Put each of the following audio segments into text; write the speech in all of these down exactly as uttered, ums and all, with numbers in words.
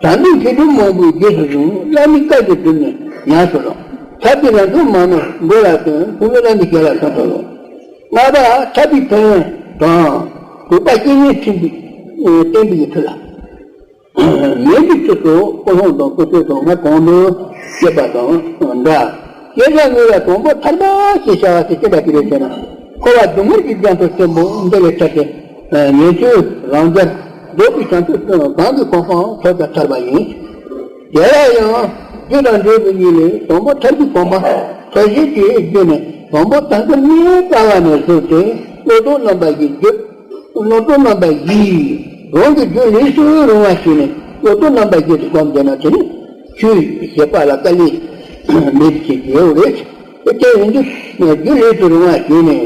དམ་པའི་ཆོས་སྒྲུབ་མང་པོའི་རྗེས་སུ་བཟུང་། བླ་མའི་བཀའ་དེ་བསྒྲུབས་ནས་ཉམས་སུ་བླང་། ཐར་པའི་ལམ་སྲོལ་མང་པོ་མགོ་ལ་བཏོན། ཐུགས་སྨོན་བླ་མའི་ཞལ་ལ་ཕྱག་འཚལ་ལོ། ལྔ་པ་ཐར་པའི་ཕན་ཡོན་དང་། དྲུག་པ་བཤེས་གཉེན་ཁྲིམས་པའི་བསྟན་པའི་མཐུ་ལ། མེད་པའི་ཆོས་སུ་ཀུན་སློང་དང་ཀུན་སྤྱོད་དང་ང་གང་འདུལ་བྱེད་པ་དང་འདྲ། སྐྱེ་རྒ་ངུ་བ་དང་པོ་ཐར་པ་ཞེས་བྱ་བ་དེ་ཅི་འདྲ་ཅིག་རེད་ཟེར་ན། འཁོར་བ་སྡུག་བསྔལ་གྱི་རྒྱ་མཚོ་ཆེན་པོ་འདི་ལས་ཐར་ཏེ། ཉན་ཐོས་རང་རྒྱལ་རྫོགས་པའི་བྱང་ཆུབ་གང་གི་གོ་འཕང་ཐོབ་པར་ཐར་པ་ཡིན། དེ་ལ་ཡང་རྒྱུ་དང་འབྲས་བུ་གཉིས་ལས་དང་པོ་ཐར་པའི་གོ་འཕང་ཐོབ་བྱེད་ཀྱི་རྒྱུ་ནི་དང་པོ་དང་པོ་ནས་དཀའ་བ་ནས་བཟུང་སྟེ་བློ་ལྡོག་རྣམ་པ་བཞི་བརྒྱུད། བློ་ལྡོག་རྣམ་པ་བཞི། རང་གི་རྒྱུད་ལས་སུ་རུང་བ་ཞིག་ནས་བློ་ལྡོག་རྣམ་པ་བཞི་དུ་སྒོམ་བྱས་ན་དེ་ནི་ཆོས་བྱེད་པ་ལ་དཀའ་ལས་མེད་པའི་ཕྱིར་དགེའོ་རེད། དེ་ཡིན་དུས་རྒྱུད་ལས་སུ་རུང་བ་ཞིག་ནས།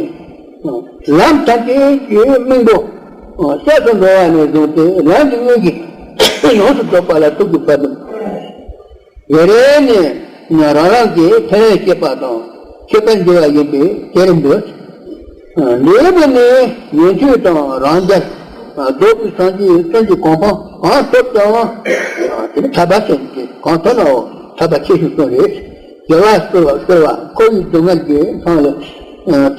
ལམ་ཐམས་ཅད་ཀྱི་སྨིན་པོ་སྐྱབས་སུ་འགྲོ་བ་ནས་བཟུང་སྟེ་ལམ་གྱི་དངོས་ཀྱི་ཡོངས་སུ་རྫོགས་པ་ལ་ཐུག་གི་བར་དུ། ཡེ་རེ་ནས་རང་རང་གི་ཕན་ཡོན་བྱེད་པ་དང་ཁྱད་པར་འགྱུར་བ་ཡིན་པས་དེར་འདོད། འདས་པ་ནས་ཉན་ཐོས་དང་རང་རྒྱལ་རྫོགས་པའི་སངས་རྒྱས་སེམས་ཀྱི་གོ་འཕང་གང་ཐོབ་ཀྱང་དེ་ནི་ཐར་པ་ཟེར་གྱི་གང་ཐོབ་ནའོ་ཐར་པ་ཆེ་ཤོས་གསུམ་རེད། དགེ་བ་བསགས་པ་བསགས་པ་འཁོར་བའི་སྡུག་བསྔལ་གྱི་ཁམས་ལས་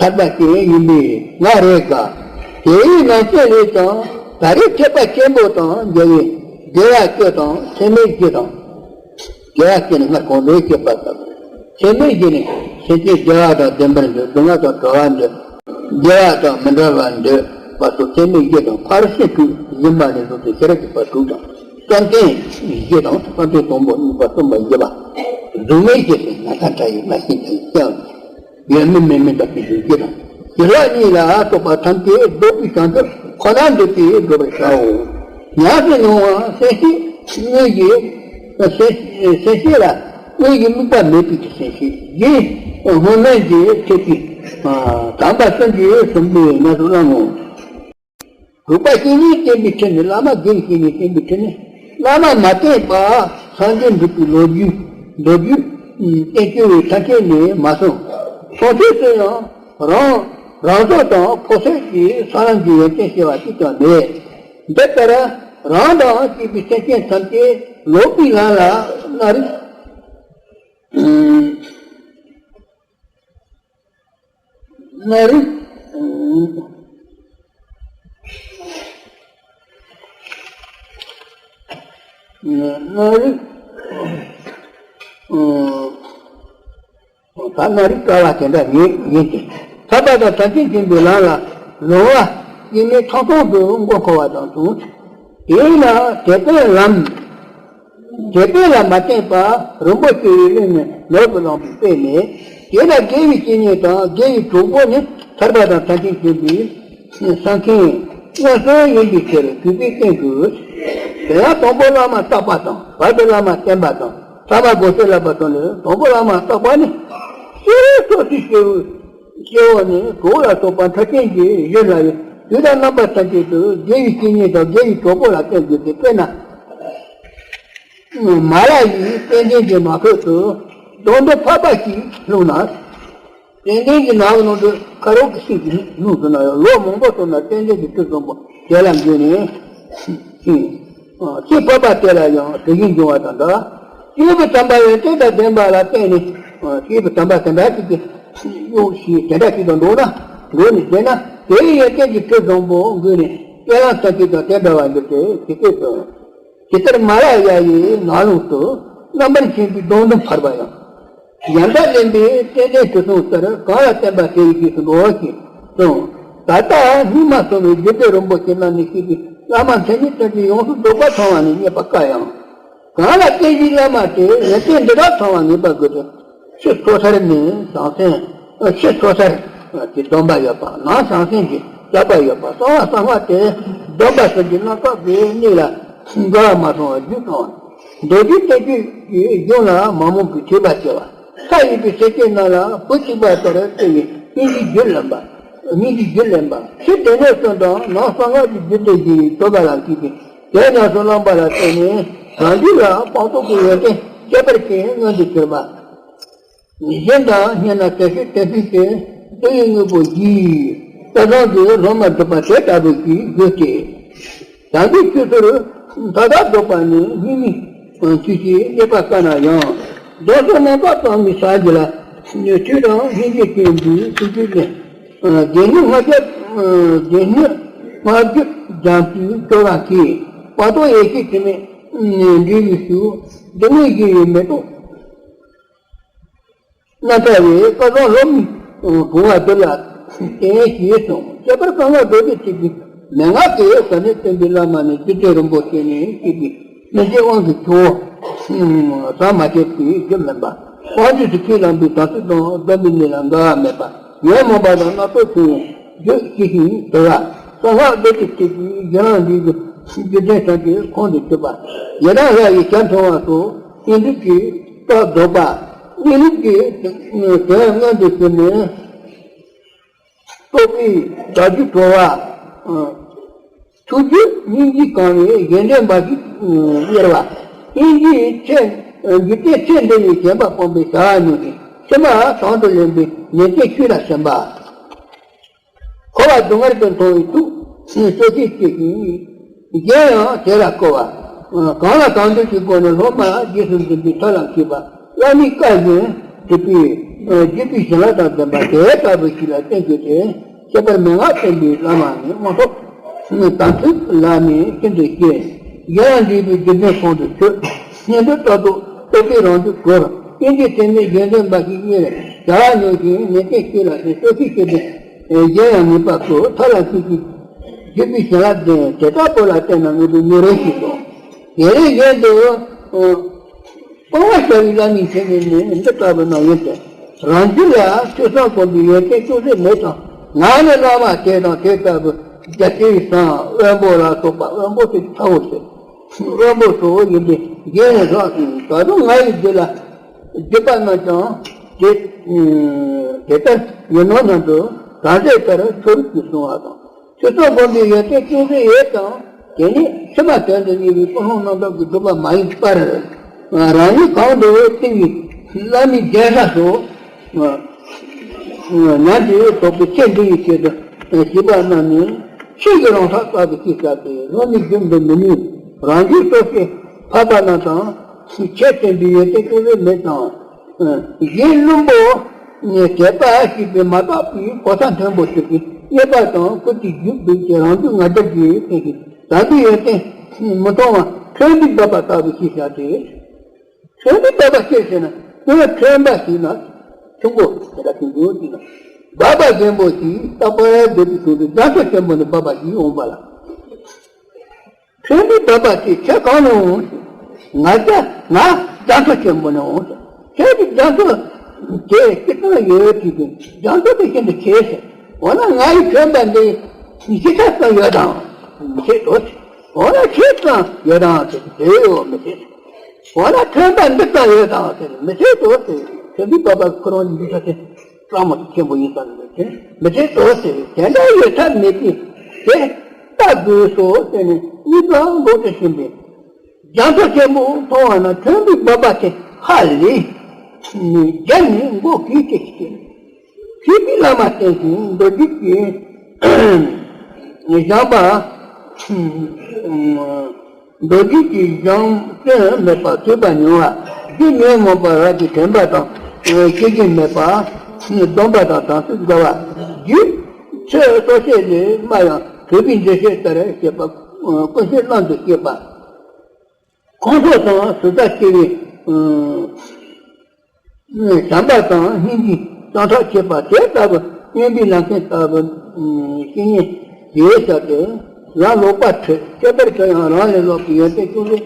ཐར་པ་ཞིག་ཡིན་པས་ང་རེ་དགའ། དེའི་ནང་བཞིན་ལས་ཀྱང་ད་རེས་ཁྱད་པར་ཆེན་པོ་དང་འགལ་བའི་དགེ་བ་བཅུ་དང་ཚད་མེད་བཞི་དང་། དགེ་བ་བཅུ་ནི་སྔར་གོང་དུ་བཤད་པ་ལྟར། ཚད་མེད་བཞི་ནི་སེམས་ཅན་བདེ་བ་དང་ལྡན་པར་འདོད། སྡུག་བསྔལ་དང་བྲལ་བར་འདོད། བདེ་བ་དང་མི་འབྲལ་བར་འདོད་པ་སོགས་ཚད་མེད་བཞི་དང་ཕར་ཕྱིན་དྲུག་ཡིན་པ་ནས་བཟུང་སྟེ་ཤེས་རབ་ཀྱི་བར་དྲུག་དང་། བསམ་གཏན་བཞི་དང་བསམ་གཏན་དང་པོ་གཉིས་པ་གསུམ་པ་བཞི་པ། གཟུགས་མེད་བཞི་སྟེ་ན་ཚ་དྲག་ཡི་མ་ཤི་དྲག་ཡི་སྐྱེ་བ་ཡོད་མིན་མེད་མིན་དང་ཕྱིན་ཅི་ལོག་གཉིས་ལ་སོགས་པ་ཐམས་ཅད་རྫོགས་པའི་བྱང་ཆུབ་ཁོ་ན་འདོད་པས་བསྒྲུབ་པར་བྱའོ། ཉམས་སུ་མྱོང་བ་སེམས་བསྐྱེད་དངོས་ཀྱི་སེམས་བསྐྱེད་ལ་དངོས་ཀྱི་དམིགས་པ་མེད་པའི་སེམས་བསྐྱེད་ཀྱི་སྔོན་མེད་ཀྱི་ཐེག་པའི་དམ་པ་གསུམ་གྱི་གསུམ་པའི་ངལ་དུ་བླང་ངོ་། དྲུག་པ་བཤེས་གཉེན་བསྟེན་པའི་ཁྲིད་ནི། བླ་མ་དགེ་བའི་བཤེས་གཉེན་བསྟེན་པའི་ཁྲིད་ནི། བླ་མ་མ་བསྟེན་པར་སངས་རྒྱས་འགྲུབ་པའི་ལོ་རྒྱུས་མདོ་རྒྱུད་བསྟན་བཅོས་ཐམས་ཅད་ནས་མ་གསུངས། སོང་ཚོད་སུ་ཡང་རང་རང་བཟོ་དང་ཕོ་སོད་ཀྱིས་ས་ལམ་གྱི་ཡོན་ཏན་ཤེས་པ་གཅིག་ཀྱང་མེད། འདི་ལྟར་རང་དང་བཅས་པའི་སེམས་ཅན་ཐམས་ཅད་ལོག་པའི་ལམ་ལ་སྣ་རིག་སྣ་རིག་སྣ་རིག་ད་སྣ་རིག་དཀའ་བ་དེ་འདྲ་ཉིད་ཡིན་ཏེ། ཐར་པ་དང་ཐམས་ཅད་མཁྱེན་པའི་ལམ་ལ་ལོང་བ་སྐྱེ་མེད་ཐང་སྟོང་དུ་མགོ་འཁོར་བ་དང་མཚུངས། དེས་ན་དེ་ལྟའི་ལམ། དེ་དཔེ་ལ་མ་བརྟེན་པར་རིན་པོ་ཆེ་ཡི་གླིང་ནས་ནོར་དུ་བླངས་པའི་དཔེ་མེད། དེས་ན་དགེ་བའི་བཤེས་གཉེན་དང་དགེ་བའི་གྲོགས་པོ་ནི་ཐར་པ་དང་ཐམས་ཅད་མཁྱེན་པའི་ས་མཁན་མངོན་སུམ་ཡིན་པའི་ཕྱིར་གུས་པས་བསྟེན་དགོས། དེ་ཡང་དང་པོ་བླ་མ་བརྟག་པ་དང་བར་དུ་བླ་མ་བསྟེན་པ་དང་ཐ་མ་དགོངས་གསལ་བསླབ་པ་དང་ནི། དང་པོ་བླ་མ་བརྟག་པ་ནི་སྤྱིར་སོ་སོའི་སྐྱེ་བོ་སྐྱེ་བོ་ནི་གྲོགས་ལ་སོགས་པ་མཐར་ཕྱིན་གྱི་གཞི་ལ་ཡང་དུས་དང་རྣམ་པ་ཐམས་ཅད་དུ་དགེ་བའི་བཤེས་གཉེན་དང་དགེ་བའི་གྲོགས་པོ་ལ་བསྟེན་དགོས་ཏེ། དཔེར་ན། མ་ལ་ཡིས་ཙན་དན་གྱི་ནགས་ཁྲོད་དུ་སྡོང་དུམ་བར་པ་ཞིག་བླུགས་ན། ཙན་དན་གྱི་ནགས་ནང་དུ་ཁ་རོག་གི་ཤིང་གིས་བླུགས་ཟིན་ན་ཡང་ལོ་མང་པོ་སོང་ན་ཙན་དན་གྱི་དྲི་བཟང་པོ་དེ་ལ་འགོས་ནས་ཤིང་ཁྱི་བར་པ་དེ་ལ་ཡང་དྲི་ཞིམ་འབྱུང་བ་དང་འདྲ། སྐྱེས་བུ་དམ་པ་ཡོན་ཏན་དང་ལྡན་པ་ལ་བརྟེན་ནས་སྐྱེས་བུ་དམ་པ་དེ་འདྲ་ཞིག་གི་གཡོག་ཞིག་དེ་འདྲ་ཞིག་དང་འགྲོགས་ན་འགྲོགས་ནས་བསྡད་ན་དེའི་ཡོན་ཏན་གྱི་དྲི་བཟང་པོ་འགོས་ནས་དཔེ་ལམ་ཐམས་ཅད་དང་དེ་འདྲ་བ་འདི་སྟེ་ཇི་སྐད་དུ། ཇི་ལྟར་མ་ལ་ཡ་ཡི་ནགས་ཀླུང་དུ། རྣམ་པར་ཤེས་པའི་སྡོང་དུམ་བར་པ་ཡང་། ཡང་དག་ལྡན་པའི་ཙན་དན་དྲི་བསུང་ལྟར། གང་ལ་བརྟེན་པ་དེ་ཡི་རྗེས་སུ་འགྲོ་ཞེས་གསུངས། ད་ལྟ་སྔོན་མ་སོང་བའི་རྒྱུད་སྡེ་རིན་པོ་ཆེ་རྣམས་ནས་བཤད་པའི་བླ་མ་མཚན་ཉིད་ཐམས་ཅད་ཡོངས་སུ་རྫོགས་པ་ཚང་བ་ནི་རྙེད་པ་དཀའ་ཡང་། གང་ལ་བརྟེན་ཞིང་བླ་མ་དེ་ཡོན་ཏན་འདི་དག་ཚང་བ་ངེས་པར་དགོས་ཏེ། ཕྱི་སོ་ཐར་ནི་ཟང་ཟིང་། ཕྱི་སོ་ཐར་གྱི་སྡོམ་པ་ཡོད་པ། ནང་ཟང་ཟིང་གི་བསླབ་པ་ཡོད་པ། གསང་བ་གསང་སྔགས་དེ་སྡོམ་པ་གསུམ་གྱི་རྣམ་དག་པའི་གནས་ལ་འགལ་བ་མ་སོང་བར་རྒྱུད་གཏོང་བ། མདོ་རྒྱུད་བསྟན་བཅོས་ཀྱི་གཞུང་ལ་མ་རྨོངས་པའི་དད་པ་སྐྱེ་བ། མཐའ་ཡས་པའི་སེམས་ཅན་རྣམས་ལ་བུ་གཅིག་པ་ལྟར་བརྩེ་བའི་སྙིང་རྗེའི་རྒྱུད་ལེན་པ། སྙིང་རྗེའི་རྒྱུད་ལེན་པ། ཕྱི་སྡེ་སྣོད་གསུམ་དང་ནང་གསང་སྔགས་ཀྱི་རྒྱུད་སྡེ་བཞི་ཡི་ཐོད་པ་ལ་འཁྱུད་དེ། དེ་ཉམས་སུ་བླངས་པ་ལ་བརྟེན་ནས་རང་རྒྱུད་ལ་སྤངས་རྟོགས་ཀྱི་ཡོན་ཏན་ཁྱད་པར་ཅན་མངོན་དུ་གྱུར་པ། གཞན་དང་བསྙེན་ན་དེ་ཤེས་དེ་ཤེས་ཏེ་བསྡུ་བའི་དངོས་པོ་བཞི། སྐལ་བཟང་གི་སློབ་མ་སྒྲུབ་པ་དེ་ལྟ་བུ་ཞིག་དགོས་ཏེ། དམ་པའི་ཆོས་ཟུར་ མཐའ་དག་ལྡོག་པ་ནི་སྙིགས་མའི་ཆོས་ཅན་རྙེད་པར་དཀའ་ན་ཡང་། རྫོགས་སོགས་རྣམ་པར་སྤངས་པའི་ས་འདི་ལ། ཆོས་དང་སྙིང་རྗེ་ཅན་པའི་ཐུགས་རྒྱུད་ལས། སྡེ་སྣོད་ལྔ་བརྒྱ། སྡེ་སྣོད་ལྔ་བརྒྱ་སྦྱང་བའི་སྐྱོ་བ་གིས། བར་དོ་ཡེ་ཤེས་དྲི་མེད་འབྲས་བུའི་ཤུགས། སྡུག་བསྔལ་ཞི་བའི་མེ་ཏོག་སྣ་ཕྲ་བའི། སྐལ་བཟང་སློབ་མའི་བུང་བ་འདི་ལ་བསྟན་ཞེས་གསུངས། ཁྱད་པར་གསང་སྔགས་རྡོ་རྗེ་ཐེག་པའི་མན་ངག་གི་ཟབ་གནད་སྟོན་པའི་བླ་མ་ནི་རྗེ་བཙུན་རིན་པོ་ཆེ་ནས་བཤད་པའི་སྨིན་བྱེད་དབང་གི་ཆུ་བོ་ཟམ་མ་ཆད་པའི་རྒྱུན་མིན་པ། དབང་ཕྱུག་ཐུགས་ཀྱི་ལམ་པའི་དམ་ཚིག་དང་སྡོམ་པའི་གནས་ལ་འགལ་བ་མེད་པ། ཉོན་མོངས་པ་དང་རྣམ་རྟོག་ཆུང་བའི་རྒྱུད་ཤེས་ཤིང་དུལ་བ། གསང་སྔགས་རྡོ་རྗེ་ཐེག་པའི་གཞན་དབང་འདུས་ཀྱི་རྒྱུད་ལྡན་ཐམས་ཅད་ཁོང་དུ་ཆུད་པ། ཡི་དམ་ལྷ་ཡི་ཞལ་མཐོང་བ་སོགས་དངོས་གྲུབ་ཀྱི་རྟགས་རྫོགས་པ། གནས་ལུགས་ཀྱི་དོན་མངོན་དུ་གྱུར་ནས་རྟོགས་པའི་བདག་རྒྱུད་གྲོལ་བ། ཐུགས་རྒྱུད་སྙིང་རྗེས་གང་བའི་གཞན་དོན་འབའ་ཞིག་གཉེར་བ། སྙིང་རྗེའི་ཚེ་འཇིག་རྟེན་ཚེ་འདི་ཡི་ཞེན་པ་སྤངས་པའི་བྱ་བ་ཉུང་ཞིང་ཕྱི་མ་དང་དུ་ལེན་པའི་ཉེར་སྤྱོད་ཆོས་ལ་ཞེན་པ། འཁོར་བ་སྡུག་བསྔལ་དུ་མཐོང་བའི་ཐུགས་སོ་སྐྱེ་སྐྱེ་ཞིང་། གཞན་ཡང་དེ་ལ་བསྐུལ་བ། གང་ལ་གང་འདུལ་གྱི་སྒོ་ནས་སློབ་མ་རྗེས་སུ་འཛིན་པའི་ཐབས་ལ་མཁས་པ། བླ་མའི་བཀའ་བཞིན་སྒྲུབ་པའི་རྒྱུད་པའི་བྱིན་རླབས་དང་ལྡན་པ་དེ་ལྟ་བུ་ཞིག་ལ་བརྟེན་དགོས་ཏེ། ཁྱད་པར་མན་ངག་བསྟན་པའི་བླ་མ་ནི་དབང་ཐོབ་དམ་ཚིག་ལ་ནི་ཤིན་ཏུ་གཅེས། གཞན་ཡང་འདུས་པའི་རྒྱུད་ལྡན་ཁོང་དུ་ཆུད། སྙན་དུ་ཏོག་ཏོག་རྟོགས་པའི་རང་རྒྱུད་གོལ། སྐྱེ་འདི་ཚེ་མེད་གཞན་དོན་འབའ་ཞིག་གཉེར། བྱ་བ་ཉུང་ཞིང་ཉེར་སྤྱོད་ཆོས་ལ་ཞེན། སོ་སྐྱེ་སྐྱེ་ལྡན་གཞན་ཡང་ངེས་པར་བསྐུལ། ཐབས་ལ་མཁས་ཤིང་རྒྱུད་པའི་བྱིན་རླབས་ལྡན། དེ་ལྟ་བུ་ལ་བརྟེན་ན་ངེས་པའི་མི་རོ་ཞིག་ཏུ། དེ་རིང་གཞན་དུ་སྤང་བ་བྱ་བའི་བླ་མའི་མཚན་ཉིད་ནི་འདི་ལྟ་བུ་ན་ཡོད་དེ། རང་རྒྱུད་ལ་ཆོས་བསམ་སྒོམ་པའི་ཡོན་ཏན་ཅུང་ཟད་མེད་ཀྱང་། ང་ནི་བླ་མ་དེ་དང་དེ་ལྟ་བུ་རྒྱ་ཆེའི་སང་དབོན་པོ་ལ་སོགས་པ། དབོན་པོ་དེ་ཚ་བོ་ཟེར། དབོན་པོ་ཚ་བོ་ཡིན་པས་རྗེས་ནས་ལྷག་ཅིང་། ད་དུང་ང་ཡི་རྒྱུད་ལ་སྡིག་པ་རྣམས་ཀྱང་དེ་དེ་ལྟར་ཡིན་ནོ་ནམ་དུ་གང་ཟག་ལྟར་མཐོ་རིས་ཀྱིས་གསུང་བ་དང་། ཆོས་ཚོགས་སྒོམ་པའི་ཡོན་ཏན་ཅུང་ཟད་ཡོད་ཀྱང་། དེ་ནི་ཕྱི་མ་དོན་དུ་གཉེར་བའི་ཀུན་སློང་རྣམ་དག་གི་སྒྲུབ་པ་མ་ཡིན་པར། རང་ཉིད་གང་དུ་བསྟེན་པའི་བླ་མའི་གདན་ས་སོགས་ཉམས་ཀྱིས་དོག་པའི་ཚེ་འདི་ཡི་ཆེད་དུ་བྱིས་པ་རྣམས་ནི་ཆོས་ཀྱི་རང་སྲོག་ལྟ་བུ་ཞིག་བྱ་སྟེ། སློབ་མའི་རྒྱུན་དུ་མི་ནུས། རང་རྒྱུད་སོ་སོའི་འཕགས་པ་རྣམས་དང་ཁྱད་ལྡན་པའི་ཡོན་ཏན་ཅུང་ཟད་མེད་ཀྱང་། གཞན་བླུན་པོ་དད་པ་ཞེས་པའི་མ་དག་པའི་གོ་ས་མཐོན་པོ་ཞིག་གིས་རྙེད་པ་དང་། སྐུ་ཚེ་མཇུག་བསྡུས་ཀྱི་རང་རྒྱུད་ང་རྒྱལ་གྱི་སེམས་ཀྱིས་དམ་པའི་ཡོན་ཏན་མི་མཐོང་བ་ཁྲོན་པའི་སྦལ་པ་ལྟ་བུ་ཞིག་བྱ་སྟེ། ཁྲོན་པའི་སྦལ་པ་ཅི་ཟེར་ན། སྔོན་ཁྲོན་པ་ཞིག་ན་ཆུ་མགོ་དེ་འདྲ་ཆུ་མགོ་ཅིག་ན་སྦལ་པ་རྒན་པོ་ཞིག་རྟག་པར་སྡོད་པའི་དུས་སུ་རྒྱ་མཚོ་ཆེན་པོ་ནས་སྦལ་པ་ཞིག་འོངས་པ་ལ། ཁྲོན་པའི་སྦལ་པ་དེ་ཁྱོད་གང་ནས་འོང་ཟེར། ང་རྒྱ་ང་རྒྱ་མཚོ་ཆེན་པོ་ནས་འོང་ཟེར། ཁྱོད་ཀྱི་རྒྱ་མཚོ་དེ་སྐྱིད་ཐང་ཡོད་དུས་ཀྱི་རྒྱ་མཚོ་དེ་ཤིན་ཏུ་ཆེ་ཟེར། འོ་ན་ང་ཡི་ཁྲོན་པ་འདི་ཤི་ཁ་ཙམ་ཡོད་དམ་མི་ཤེས་དོ་ཟེར། འོ་ན་ཁྱེད་ཙམ་ཡོད་དམ་ཟེར་དེ་ཡོད་མི་ཤེས་ཟེར། འོ་ན་ཁྲོན་པ་འདི་ཙམ་ཡོད་དམ་ཟེར་མི་ཤེས་དོ་ཟེར། ཁྲོན་པའི་སྦལ་པ་ཁོ་རང་གི་འདི་ས་ཆེན། གཙང་མ་ཆེན་པོ་ཡིན་ཙང་ནི་དེ་མི་ཚེ་དོ་ཟེར་བའི་དེ་འདྲ་ཡོད་ཐབས་མེད་ཀྱི་དེ་ལྟ་དགོས་སོ་ཟེར་ནས་གཉིས་པ་འགོག་ཏུ་ཕྱིན་པས། རྒྱ་མཚོ་ཆེན་པོ་མཐོང་བ་ན་ཁྲོན་པའི་སྦལ་པ་དེ་ཧ་ལས་ནས་རྒྱ་ནས་མགོ་གིས་ཏེ་ཞིག་སྟེ། ཆོས་པའི་བླ་མ་བསྟེན་ཞིང་མདོ་རྒྱུད་ཀྱི་བཞེངས་པ། མདོ་རྒྱུད་ཀྱི་བཞེངས་སེམས་མེད་པ་ཐོས་པ་ཉུང་བ། རྒྱུ་ཉོན་མོངས་པ་རབ་ཀྱིས་དྲན་པ་དང་། ཤེས་བཞིན་མེད་པ། སྡོམ་པ་དང་དམ་ཚིག་འགལ་བ། རྒྱུད་ཚོད་སོ་སྐྱེ་ལས་སྨྲ་ཡང་། ཐོས་པའི་འགྲེལ་བཤད་ལྟར་བཤད་པ། ཀུན་གཞི་བླང་དུ་བྱེད་པ། ཁོང་ཁྲོ་དང་ཟུར་ཟ་སྐྱེ་བའི་བྱམས་པ་དང་སྙིང་རྗེ་སྤྱང་གྲགས་བྱེད་པ་དེ་ལྟ་བུ། སྨྱོན་པའི་ལམ་ཁྱེར་ལྟ་བུ་བཤེས་གཉེན་དེས་བྱ་སྟེ། ལམ་ལོག་པར་ཁྲིད། ཁྱད་པར་དུ་ཡང་རང་ལས་ལོག་པའི་ཡོན་ཏན་ཅུང་ཟད་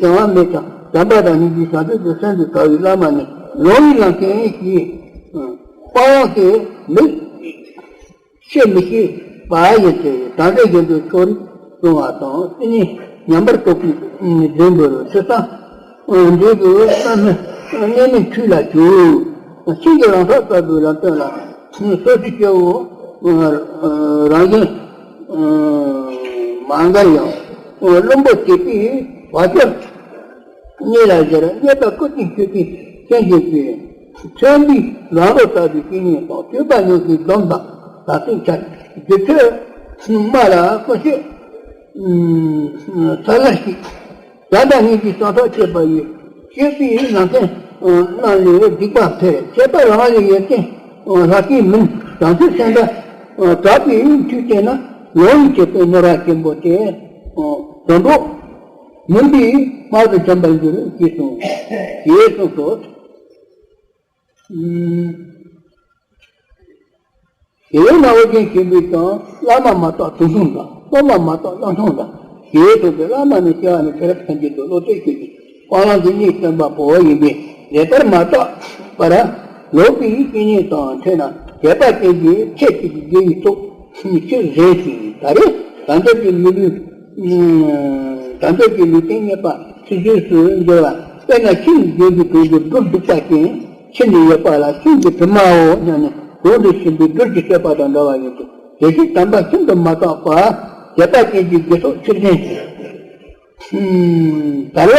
བྱུང་བ་མེད་ཀྱང་། བྱམས་པ་དང་སྙིང་རྗེ་བྱང་ཆུབ་ཀྱི་སེམས་སུ་དགའ་བའི་བླ་མ་ནི་ལོག་པའི་ལམ་ཁྱེར་ཞེས་སྤང་བ་སྟེ་མི་ཤེས་མི་ཤེས་པ་ཡིན་ཏེ། དམ་པའི་རྒྱུན་དུ་ཕྱོགས་རིས་སྲུང་བ་དང་། སྲིད་ནི་ཉམས་པར་རྟོགས་པའི་རྫུན་པོར་ཆུ་སྲང་འབྲས་བུ་བསམ་མེད་གནས་མིན་འཁྲུལ་ལ་གྱུར། ཆོས་ཀྱི་རང་སྲོག་ལྟ་བུའི་ལམ་སྟོན་ལ། སོ་སོའི་སྐྱེ་བོ་རང་བཞིན་མ་འགལ་ཡང་། བླུན་པོ་དད་པས་བག་ཅོར་གཉེར་ལ་གཞིར། རྙེད་པ་སྐུ་ཚེ་མཆོད་པའི་རྐྱེན་བྱེད་ཅིང་། ཁྲོན་པའི་ལམ་རོ་ལྟ་བུའི་སྐྱེས་ཉེས་དང་། ཐོས་པ་ཉུང་ཞིང་སྡོམ་དང་དམ་ཚིག་འཆལ། རྒྱུ་ཆོས་སྨྲ་ལ་ཀུན་སྤྱོད་ ས་ལ་ཞིག་བྱ་དང་སྙིང་རྗེ་སྲོག་ཐག་ཆོད་པ་ཡིས། སྤྱོད་པའི་ལམ་སྟོན་རྣམས་ལས་སྡིག་པ་འཕེལ། ཁྱད་པར་རང་ལས་ཡོན་ཏན་ལྷག་གིས་མིན། བྱང་ཆུབ་སེམས་དཔའ་གྲགས་པའི་མཐུས་བསྟེན་ན། ལོངས་སྤྱོད་པའི་ནོར་བ་ཆེན་པོ་སྟེ། དོན་གྲུབ་མུན་པའི་དམག་ཏུ་འཁྱམས་པར་འགྱུར་ཞེས་གསུངས། ཞེས་གསུངས་སོ། དེ་བས་ན་ཨོ་རྒྱན་ཆོས་འཕེལ་དང་བླ་མ་མ་གཏོགས་དུག་སྦྲང་དང་། སློབ་མ་མ་གཏོགས་གླང་ཆེན་དང་། ཞེས་གསུངས་པས། བླ་མ་ནི་སྐྱེ་བ་ནས་ཚེ་རབས་ཐམས་ཅད་དུ་བློ་གཏད་བྱེད་ཅིང་སྤང་བླང་དེ་ཉིད་སྟོན་པ་པོ་ཡིན་པས། ལེགས་པར་མ་བརྟགས་པར་ལོག་པའི་བཤེས་གཉེན་དང་འཕྲད་ན་དད་པ་ཅན་གྱི་ཚེ་གཅིག་གི་དགེ་བའི་ཚོགས་ཆུད་ཟོས་ཤིང་། ད་རེས་བྱང་ཆུབ་ཀྱི་ལུས་ལུས། བྱང་ཆུབ་ཀྱི་ལུས་རྟེན་རྙེད་པ་ཆུད་ཟོས་སུ་འགྱུར་བ། དཔེར་ན་ཤིང་གི་རྒྱན་གྱི་དོན་གྱི་སྦྲུལ་གདུག་པ་ཅན་ཁྱེར་ནས་ཡོད་པ་ལ། ཤིང་གི་དྲི་མའོ་སྙམ་ནས་གོང་དུ་ཞུས་པའི་སྦྲུལ་གྱིས་བསད་པ་དང་འདྲ་བ་ཡིན་ཏེ། དེ་བཞིན་དམ་པ་ཤིན་ཏུ་མ་བརྟགས་པ་དད་པ་ཅན་གྱི་དགེ་ཚོགས་ཆུད་ཟོས་ཤིང་། དར་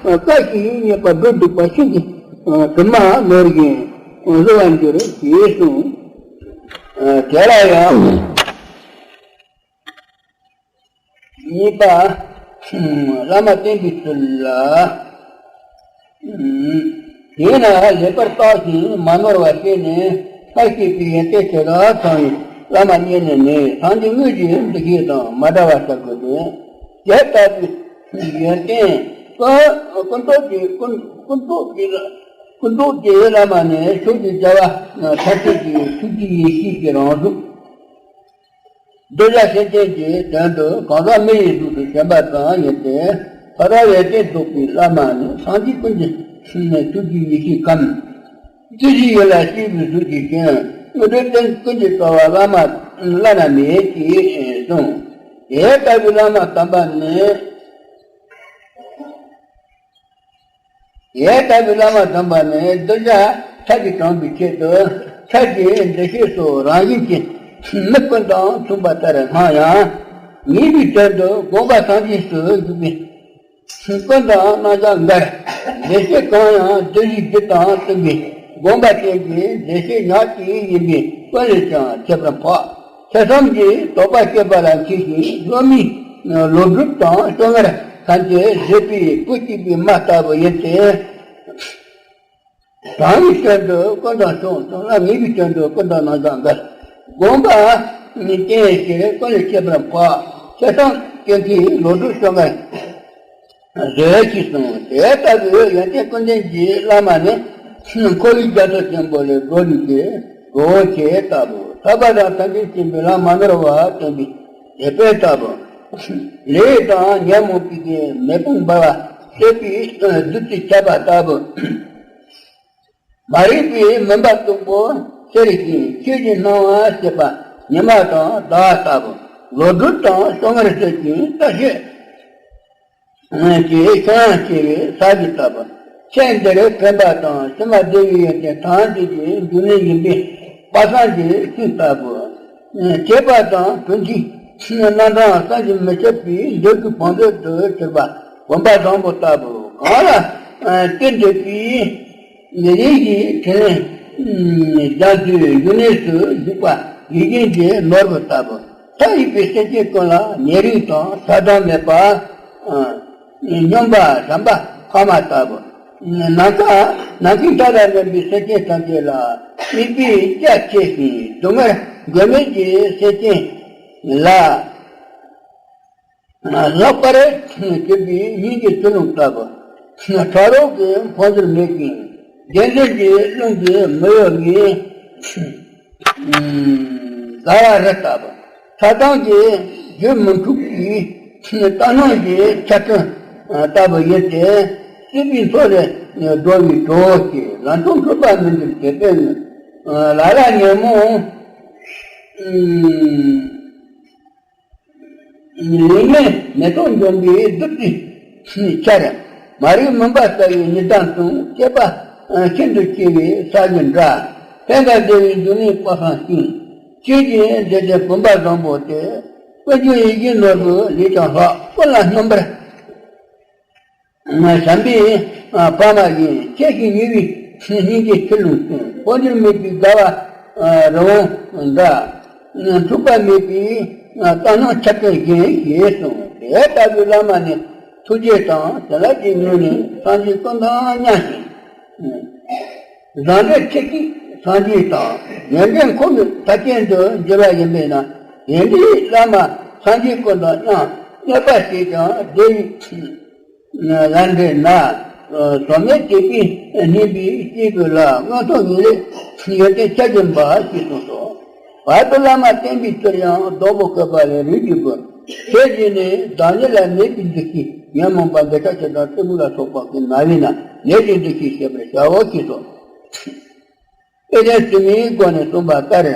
བ་ཀ་ཞིག་རྙེད་པ་སྦྲུལ་གདུག་པ་ཤིང་གི་དྲི་མ་ནོར་བཞིན་བཟོ་བར་འགྱུར་ཞེས་གསུངས། དེ་ལ་ཡང་། གཉིས་པ། བླ་མ་བསྟེན་པའི་ཚུལ་ལ། དེས་ན་ལེགས་པར་བརྟགས་ཤིང་མ་ནོར་བ་བྱས་ནས། ཐབས་ཤེས་པའི་ཡོན་ཏན་ཆེ་ལ་ཚང་བའི་བླ་མ་རྙེད་ནས་ནི། སངས་རྒྱས་དངོས་ཀྱི་འདུ་ཤེས་དང་མ་འདྲ་བ་བྱ་དགོས་ཏེ། དེ་ལྟ་བུའི་ཡོན་ཏན་ཀུན་ཀུན་རྫོབ་ཀྱི་ཀུན་ཀུན་རྫོབ་ཀྱི་ཀུན་རྫོབ་ཀྱི་བླ་མ་ནི་ཕྱོགས་བཅུའི་རྒྱལ་བ་ཐམས་ཅད་ཀྱི་ཐུགས་རྗེ་ཡེ་ཤེས་ཀྱི་རང་གཟུགས། གདུལ་བྱ་སེམས་ཅན་གྱི་དོན་དུ་གང་ཟག་མི་ཡི་གཟུགས་སུ་བྱོན་པ་ཙམ་ཡིན་ཏེ། ཕ་རོལ་ཡོན་ཏན་རྫོགས་པའི་བླ་མ་ནི་སངས་རྒྱས་ཀུན་གྱི་ཐུགས་རྗེ་ཡེ་ཤེས་ཁམས། བདུད་བཞིའི་ཡུལ་ལ་སྐྱེས་པའི་གཟུགས་ཀྱི་སྐྱོན། དངོས་གྲུབ་ཀུན་གྱི་རྩ་བ་བླ་མ་བླ་ན་མེད་ཅེས་གསུངས། དེ་ལྟ་བུའི་བླ་མ་དམ་པ་ནི། དེ་ལྟ་བུའི་བླ་མ་དམ་པ་ནི་གདུལ་བྱ་ཐབས་ཀྱིས་དྲངས་པའི་ཆེད་དུ། ཐབས་ཀྱི་འདུ་ཤེས་སོགས་རང་བཞིན་གྱིས་མི་ཀུན་དང་མཚུངས་པ་ལྟར་སྣང་ཡང་། ཉེས་པའི་དོན་དུ་དགོངས་པ་སངས་རྒྱས་སུ་འཇུག་པའི་ཀུན་དང་རྣམ་གཞག་འགལ། འདུ་ཤེས་གང་ཡང་བདུད་བཞིའི་རྒྱུ་དང་བསྟུན་པའི་དགོངས་པ་ཅན་གྱི་འདུ་ཤེས་ཉག་གཅིག་ཡིན་པས་ཀུན་ལས་ཀྱང་ཁྱད་པར་འཕགས། ཐེ་ཚོམ་གྱི་དོགས་པ་སྐྱེས་པ་ལ་མཁས་ཤིང་སློབ་མའི་ལོག་སྒྲུབ་དང་སྐྱོ་ངལ་ཐམས་ཅད་བཟོད་པའི་བུ་གཅིག་པའི་མ་ལྟ་བུ་ཡིན་ཏེ། དྲང་བའི་དོན་དུ་ཀུན་དང་མཚུངས་སོང་ན། ཉེས་པའི་དོན་དུ་ཀུན་དང་རྣམ་གཞག་འགལ། དགོངས་པ་ནི་རྟེན་ཞེས་ཀུན་ལས་ཁྱད་པར་འཕགས། ཐེ་ཚོམ་སྐྱེ་མཁན་ལོག་སྒྲུབ་སྐྱོ་ངལ་བཟོད་ཅེས་གསུངས། དེ་ལྟ་བུའི་ཡོན་ཏན་ཀུན་ལྡན་གྱི་བླ་མ་ནི། འཁོར་བའི་རྒྱ་མཚོ་ཆེན་པོ་ལས་སྒྲོལ་ནུས་པའི་གྲོགས་བྱེད་ལྟ་བུ། ཐར་པ་དང་ཐམས་ཅད་མཁྱེན་པའི་ལམ་མ་ནོར་བ་སྟོན་པའི་དེད་དཔོན་ལྟ་བུ། ལས་དང་ཉོན་མོངས་པའི་གེགས་མེ་དཔུང་འབར་བ་གསོད་པའི་བདུད་རྩི་ཆད་པ་ལྟ་བུ། མ་རིག་པའི་མུན་པ་དུག་པོ་སེལ་ཞིང་ཆོས་ཀྱི་སྣང་བ་སྐྱེད་པ་ཉི་མ་དང་ཟླ་བ་ལྟ་བུ། ལོག་སྒྲུབ་དང་སྐྱོ་ངལ་སེལ་ཞིང་བརྟག་དཔྱད་ཀྱི་ཁྱོད་རང་སྐྱེ་བའི་ས་གཞི་ལྟ་བུ། ཚེ་འདིར་དྲན་པ་དང་ཕྱི་མ་བདེ་བའི་ཡོན་ཏན་ཐམས་ཅད་ཀྱི་འབྱུང་གནས་ཡིན་པས་དཔག་བསམ་གྱི་ཤིང་ལྟ་བུ། བྱེད་པ་དང་གྲུབ་མཐའི་རྣམ་གྲངས་བསམ་གྱིས་མི་ཁྱབ་པའི་འབྲས་བུ་བང་མཛོད་དུ་གྱུར་པ་བུམ་པ་བཟང་པོ་ལྟ་བུ། གང་ལ་བསྟེན་འདོད་པའི་རིགས་ཀྱི་དྲིན་ལན་སྦྱང་ཚུལ་འབྱུང་གནས་སུ་འཇུག་པ་ཡིད་བཞིན་གྱི་ནོར་བུ་ལྟ་བུ། མཐའ་ཡས་པའི་སེམས་ཅན་ཀུན་ལ་ཉེ་རིང་དང་ཆགས་སྡང་མེད་པ། སྙོམས་པར་གཞན་པ་ཕ་མ་ལྟ་བུ། ནམ་མཁའ་ནམ་མཁའི་མཐའ་ལ་གནོན་པའི་སེམས་ཅན་ཐམས་ཅད་ལ་སྲིད་པའི་རྒྱ་ཆེ་ཞིང་སྡུག་བསྔལ་དགོས་མེད་ཀྱི་སེམས་ཅན་ལ། ལྷག་པར་གྱུར་པའི་སྙིང་རྗེའི་ཚུལ་ལུང་ལྟ་བུ། ཕྲ་རབ་ཀྱི་འཕོ་འགྱུར་མེད་ཅིང་བདེན་འཛིན་གྱི་རླུང་གིས་མི་གཡོ་བའི་ཟླ་བ་རི་ལྟ་བུ། ཆགས་སྡང་གི་རྒྱུན་མི་འཁྲུགས་པའི་ལྟ་སྣང་གི་ཆར་སྤྲིན་ལྟ་བུ་ཡིན་ཏེ། སྲིད་པའི་མཚོ་ལས་སྒྲོལ་བའི་གྲོགས་ཀྱི་ལམ་མཆོག་འཁྲུལ་པ་མི་འགྱུར་དེད་དཔོན་ནི། ལ་ལ་ཉོན་མོངས་ལིང་མེ་མེ་ཏོག་འཇོམས་པའི་བདུད་རྩིའི་ཆར། མ་རིག་མུན་པ་ཟ་བའི་ཉི་ཟླ་མཚུངས། སྐྱེས་པ་ཤིན་ཏུ་སྐྱེ་བའི་ས་གཞི་འདྲ། ཕན་དང་བདེ་བའི་འབྱུང་གནས་དཔག་བསམ་ཤིང་། ཆོས་ཀྱི་འདོད་ལྡན་བུམ་པ་བཟང་པོ་སྟེ། ཀུན་འབྱུང་ཡིད་བཞིན་ནོར་བུ་ལས་ཀྱང་ལྷག་ཀུན་ལ་སྙོམས་པར་བྱམས་པའི་ཕ་མ་ཡིན། ཁྱེད་ཀྱི་ཉེ་བའི་སྙིང་རྗེའི་ཚུལ་ལུང་གསུངས། འཕོ་འགྱུར་མེད་པའི་དགའ་བ་རི་བོང་འདྲ། འཁྲུགས་པ་མེད་པའི་ལྟ་སྣང་ཆར་སྤྲིན་བཞིན་ཞེས་གསུངས། དེ་ལྟ་བུའི་བླ་མ་ནི་ཐུགས་རྗེ་དང་བྱིན་རླབས་ཀྱི་ངོས་ནས་སངས་རྒྱས་ཀུན་དང་མཉམ་ཞིང་། བཟང་འབྲེལ་ཁྲིད་ཀྱི་སངས་རྒྱས་དང་ཡོན་ཏན་ཁོ་ནའི་ཐབས་ཅན་དུ་འགྱུར་བ་ཡིན་པས་ན། དེ་འདྲའི་བླ་མ་སངས་རྒྱས་ཀུན་དང་མཉམ་གནོད་པ་བྱས་ཀྱང་བདེ་བའི་ལམ་འདྲེན་ན། ཟག་མེད་སྤྱོད་པས་བསྙེན་པའི་སྐྱེས་བུ་ལ། མངོན་མཐོ་ངེས་ལེགས་ཡོན་ཏན་ཆ་བཞིན་པ་ཞེས་གསུངས་སོ། བར་དུ་བླ་མ་བསྟེན་པའི་ཚུལ་ཡང་སྡོང་པོ་བཀོད་པ་ལས་རིམ་གྱིས་བསྒོམ། ཞེས་བྱས་ནས་བདག་ཉིད་ལ་གནས་པའི་འདུ་ཤེས་ཉོན་མོངས་པ་འདོད་ཆགས་ཞེ་སྡང་གཏི་མུག་ལ་སོགས་པ་ཀུན་མ་བྱས་ན་གནས་པའི་འདུ་ཤེས་བསྐྱེད་པར་བྱའོ་ཞེས་སོ། དཔེ་ཅན་དུ་མའི་སྒོ་ནས་གསུངས་པ་ལྟར།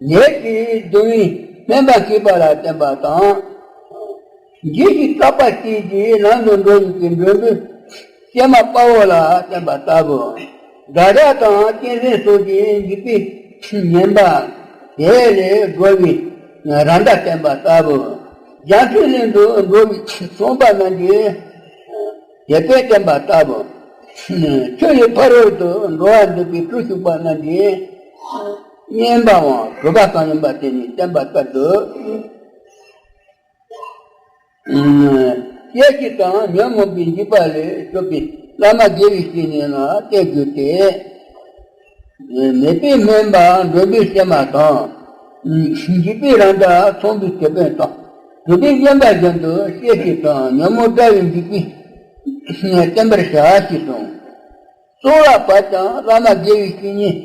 ཉེས་ཀྱི་སྡུག་བསྔལ་སྨན་པ་མཁས་པ་ལ་བསྟེན་པ་དང་། འགྱོད་བཤགས་སྐྲག་པ་བཅས་ཀྱི་ལམ་དུ་འགྲོ་བའི་མགྲོན་པོའི་སྐྱེལ་མ་དཔའ་བོ་ལ་བསྟེན་པ་ལྟ་བུ། དགྲ་དགྲ་དང་གཅན་གཟན་སོགས་ཀྱི་འཇིགས་པས་ཉེན་པ་དེ་ལས་སྒྲོལ་བའི་ར་མདའ་བསྟེན་པ་ལྟ་བུ། རྒྱ་མཚོའི་གླིང་དུ་འགྲོ་བའི་སྲུང་པ་རྣམས་ཀྱི་དེད་དཔོན་བསྟེན་པ་ལྟ་བུ། ཆུ་ཡི་ཕ་རོལ་ཏུ་འགྲོ་བར་འདོད་པའི་བརྟུལ་ཞུགས་པ་རྣམས་ཀྱི་གཉེན་པའང་གྲུབ་པ་གང་ཡིན་པ་དེ་ནི་བསྟེན་པ་ལྟར་དུ། སྐྱེ་འཆི་དང་ཉོན་མོངས་པའི་འཇིགས་པ་ལས་སྐྱོབ་པའི་བླ་མ་དགེ་བའི་བཤེས་གཉེན་ལ་བསྟེན་དགོས་ཏེ། ནད་པས་སྨན་པ་མགྲོན་པོའི་སྐྱེལ་མ་དང་། འཇིགས་པས་ར་མདའ་ཚོང་པའི་དེད་དཔོན་དང་། གྲུབ་པའི་བསྙེན་པ་བཞིན་དུ་སྐྱེ་འཆི་དང་ཉོན་མོངས་དགྲ་བོའི་འཇིགས་པས་བསྟེན་པར་བྱ་ཞེས་གསུངས། གསོལ་བ་བཏབ་ཀྱང་བླ་མ་དགེ་བའི་བཤེས་གཉེན་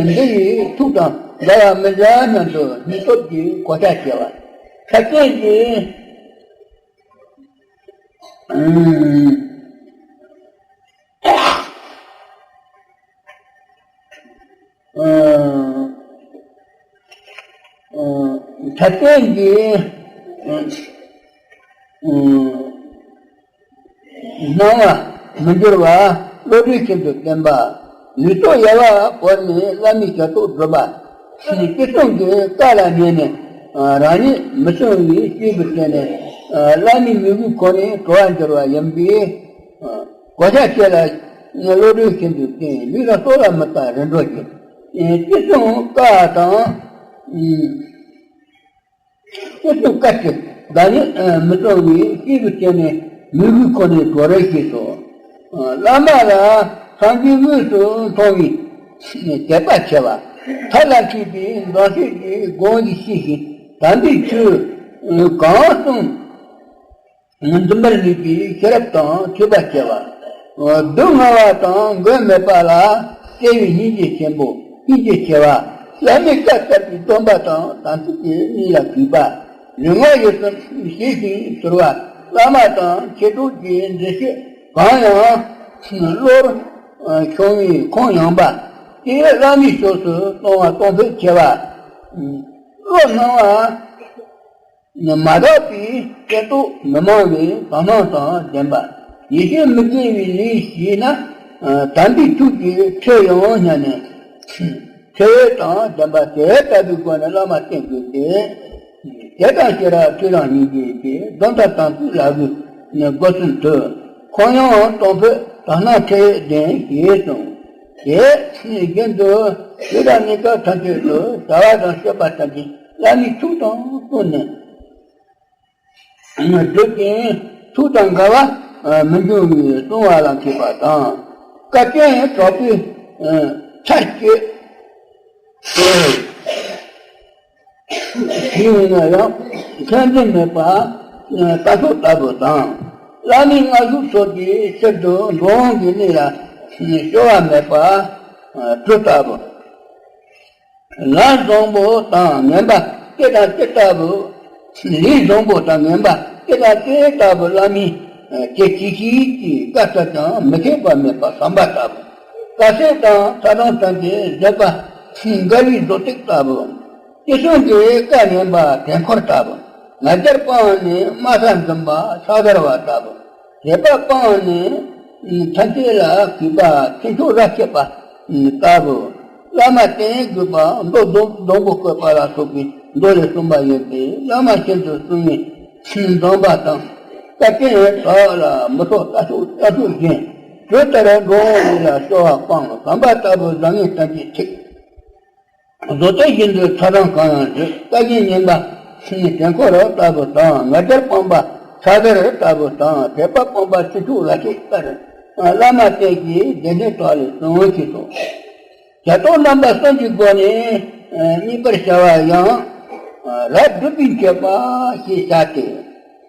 འདི་ཡི་ཐུགས་དང་འགལ་བ་མི་བྱ་སྙམ་དུ་སྙིང་སྟོབས་ཀྱིས་གོ་ཆ་བྱས་པ། ཐབས་ཅན་གྱིས། ཐབས་ཅན་གྱིས། སྣང་བ་མི་འགྱུར་བ་བློ་གྲོས་ཤིན་ཏུ་བརྟན་པ། ལུས་སྟོབས་ཡལ་བ་བོར་ནས་བླ་མའི་ཞབས་ཏོག་སྒྲུབ་པ། སྲིད་གསུམ་གྱི་བཀའ་ལ་ཉན་ནས་རང་ཉིད་མི་གསུང་བའི་སྐྱེས་བུ་དེ་ནི་བླ་མའི་མོས་གུས་ཁོ་ནས་གྲོལ་བར་འགྱུར་བ་ཡིན་པས། གོ་ཆ་ཁྱེད་ལ་བློ་གྲོས་ཤིན་ཏུ་བརྟན། ལུས་ལ་སྲོག་ལ་མི་ལྟ་རིམ་གྲོ་བྱེད། སྲིད་གསུམ་བཀའ་དང་། སྲིད་གསུམ་བཀའ་ཁྲིད་བདག་ཉིད་མི་གསུང་བའི་སྐྱེས་བུ་དེ་ནི་མོས་གུས་ཁོ་ནས་གྲོལ་རེ་ཞེས་སོ། བླ་མ་ལ་སངས་རྒྱས་དངོས་སུ་མཐོང་བའི་དད་པ་ཆེ་བ། ཐབས་ལ་མཁས་པའི་མཛངས་བཤེས་ཀྱི་དགོངས་གཞི་ཤེས་ཤིང་དམ་པའི་ཆོས་གང་གསུང་འཛིན་པར་ནུས་པའི་ཤེས་རབ་དང་ཐོས་པ་ཆེ་བ། སྡུག་བསྔལ་བ་དང་མགོན་མེད་པ་ལ་བརྩེ་བའི་སྙིང་རྗེ་ཆེན་པོ་སྙིང་རྗེ་ཆེ་བ། བླ་མའི་བཀའ་དག་པའི་སྡོམ་པ་དང་དམ་ཚིག་གི་གནས་ལ་གུས་པ། ལུས་ངག་ཡིད་གསུམ་ཞི་ཞིང་དུལ་བ། བླ་མ་དང་མཆེད་གྲོགས་ཀྱི་འདུ་ཤེས་གང་ཡང་བློར་ཤོང་བའི་ཁོང་ཡངས་པ། དེས་བླ་མའི་ཕྱོགས་སུ་གཏོང་བ་གཏོང་ཕོད་ཆེ་བ། བློ་སྣང་བ། མ་དག་པའི་སྐྱེ་སྟོབས་མི་མང་བའི་དག་སྣང་དང་ལྡན་པ། ཡེ་ཤེས་མི་དགེ་བའི་ལས་བྱས་ན། དམ་པའི་ཐུགས་ཀྱི་ཁྲོད་ཡང་སྙན་ནས། ཁྲེལ་དང་ལྡན་པ་དེ་ལྟ་བུའི་སྒོ་ནས་བླ་མ་བསྟེན་དགོས་ཏེ། དད་དང་ཤེས་རབ་ཐོས་དང་སྙིང་རྗེ་ཡིས། སྡོམ་དང་དམ་ཚིག་ལ་གུས་ནས་སྒོ་གསུམ་དུ། ཁོང་ཡང་གཏོང་ཕོད་དག་སྣང་ཁྲེལ་ལྡན་ཞེས་གསུངས། དེ་བཞིན་དུ་ཆོས་དང་གནས་སྐབས་ཐམས་ཅད་དུ་བྱ་བ་དང་སྤྱོད་པ་ཐམས་ཅད་བླ་མའི་ཐུགས་དང་བསྟུན་ནས་སྒྲུབ་ཅིང་ཐུགས་དང་འགལ་བ་མི་འབྱུང་བའི་བསྲུང་བ་ལ་མཁས་པ་དང་། བཀའ་བཀྱོན་དྲག་པོའི་ཚར་གཅོད། དེ་ཡིན་ན་ཡང་མཚན་འཛིན་མེད་པ་རྟ་མཆོག་ལྟ་བུ་དང་། བླ་མའི་མངའ་གཟུགས་སོགས་ཀྱི་ཕྱིར་དུ་འགྲོ་འོང་གི་གནས་ལ་སྐྱོ་བ་མེད་པ་གྲུ་ལྟ་བུ། ལས་བཟང་པོ་དང་ངན་པ་དེ་དང་དེ་ལྟ་བུ། ལས་བཟང་པོ་དང་ངན་པ་དེ་དང་དེ་ལྟ་བུ་བླ་མའི་དེ་ཅི་ཞིག་གིས་བཀའ་སྩལ་ཀྱང་མི་ཁེགས་པ་མེད་པ་ཟམ་པ་ལྟ་བུ། དཀའ་སྤྱད་དང་ཚ་གྲང་ཐམས་ཅད་བཟོད་པ་མགར་བའི་མཛོ་སྟེགས་ལྟ་བུ། དེ་གསུམ་གྱི་བཀའ་ཉན་པ་དྲན་འཁོར་ལྟ་བུ། ང་རྒྱལ་སྤངས་ནས་དམའ་ས་འཛིན་པ་ཕྱག་བདར་བ་ལྟ་བུ། དད་པ་སྤངས་ནས་ཐམས་ཅད་ལ་གུས་པ་ཁྱེད་མཆོག་རབ་གཅེས་པ་ལྟ་བུ། བླ་མ་བསྟེན་དགོས་པ་མདོ་སྡོང་སྡོང་པོ་བཀོད་པ་ལ་སོགས་པའི་མདོ་ལས་གསུངས་པ་ཡིན་ཏེ། བླ་མ་ཤིན་ཏུ་བསྲུང་བའི་ཁྲིམས་བཟང་པ་དང་། བཀའ་བཀྱོན་དག་ལ་མི་སྲོག་རྟ་ཕྱོགས་རྟ་ཕྱོགས་བཞིན། གྲུ་ལྟར་འགྲོ་འོང་ལས་ལ་སྐྱོ་བ་སྤངས། ཟམ་པ་ལྟ་བུ་བཟང་ངན་ཐམས་ཅད་ཐེག་བཟོ་ལྟ་བཞིན་དུ་ཚ་གྲང་གང་ཡང་བཟོད། བཀའ་བཞིན་ཉན་པ་ དྲན་འཁོར་ལྟ་བུ་དང་། ང་རྒྱལ་སྤངས་པ་ཚ་གར་ལྟ་བུ་དང་། དད་པ་སྤངས་པ་ཆུ་འཁྱུག་ལ་ཁད་ལྟར། བླ་མ་བསྟེན་ཞིང་བདེ་གཤེགས་ཐོག་ལས་གསུང་བྱས་སོ། བྱ་སྟོན་རྣམ་པ་གསུམ་གྱི་སྒོ་ནས་མཉེས་པར་བྱ་བ་ཡང་རབ་སྒྲུབ་པའི་མཆོད་པ་ཞེས་བྱ་སྟེ།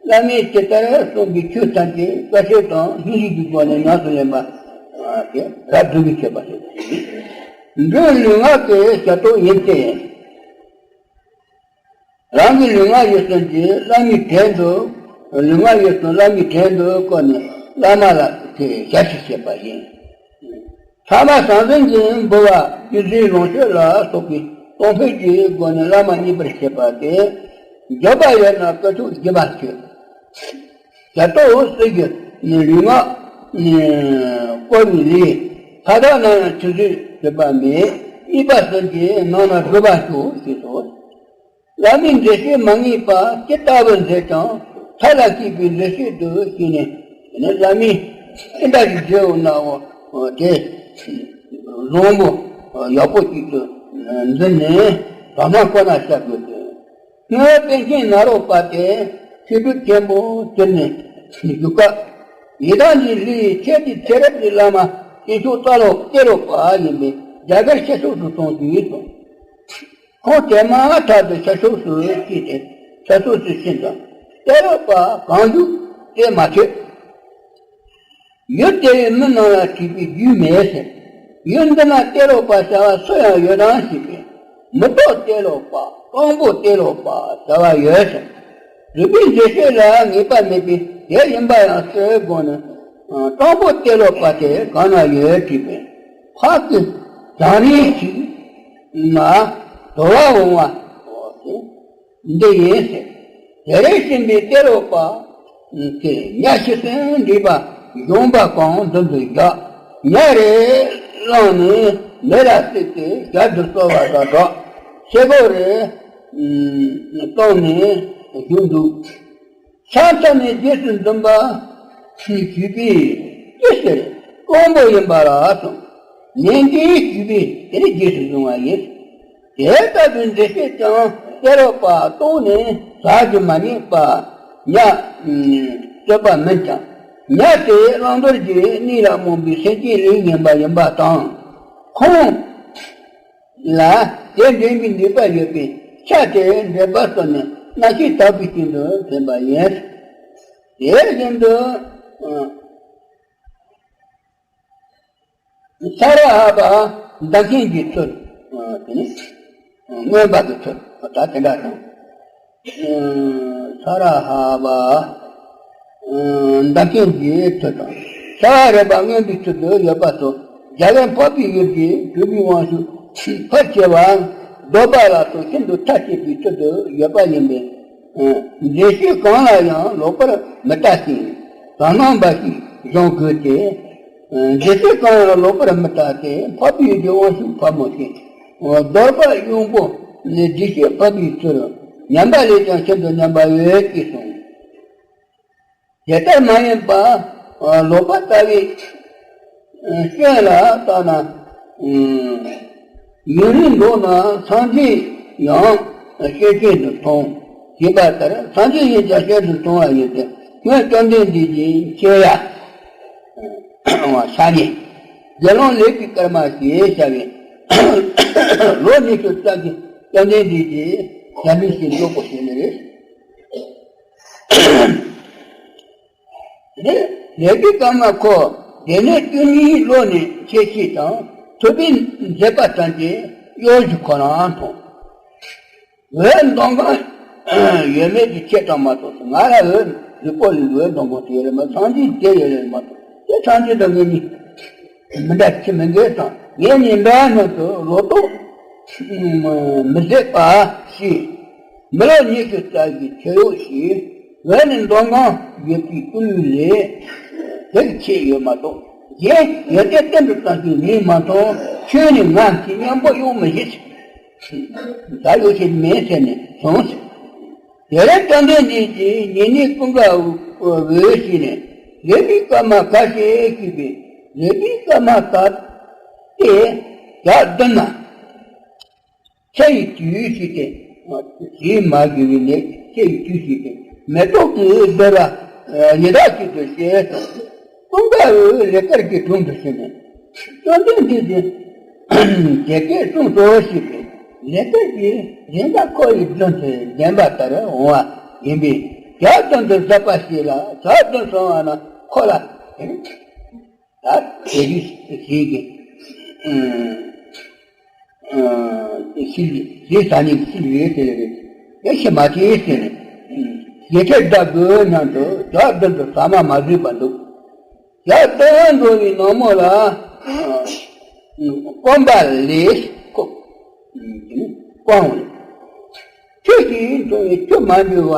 བླ་མས་ཇི་ལྟར་གསུངས་པའི་ཆོས་ཐམས་ཅད་བཀའ་ཆོས་དང་སྙན་ཞུ་གི་སྒོ་ནས་ཉམས་སུ་ལེན་པ་དེ་རབ་སྒྲུབ་པའི་མཆོད་པ་ཞེས་བྱ། འབྲུ་ལུས་ངག་གི་བྱ་སྟོན་ཡིན་ཏེ། རང་གི་ལུས་ངག་ཡིད་གསུམ་གྱིས་བླ་མའི་བྲན་དུ། ལུས་ངག་ཡིད་གསུམ་བླ་མའི་བྲན་དུ་བཀོལ་ནས་བླ་མ་ལ་དེ་ཞབས་ཕྱི་བྱེད་པ་ཡིན། ཐ་མ་ཟང་ཟིང་གི་འབུལ་བ་བཅུད་ཟོས་ལོངས་སྤྱོད་ལ་སོགས་པའི་གཏོང་ཕོད་ཀྱི་སྒོ་ནས་བླ་མ་མཉེས་པར་བྱེད་པ་སྟེ། འབྱོར་པ་ཡོད་ན་དཀོན་མཆོག་སྦྱིན་པ་མཆོད། བྱ་སྟོན་གསེར་གྱི་ལུས་ངག་བསྐོར་བའི་ལས། ཕ་དག་ན་ཡང་ཆུད་ཟོས་སྲིད་པ་མེད། མཉེས་པ་གསུམ་གྱིས་ནང་ན་སྒྲུབ་པ་མཆོག་ཞེས་སོ། བླ་མའི་མཛད་བཤད་མ་ངེས་པ་ཇི་ལྟ་བུར་མཛད་ཀྱང་མཐའ་ལ་སྐྱེས་པའི་མཛད་བཤད་དུ་བྱས་ནས། དེ་ནས་བླ་མའི་ཅི་འདྲ་ཞིག་མཛད་འོ་ནའོ། དེ་བཟང་པོ་ཡག་པོ་ཅིག་ཏུ་འཛིན་ནས་དག་སྣང་ཁོ་ན་བྱ་དགོས་ཏེ། སྔོན་པཎ་ཆེན་ནཱ་རོ་པ་དེ་ཆོས་སྒྲུབ་ཆེན་པོ་གྱུར་ནས་བཞུགས་སྐབས། ཡི་དམ་གྱི་ལྷའི་ཆོས་ཀྱི་ཚེ་རབས་ཀྱི་བླ་མ་དཀོན་མཆོག་རྩ་ལོ་གཏད་རོགས་པ་ཡིན་པས་རྒྱ་གར་ཤར་ཕྱོགས་སུ་སོང་ཞིག་གསུངས། ཁོང་དེ་མ་ཐག་ཏུ་ཤར་ཕྱོགས་སུ་སྐྱེས་ཏེ་ཤར་ཕྱོགས་སུ་ཕྱིན་ཙང་གཏད་རོགས་པ་གང་བཞུགས་དེ་མ་ཆོད། ཡུལ་དེའི་མི་རྣམས་ལ་དྲིས་པའི་རྒྱུས་མེད་ཟེར། ཡུལ་འདི་ན་གཏད་རོགས་པ་བྱ་བ་སུ་ཡང་ཡོད་དམ་ཞེས་པས། མི་ལྡོག་གཏད་རོགས་པ་སྐོང་པོ་གཏད་རོགས་པ་བྱ་བ་ཡོད་ཟེར། རིག་པའི་མཛད་བཤད་ལ་ངེས་པ་མེད་པས་དེ་ཡིན་པ་ཡང་ཟེར་དགོངས་ནས། སྐོང་པོ་གཏད་རོགས་པ་དེ་གང་ན་ཡོད་དྲིས་པས། ཕག་གི་བྱང་རིང་ཞིག་ན་དོར་བ་འོང་བ་ཟེར། འདི་ཡིན་ཟེར། དེ་རིང་ཕྱིན་པའི་གཏད་རོགས་པ་དེ་ཉ་ཤི་སོན་འདྲིས་པ་གཞོང་པ་གང་མདུན་དུ་བཞག་ཉ་རེ་བླངས་ནས་མེ་ལ་བསྲེགས་ཏེ་ཞབས་སུ་གསོལ་བ་དང་སྦྲགས་ཕྱི་སྒོ་རེ་བཏང་ནས་བཞུགས་འདུག་ཕྱག་འཚལ་ནས་རྗེས་སུ་འཛིན་པ་ཞུས་པས། ཅི་ཟེར། སྐོང་པོ་ཡིན་པ་ལ་གསུངས། ནན་ཏན་ཞུས་པས་དེ་ནས་རྗེས་སུ་བཟུང་བ་ཡིན། དེ་ལྟ་བུའི་མཛད་བཤད་ཀྱང་གཏད་རོགས་པ་གཏོང་ནས་ཟ་རྒྱུ་མ་རྙེད་པ་ཉ་རྩོད་པ་མིན་ཀྱང་། ཉ་དེ་བླང་དོར་གྱི་གནས་ལ་རྨོངས་པའི་སེམས་ཅན་ལས་ངན་པ་ཡིན་པ་དང་། ཁོང་ལ་དེ་འདྲེན་པའི་ནུས་པ་ཡོད་པས་ཤ་དེ་འདྲེན་པ་གསོལ་ནས་རྣམ་ཤེས་དག་པའི་སྟེང་དུ་འཛིན་པ་ཡིན། དེ་བཞིན་དུ། ས་ར་ཧ་པ་མདའ་མཁན་གྱི་ཚུལ། དེ་ནི་མངོན་པ་གི་ཚུལ་ད་དེ་འདྲ་དང་། ས་ར་ཧ་པ་མདའ་མཁན་གྱི་ཚུལ་དང་། ས་ར་ཧ་པ་མངོན་པའི་ཚུལ་དུ་ཡོད་པ་སོགས་རྒྱལ་བའི་འཕགས་པའི་ཡུལ་གྱི་གྲུབ་པའི་དབང་ཕྱུག་ཕལ་ཆེ་བ་འདོད་པ་ལ་སོགས་ཤིན་ཏུ་ཐ་ཆད་པའི་ཚུལ་དུ་ཡོད་པ་ཡིན་པས། མཛད་བཤད་གང་ལ་ཡང་ལོག་པར་མི་ལྟ་ཞིང་དག་སྣང་འབའ་ཞིག་སྦྱོང་དགོས་ཏེ། མཛད་བཤད་གང་ལ་ལོག་པར་མི་ལྟ་སྟེ་འཕགས་པའི་ཡུལ་གྱི་དབང་ཕྱུག་ཕག་མོ་ཆེ། འདོད་པ་གཡུང་པོ་ནི་བདེ་གཤེགས་འཕགས་པའི་ཚུལ། ཉམས་པ་ལས་ཀྱང་ཤིན་ཏུ་ཉམས་པ་ཡོད་ཅེས་གསུངས། དེ་ལྟར་མ་ཡིན་པ་ལོག་པར་ལྟ་བའི་སྐྱོན་ལ་བརྟགས་ན། ཡུན་རིང་འགྲོགས་ན་སངས་རྒྱས་ཡང་སྐྱོན་ཅན་དུ་མཐོང་། ཞེས་པ་ལྟར་སངས་རྒྱས་ཡིན་ཀྱང་སྐྱོན་དུ་མཐོང་བ་ཡིན་ཏེ། སྔོན་བཅོམ་ལྡན་འདས་ཀྱིས་ཁྱེད་ཡ། ཤ་ཉེ། དགེ་སློང་ལེགས་པའི་སྐར་མ་ཞེས་བྱ་བའི་ལོ་ཉི་ཤུ་རྩ་གི་བཅོམ་ལྡན་འདས་ཀྱིས་ཞལ་འདོན་ཞིང་འཇོག་པོ་ཞེས་ནི་རེད། ལེགས་པའི་སྐར་མ་ཁོ་སྡེ་སྣོད་བཅུ་གཉིས་ལོ་ནས་ཆེ་ཤེས་དང་ཐུབ་པའི་མཛད་པ་ཙམ་གྱིས་གཡོ་སྒྱུ་ཁོ་རང་མཐོང་། འོད་མདངས་གང་ཡོད་མེད་ཀྱི་ཁྱད་དང་མ་གཏོགས་སུ། ང་ལ་འོད་ལུས་པོ་ལས་འོད་མདངས་གང་དེ་ཡོད་རེད་མ། སངས་རྒྱས་དེ་ཡོད་རེད་མ་གཏོགས་དེ་སངས་རྒྱས་དང་ངེད་གཉིས་མི་འདྲ་ཆེ་མི་འགལ་ཙང་ངེད་གཉིས་འདྲ་མཉམ་དུ་ལོ་ཏོག་མི་ཟད་པ་ཞིག་མི་ལོ་ཉི་ཤུ་རྩ་བཞིའི་ཁྱེར་ཡོད་ཞིག་འོད་ནི་མདངས་གང་ཡོད་པའི་སྤུ་ལུས་ལས་དེར་ཆེ་ཡོད་མ་གཏོགས། གཞན་ཡོན་ཏན་གཏན་དུ་བཏང་ཞིང་ངས་མ་མཐོང་། ཁྱོད་ནི་ང་གི་མཉམ་པོ་ཡོང་མི་ཤེས། ད་ཡོད་ཤེས་མེད་ཟེར་ནས་སོང་ཟེར། དེ་ལས་བཅོམ་ལྡན་འདས་ཀྱིས་ཉེ་གནས་ཀུན་དགའ་བོས་ཞུས་ནས་ལེགས་པའི་སྐར་མ་ག་ཞེས་ཞུས་པས། ལེགས་པའི་སྐར་མ་དག་སྟེ་ཞག་བདུན་ན་ཚེ་ཡི་དུས་ཞུས་ཏེ། ཞེས་མ་གྱུར་པའི་ནད་ཅེས་བརྗོད་བྱས་ཏེ། མེ་ཏོག་གི་རྡུལ་ལ་ཡི་དྭགས་ཀྱི་དུ་ཞེས་སོ། ཀུན་དགའ་བོས་ལེགས་དཀར་གྱི་དྲུང་དུ་ཕྱིན་ནས། བཅོམ་ལྡན་འདས་ཀྱིས་དེ་སྐད་གསུངས་སོ་ཞེས་པས། ལེགས་དཀར་གྱིས་གཞན་དག་ཁོ་ཡི་མདུན་དུ་བདེན་པ་ལྟར་འོང་བ་ཡིན་པས། ཇ་མདུན་དུ་བཟོད་པ་བྱས་ལ་ཇ་མདུན་སོང་བ་ན་ཁོ་ལ། ད་དེ་རིགས་ཞིག་གིས་ཞིག་ཞིག་ཟ་ནས་ཞིག་རེད་ཟེར་རེད། ཡ་ཤི་མ་ཤི་ཟེར་ནས་ཞེ་ཁྲེལ་དགའ་དགོས་སྙམ་དུ་ཇ་མདུན་དུ་ཟ་མ་མ་བཟོད་པར་འདུག་ཇ་ལྟ་བར་འགྲོ་བའི་ནག་མོ་ལ་སྐོམ་པ་ལས་ཁོ་སྐོམ། ཁྱོད་ཀྱིས་འཐུང་བའི་ཆུ་མ་འབུལ་བ།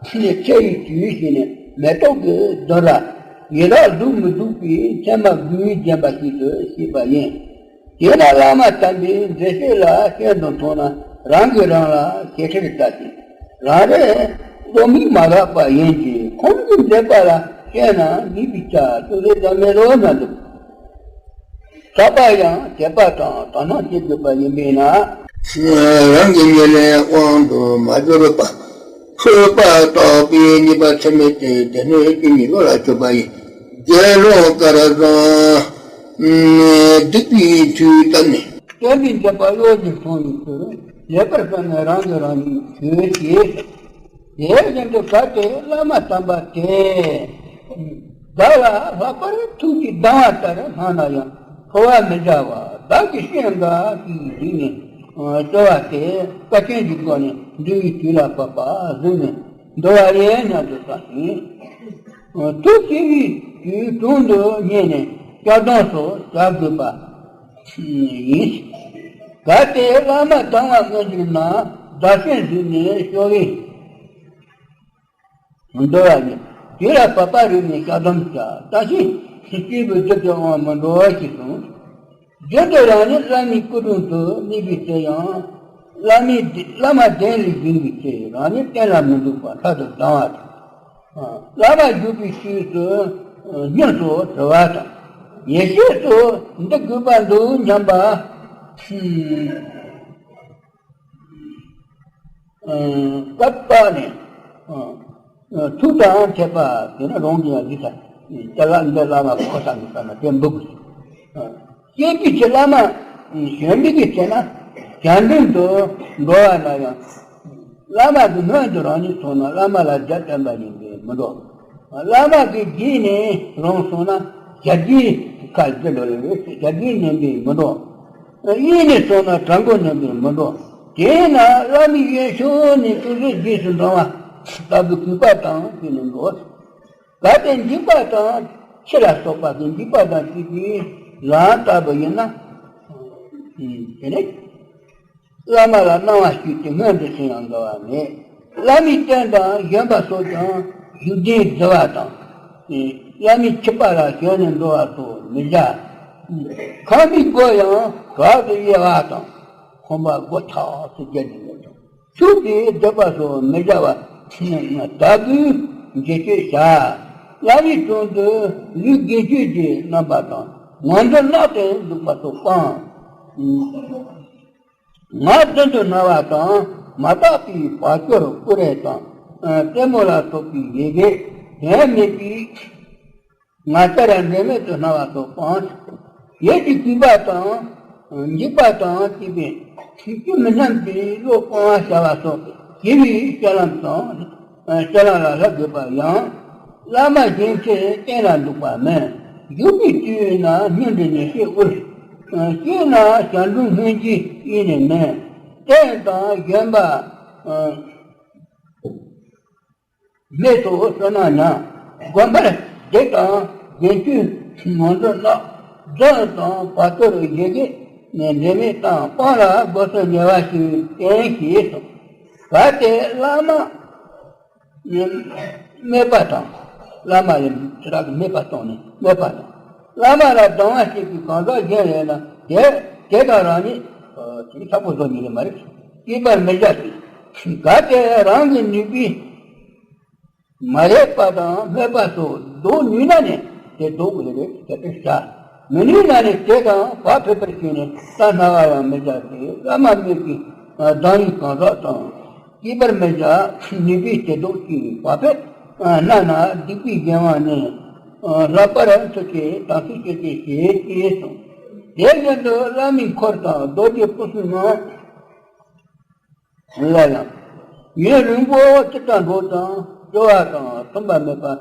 ཕྱི་ནས་ཚེ་ཡི་དུས་ཤིག་ནས་མེ་ཏོག་གི་རྡུལ་ལ་ཡི་དྭགས་གཟུགས་མི་སྡུག་པའི་མཚན་མ་དགུས་བརྒྱན་པ་ཞིག་ཏུ་བྱས་པ་ཡིན། དེས་ན་བླ་མ་དམ་པའི་མཛད་བཤད་ལ་ཤིན་ཏུ་མཐོང་ན་རང་གིས་རང་ལ་ཞེ་ཁྲེལ་ལྟ་ཞིང་རང་རེ་བློ་མིག་མ་རག་པ་ཡིན་གྱི་ཁོང་གི་མཛད་པ་ལ་ཤེས་ན་ཉེས་པའི་ཆ་ཅུང་ཟད་ཀྱང་མེད་དོ་སྙམ་དུ། ཟབ་པ་ཡང་དད་པ་དང་དག་སྣང་བྱེད་དགོས་པ་ཡིན་པས་ན། རང་གི་ཉེར་ལེན་དབང་དུ་མ་གྱུར་པ། འཁྲུལ་པ་བརྟག་པའི་ཉེས་པ་ཚད་མེད་དེ་དེ་ནས་ཀྱི་ཉེས་པ་ལ་གྱུར་པ་ཡིན། དགེ་སློང་སྐལ་བཟང་སྡིག་པའི་མཐུས་བཏབ་ནས། བསྟན་པའི་མཛད་པ་གཡོ་ཞིང་སོང་བའི་ཕྱིར། ལེགས་པར་བསམས་ནས་རང་གིས་རང་ཉིད་ཞུས་ཏེ། དེ་བཞིན་དུ་གལ་ཏེ་བླ་མ་དམ་པ་དེས། བདག་ལ་ལྷག་པར་ཐུགས་ཀྱིས་སྡང་བ་ལྟར་སྣང་ན་ཡང་ཁོ་བ་མི་བྱ་བར་བདག་གི་སྤྱན་འགའ་ཞིག་གཟིགས་ནས། སྐྱོ་བ་སྟེ་བཀའ་དྲིན་གྱི་སྒོ་ནས་འདུལ་བའི་དུས་ལ་བབ་པ་གཟིགས་ནས་འདུལ་བ་ཡིན་སྙམ་དུ་བསམ་ཞིང་། ཐུགས་ཆེ་བའི་དུས་དྲུང་དུ་བསྙེན་ནས་སྐྱབས་སྡོམ་སོགས་བྱ་དགོས་པ། ཡིན། གལ་ཏེ་བླ་མ་དམ་པ་མངོན་གྱུར་ན་བདག་སྤྱན་གཟིགས་ནས་སྐྱོ་བས་འདུལ་བ་ཡིན། དུས་ལ་བབ་པ་རིག་ནས་བཤགས་སྡོམ་བྱ། ད་ཕྱིན་སྐྱེས་བུའི་བདུད་དུ་འོང་བ་མི་འགྲོ་ཞེས་གསུངས། རྒྱུན་དུ་རང་ཉིད་བླ་མའི་སྐུ་དྲུང་དུ་གནས་པའི་ཚེ་ཡང་། བླ་མའི་བླ་མ་གདན་ལ་བཞུགས་པའི་ཚེ་རང་ཉིད་སྟན་ལ་མི་འདུག་པར་ཐར་དུ་ལྡང་བ་དང་། བླ་མ་བཞུགས་པའི་དུས་སུ་སྙུན་དུ་དྲི་བ་དང་། ཡེ་ཤེས་སུ་འདི་དགོས་པ་འདུག་སྙམ་པ། སྐབས་བརྟགས་ནས། ཐུགས་དང་འཕྲད་པ་དེ་ནི་རང་གིས་ཡང་གཟིགས་ས། ལ་འདི་བླ་མ་ཁོ་ཐག་ནས་བལྟས་ན་དེ་འབུག་སྐྱེས་བུ་ཆེ་བླ་མ་གཞོན་པའི་གི་ཚེ་ན་བྱམས་སྒྲོན་དུ་འགྲོ་བ་ན་ཡང་། བླ་མ་གི་སྔོན་དུ་རང་ཉིད་སོང་ན་བླ་མ་ལ་རྒྱབ་བརྟེན་པ་ཡིན་པས་མི་འགྲོ། བླ་མ་གི་རྗེས་ནས་རང་སོང་ན་ཞབས་རྗེས་ཁ་རྒྱུ་འགྲོ་ལེ་བས་ཞབས་རྗེས་ནན་པས་མི་འགྲོ། གཡས་ནས་སོང་ན་བྲག་མགོ་ནན་པས་མི་འགྲོ། དེས་ན་བླ་མའི་གཡས་ཕྱོགས་ནས་ཅུང་ཟད་རྗེས་སུ་འབྲང་བ་ལྟ་བུའི་གུས་པ་དང་བཅས་ནས་འགྲོ། གལ་ཏེ་འཇིགས་པ་དང་ཁྱི་ལ་སོགས་པ་གི་འཇིགས་པ་དང་བཅས་པའི་ལམ་ལྟ་བུ་ཡིན་ན། དེ་ནས། བླ་མ་ལ་སྣང་བ་སྐྱེས་ཏེ་སྔོན་དུ་ཕྱིན་ཡང་འགལ་བ་མེད། བླ་མའི་རྟེན་དང་བཞོན་པ་སོགས་ཀྱང་བཞུགས་གདན་བརྫི་བ་དང་། བླ་མའི་ཆིབས་པ་ལ་ཞོན་ནས་འགྲོ་བ་སོགས་མི་བྱ། ཁང་པའི་སྒོ་ཡང་དྲག་ཏུ་དབྱེ་བ་དང་། ཁང་པ་སྒོ་ཐག་ཏུ་བརྒྱབ་ནས་ཡོད་ཅིང་ཚུགས་ཀྱིས་རྡེག་པ་སོགས་མི་བྱ་བ་ལྟ་བུའི་འགྲེལ་བཤད་བྱ། བླ་མའི་དྲུང་དུ་ལུས་དགེ་སྤྱོད་ཀྱི་རྣམ་པ་དང་ངོ་མཚར་རྣག་ཏུ་འདུག་པ་སོགས་སྤང་། ངག་བཙན་དུ་སྨྲ་བ་དང་མ་དག་པའི་བར་སྐོར་ཀུ་རེ་དང་། ལྟད་མོ་ལ་སོགས་པའི་ཡི་གེ་དོན་མེད་པའི་ངག་འཁྱལ་འབྲེལ་མེད་དུ་སྨྲ་བ་སོགས་སྤང་། ཡིད་ཀྱི་གུས་པ་དང་འཇིགས་པ་དང་བཅས་པའི་ཚིག་རྒྱུ་མི་སྙམ་པའི་བློ་སྤོང་བ་བྱ་བ་སོགས་དགེ་བའི་བཤད་ལམ་དང་། བཤད་ལམ་ལ་བསླབ་དགོས་པ་ཡང་། བླ་མ་གཞན་ཚེ་གཏན་ལ་འདུག་པ་མིན། བཞུགས་པའི་དུས་ན་སྙུན་དུ་ཉེར་ཞི་དབུལ། སྐྱེས་ན་ཞབས་དྲུང་སྔོན་གྱི་དབྱིངས་ནས་མིན། རྟེན་དང་བཞོན་པ་མེ་སོགས་བསོད་ནམས་ཉམས། དགོན་པར་བསྡད་དང་རྒན་ཁྱོད་ངོ་འཛིན་ལགས། རྫུན་དང་བར་སྐོར་ཡི་གེ་འབྲེལ་མེད་དང་སྤང་ལ་སྒོ་སོ་ཉེ་བ་ཞིག་བསྟེན་ཞེས་གསུངས། གལ་ཏེ་བླ་མ་སྨད་པ་དང་། བླ་མ་ལ་ཅི་རག་གི་སྨད་པ་བཏང་ནས་སྨད་པ་དང་། བླ་མ་ལ་སྡང་བ་སྐྱེས་པའི་གང་ཟག་གཞན་ཡོད་ན་དེ་དེ་དང་རང་ཉིད་དེ་ཆགས་པོ་བཟོ་ཉེས་ལེ་མ་རེད། སྐྱེས་པར་མི་བྱ་ཞིང་། གལ་ཏེ་རང་གི་ནུས་པས་མ་རེག་པ་དང་སྨད་པ་སོགས་བཟློག་ནུས་ན་ནི་དེ་བཟློག་དགོས་རེད་དེ་ལྟར་བྱ། མི་ནུས་ན་ནི་དེ་དང་བག་ཕེབས་པར་བྱས་ནས་ད་སྨྲ་བ་ཡང་མི་བྱ་སྟེ་བླ་མ་སྨད་ཀྱི་ གདངས་ཡིག་གང་ཟག་དང་། སྐྱེས་པར་མི་བྱ་ནུས་པའི་སྟེ་ལྡོག་ཅིང་བ་ཕད་སྣ་ན་སྡིག་པའི་གཞན་དབང་ནི། ལྷག་པར་མཐུ་ཆེ་དང་ཐུགས་ཆེ་སྟེ་ཞེས་ཅེས་གསུངས། དེ་བཞིན་དུ་བླ་མའི་འཁོར་དང་རྡོ་རྗེ་སྤུན་གསུམ་རྣམས། ལ་ཡང་། ཡུན་རིང་པོ་ཅི་ལྟར་འགྲོགས་དང་སྐྱོ་བ་དང་མཐུན་པ་མེད་པར་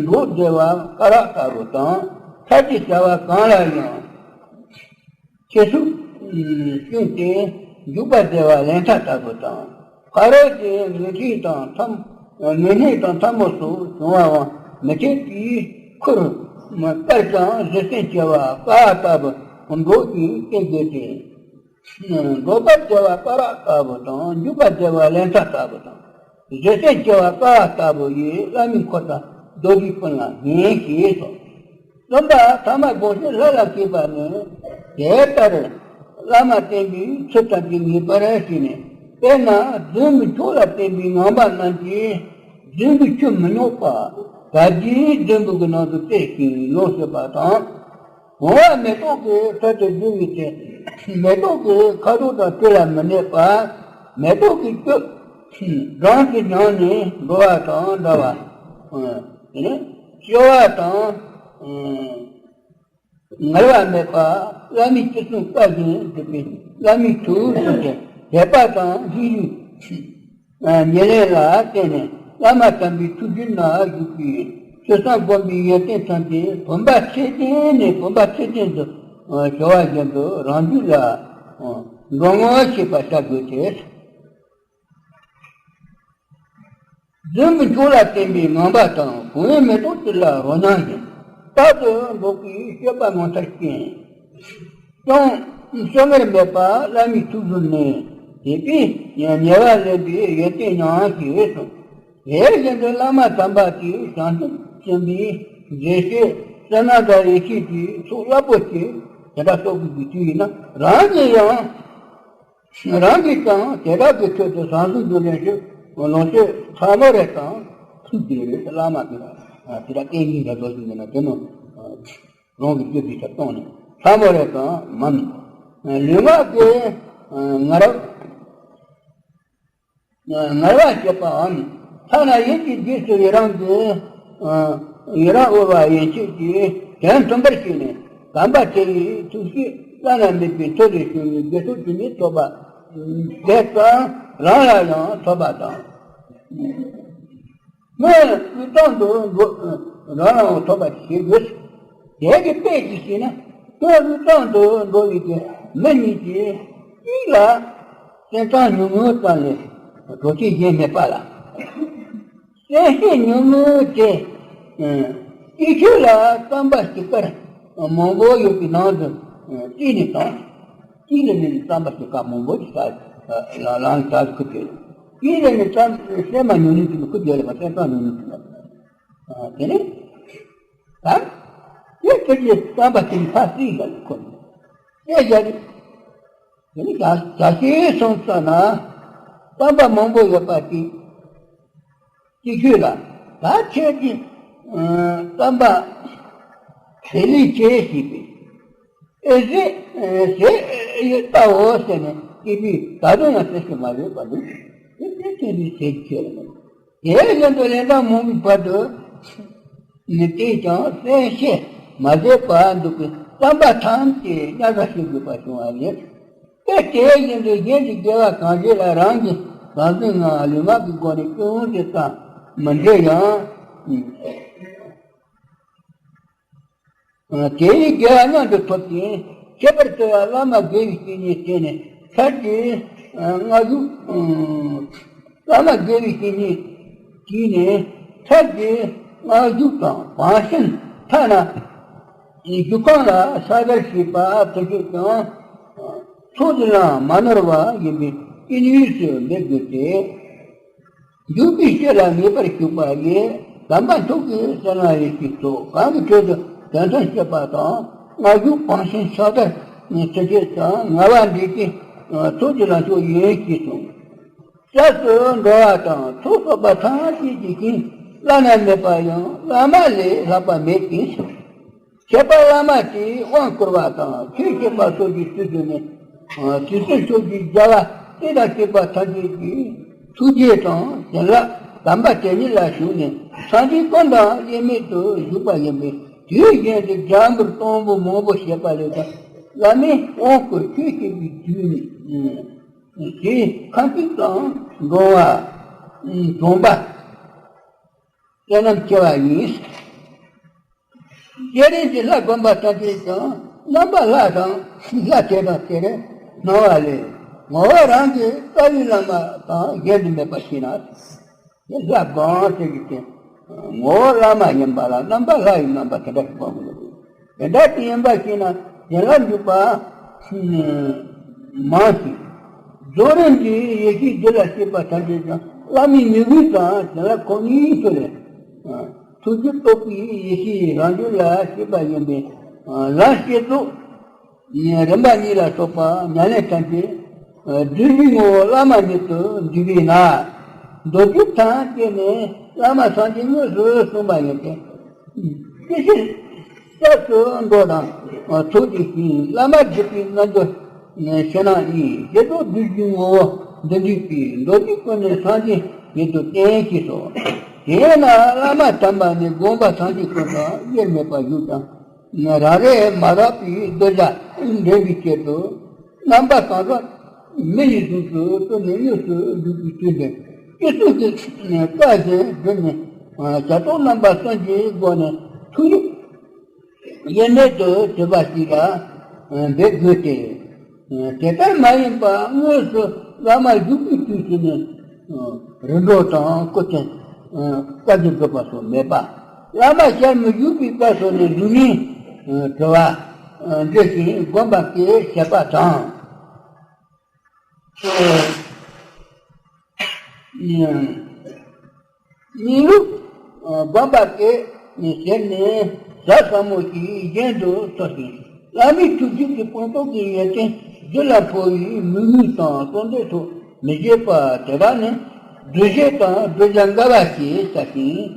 འགྲོགས་བདེ་བ་སྐ་རགས་ལྟ་བུ་དང་། ཐབས་ཀྱི་བྱ་བ་གང་ལ་ཡང་ཁྱད་གསོད་བྱུང་སྟེ་འཇུག་པ་བདེ་བ་ལས་མཐའ་ལྟ་བུ་དང་། ཕ་རོལ་ཏུ་ངན་འཕྲད་དང་ཐལ་ངན་འཕྲད་དང་ཐལ་མོ་སོགས་བྱུང་བའང་མི་འཕྲད་པའི་ཁུར་པར་ཀྱང་བཟོད་བསྲན་ཆེ་བ་སྐ་རགས་ལྟ་བུ་འགྲོགས་ཤིང་བསྟེན་དགོས་ཏེ། འགྲོགས་པར་བྱ་བ་སྐ་རགས་ལྟ་བུ་དང་འཇུག་པར་བྱ་བ་ལས་མཐའ་ལྟ་བུ་དང་། བཟོད་བསྲན་ཆེ་བ་སྐ་རགས་ལྟ་བུ་ཡིས་བླ་མའི་འཁོར་དང་རྡོ་རྗེའི་སྤུན་ལ་བརྙས་ཞེས་སོ། གསུམ་པ་ཐ་མ་དགོངས་གཞི་ལྷ་ལ་བསྐྱེད་པ་ནི། དེ་ལྟར་བླ་མ་བསྟེན་པའི་ཚུལ་ཐམས་ཅད་ངེས་པར་བྱས་ནས། དཔེར་ན་རྫུན་གྱི་མཆོག་ལ་བརྟེན་པའི་ངང་པ་རྣམས་ཀྱིས་རྫུན་གྱི་ཆུ་མི་རྙོག་པ་ག་གིས་རྫུན་པོ་གི་ནང་དུ་བཙེར་ཞིང་ལོངས་སྤྱོད་པ་དང་། གོང་བ་མེ་ཏོག་གི་ཚལ་དུ་རྒྱུ་བའི་ཚེ། མེ་ཏོག་གི་ཁ་དོག་དང་དྲི་ལ་མི་གནས་པ། མེ་ཏོག་གི་སྐྱོ་སྦྲང་གིས་མྱངས་ནས་འགྲོ་བ་དང་འདྲ་བ། དེ་ནས་སྐྱོ་བ་དང་ངལ་བ་མེད་པ། བླ་མའི་ཚུལ་གསུམ་བཀའ་བཞིན་སྒྲུབ་པའི་བླ་མའི་ཐུགས་སུ་ཆེ་དད་པ་དང་ལྷའི་ལུས། ཉེར་ལེན་ལ་བརྟེན་ནས་བླ་མ་དམ་པའི་ཐུགས་རྒྱུད་ན་བཞུགས་པའི་ཆོས་སེམས་སྒོམ་པའི་ཡོན་ཏན་ཐམས་ཅད་བུམ་པ་ཆེ་ཆུང་ནས་བུམ་པ་ཆེ་ཆུང་དུ་བྱ་བ་བཞིན་དུ་རང་རྒྱུད་ལ་འགྲོ་ངོ་ཤེས་པར་བྱ་དགོས་ཏེ། རྫུན་གྱི་མཆོག་ལ་བརྟེན་པའི་ངང་པ་དང་གོང་བུའི་མེ་ཏོག་དེ་ལ་རོ་མྱང་ཞིང་རྟག་ཏུ་འགྲོགས་པའི་སྤྱོད་པ་ངོ་མཚར་ཅན། ཀྱང་སྐྱོ་ངལ་མེད་པ་བླ་མའི་ཐུགས་སུ་གནས། དད་པས་ཉེ་བར་ལེན་པའི་ཡོན་ཏན་མྱང་ཞེས་གསུངས། དེ་བཞིན་དུ་བླ་མ་དམ་པ་དེས་བྱང་ཆུབ་སེམས་དཔའི་རྗེས་ཤུལ་ཙ་ན་ད་ཡེ་ཤེས་ཀྱི་ཚོགས་རླབས་པོ་ཆེ་དེ་འདྲ་གསོག་དགོས་པའི་དུས་ཡིན་ན། རང་གིས་ཡང་རང་གིས་ཀྱང་དེ་དག་གི་ཁྲོད་དུ་བྱང་སེམས་སྒོམ་ལེན་ཞུ་ལོངས་སྤྱོད་ཕྲ་མོ་རེ་དང་ཐུག་དེ་རེད། བླ་མ་དེ་དེ་དག་བསྟན་ཡིན་འདྲ་བཟོ་ཞིག་མིན་ན་དེ་ནི་རང་གི་སྤྱོད་པའི་ཆ་གཏོང་ནས་ཕྲ་མོ་རེ་དང་མམ། ལུས་ངག་གི་ངལ་བ་ངལ་བ་བྱེད་པའམ། ཐ་ན་ཡིད་ཀྱི་རྗེས་སུ་ཡི་རང་གི་ཡི་རང་འོས་པ་ཡན་ཆད་ཀྱིས་དོན་མཐུན་པར་བྱས་ནས་དམ་པ་དེ་ཡི་ཐུགས་བསྐྱེད་བླ་ན་མེད་པའི་མཐུ་ལས་བྱུང་བའི་དགེ་ཚོགས་ཀྱི་ནི་ཐོབ་པ་དེ་ཙམ་རང་ལ་ཡང་ཐོབ་པ་དང་། སྔོན་དབུས་གཙང་དུ་འགྲོ་རང་རང་ཐོབ་པ་ཞིག་དགོས། དེ་གི་དཔེ་ཅིག་བྱས་ན་སྔོན་དབུས་གཙང་དུ་འགྲོ་བའི་གི་མི་གཉིས་ཀྱིས་གཅིག་ལ་སེམས་ཙམ་ཉུང་ངུ་ཙམ་ལས་གྲོགས་ཆེ་གཞན་མེད་པ་ལ། སེམས་ཤེས་ཉུང་ངུ་དེ། སྤྱི་ཆོས་ལ་རྩམ་པ་གཅིག་ཀར་མང་པོ་ཡོད་པའི་ནང་དུ་བརྩིས་ནས་དང་། གཅིག་ལས་ནི་རྩམ་པ་གཅིག་ཀ་མང་པོ་ཞིག་ལ་ལང་ལ་ཁུ་དེ། གཅིག་ལས་ནི་རྩམ་སེམས་མ་ཉུང་ཉུང་དུ་ཁུ་དེ་ལ་མ་སེམས་ཙམ་ཉུང་ཉུང་དུ་ལ། དེ་ནས་ད་དེ་ཁྱེད་ཀྱིས་རྩམ་པ་གཅིག་ཕ་སྲིད་ལ་ཁོ་ནས་དེ་བཞག་དེ་ནི་བྱ་བྱ་ཤེས་སོང་ཙ་ན་རྩམ་པ་མང་པོ་ཡོད་པ་དེ། སྤྱི་ཆོས་ལ་ད་ཁྱེད་ཀྱིས་རྩམ་པ་བེ་ལི་ཅེས་ཞེས་པའི་ཨེ་ཟེ་ཟེ་ཡོད་ལྟའོ་ཟེར་ནས་སྐྱེས་པས་ད་དུང་ཡང་ཟེར་ཞིག་མ་རེད་པ་འདུག་དེ་དེ་དེ་ནི་ཟེར་ཁྱེད་ལ། དེ་བཞིན་དུ་ལན་གྲངས་མང་པོའི་བར་དུ་ནི་བལྟས་ཀྱང་གསན་ཤེས་མ་བཟོད་པ་འདུག་པས་རྩམ་པ་ཐམས་ཅད་བརྙ་ས་ཞིག་དགོས་པ་བྱུང་བ་ཡིན། དེ་དེ་བཞིན་དུ་གཞན་གྱི་དགེ་བ་གང་བྱེད་ལ་རང་གི་བཟང་སྤྱོད་ངང་ལུས་ངག་གི་སྒོ་ནས་སྐྱོན་དེ་ཙམ་མི་འདྲེ་ཡང་། དེ་ཡི་དགེ་བ་མཉམ་དུ་ཐོབ་ཅིང་ཁྱད་པར་དུ་ཡང་བླ་མ་དགེ་བའི་བཤེས་གཉེན་བསྟེན་ནས་ཚར་གྱི་སྔ་གཞུག་བླ་མ་དགེ་བའི་བཤེས་གཉེན་བསྟེན་ནས་ཚར་གྱི་སྔ་གཞུག་དང་བང་ཆེན་ཐ་ན། ཞུ་ཁང་ལ་ཕྱག་བདར་བྱེད་པ་ཐུགས་ཆོད་ཀྱང་། ཚོགས་ཀྱི་ལམ་མ་ནོར་བ་ཡིན་པས་ཀུན་གཡས་སུ་འབད་དགོས་ཏེ། འཇུག་པའི་ཆོས་ལ་ངེས་པར་ཞུགས་པ་ལས་དམ་པ་མཆོག་གི་གསལ་སྣང་ཡེ་ཤེས་སོགས་གང་གི་ཁྲོད་དུ་དོན་མཚོན་བྱེད་པ་དང་། སྔ་གཞུག་བང་ཆེན་ཕྱག་བདར་ཐུགས་ཆོད་ཀྱང་ངལ་བ་འདས་ཀྱི་ཚོགས་ཀྱི་ལམ་མཆོག་ཡིན་ཞེས་གསུངས། སྐྱབས་སུ་འགྲོ་བ་དང་ཚོགས་གསོག་པ་ཐམས་ཅད་ཀྱི་ཞིང་བླ་ན་མེད་པ་ཡང་བླ་མ་ལས་ལྷག་པ་མེད་ཅིང་། ཁྱད་པར་བླ་མ་དེས་དབང་བསྐུར་བ་དང་ཆོས་བཤད་པ་སོགས་ཀྱི་ཚུལ་དུ་ནི། དུས་གསུམ་ཕྱོགས་ཀྱི་རྒྱལ་བ་ དེ་དང་བཅས་པ་ཐམས་ཅད་ཀྱི་ཐུགས་རྗེ་དང་བྱིན་རླབས་དམ་པ་དེ་ཉིད་ལ་ཞུགས་ནས་སངས་རྒྱས་ཀུན་དང་དབྱེར་མེད་དུ་བཞུགས་པ་ཡིན་པས། དུས་གཞན་དུ་འཇམ་པོར་གཏོང་ཕོད་མང་པོ་བྱེད་པ་ལས་ཀྱང་བླ་མའི་དབང་བསྐུར་ཆོས་བཤད་པའི་དུས་ནི། དེའི་ཁ་ཐུག་དང་འགྲོ་བ་གྲོང་པ་བསོད་ནམས་ཆེ་བ་ཡིན། སྤྱན་རས་གཟིགས་ལྷ་བསྒོམ་པ་ཐམས་ཅད་ཀྱང་རྣམ་པ་ལྷ་དང་ལྷ་དེ་དང་དེར་སྣང་བ་ལས་ངོ་བོ་རང་གི་རྩ་བའི་བླ་མ་དང་གཞན་དུ་མེད་པ་ཤེས་ན། དེ་ལྷ་བསྒོམ་ཟེར་གྱི་དེ་ངོ་བོ་བླ་མ་ཡིན་པ་ལ་རྣམ་པ་ལྷ་ཡི་རྣམ་པ་དེ་འདྲ་ཞིག་སྤང་དགོས། དེ་འདྲ་དེ་ཡིན་པ་ཤེས་ན་བྱིན་རླབས་འཇུག་པ་མང་ཞིང་། རྫོགས་རིམ་གྱི་ཡེ་ཤེས་རྒྱུད་ལ་སྐྱེས་པ་ཐམས་ཅད་ཀྱང་བླ་མའི་མོས་གུས་དང་བྱིན་རླབས་ཁོ་ནའི་ཚུལ་ལས། ཐུགས་རྒྱུད་རྟོགས་པའི་ཡེ་ཤེས་རང་རྒྱུད་ལ་སྐྱེས་པ་ཡིན་པས། ལམ་བསྐྱེད་རྫོགས་རིམ་པ་གཉིས་ལ་སོགས་པ་ཉམས་ལེན་ཐམས་ཅད་རྡུལ་གཅིག་ངོ་བོ་བླ་མ་ཉིད་དུ་འདུས་པས་ན། མདོ་རྒྱུད་ཐམས་ཅད་ནས་བླ་མ་སངས་རྒྱས་དངོས་སུ་གསུངས་པ་ཡིན་ཏེ། ཅི་ཕྱིར་སྐྱབས་སུ་འགྲོ་དང་ཚོགས་ཀྱི་ཞིང་བླ་མ་སྒྲུབ་པའི་རྣལ་འབྱོར་ཕྱིར་ན་ཡིན། བསྐྱེད་རྫོགས་རྡུལ་གཅིག་ངོ་བོ་འདི་འདུས་པས། མདོ་རྒྱུད་ཀུན་ནས་སངས་རྒྱས་ཉིད་དུ་བསྟན་ཞེས་སོ། དེས་ན་བླ་མ་དམ་པ་ནི་བསྒོམ་པ་ཐམས་ཅད་ཀུན་དང་དབྱེར་མེད་པར་བཞུགས་ཀྱང་རང་རེས་མ་རག་པའི་གདུལ་བྱ་འདྲེན་པའི་ཆེད་དུ། རྣམ་པ་གང་ཟག་མི་ཡི་གཟུགས་སུ་སྤྲུལ་ནས་དངོས་སུ་བཞུགས་པའི་དུས་འདིར་སྤྱི་གཙུག་གི་བཀའ་བཞིན་བསྒྲུབས་ནས་བྱ་རྟོགས་རྣམ་པ་གསུམ་གྱི་སྒོ་ནས་ཐུགས་ཡིད་དབྱེར་མེད་དུ་གྲུབ་པ་ཞིག་ལ་འབད་དགོས་ཏེ། དེ་ལྟར་མ་ཡིན་པར་དངོས་སུ་བླ་མ་བཞུགས་པའི་དུས་སུ་ནི། རིམ་གྲོ་དང་སྐུ་མཚན། བཀའ་བརྒྱུད་སྒྲུབ་པ་སོགས་མེད་པ། བླ་མ་ཞལ་མི་བཞུགས་པའི་སྐབས་སུ་ནི་གཟུགས་བརྙན་བྲི་བ་འབྲི་ཞིང་བསྒོམ་པ་སྐད་བཤད་པ་དང་། གཉིས་ལུགས་བསྒོམ་པ་སྐད་ཟེར་ནས་ཟབ་ཟབ་མོ་ཞིག་གཞན་དུ་ཐོས་ཤིང་། བླ་མའི་ཐུགས་རྒྱུད་ཀྱི་སྤངས་རྟོགས་ཀྱི་ཡོན་ཏན་རྒྱུད་ལ་འཕོ་བའི་མོས་གུས་དང་བརྩོན་འགྲུས་ཐོག་མི་བྱེད་པ་དེ་དག་ནི་སྒྲུབ་བྱེད་དང་བསྒྲུབ་བྱ་འགལ་བ་ཞེས་བྱ་ཞིང་།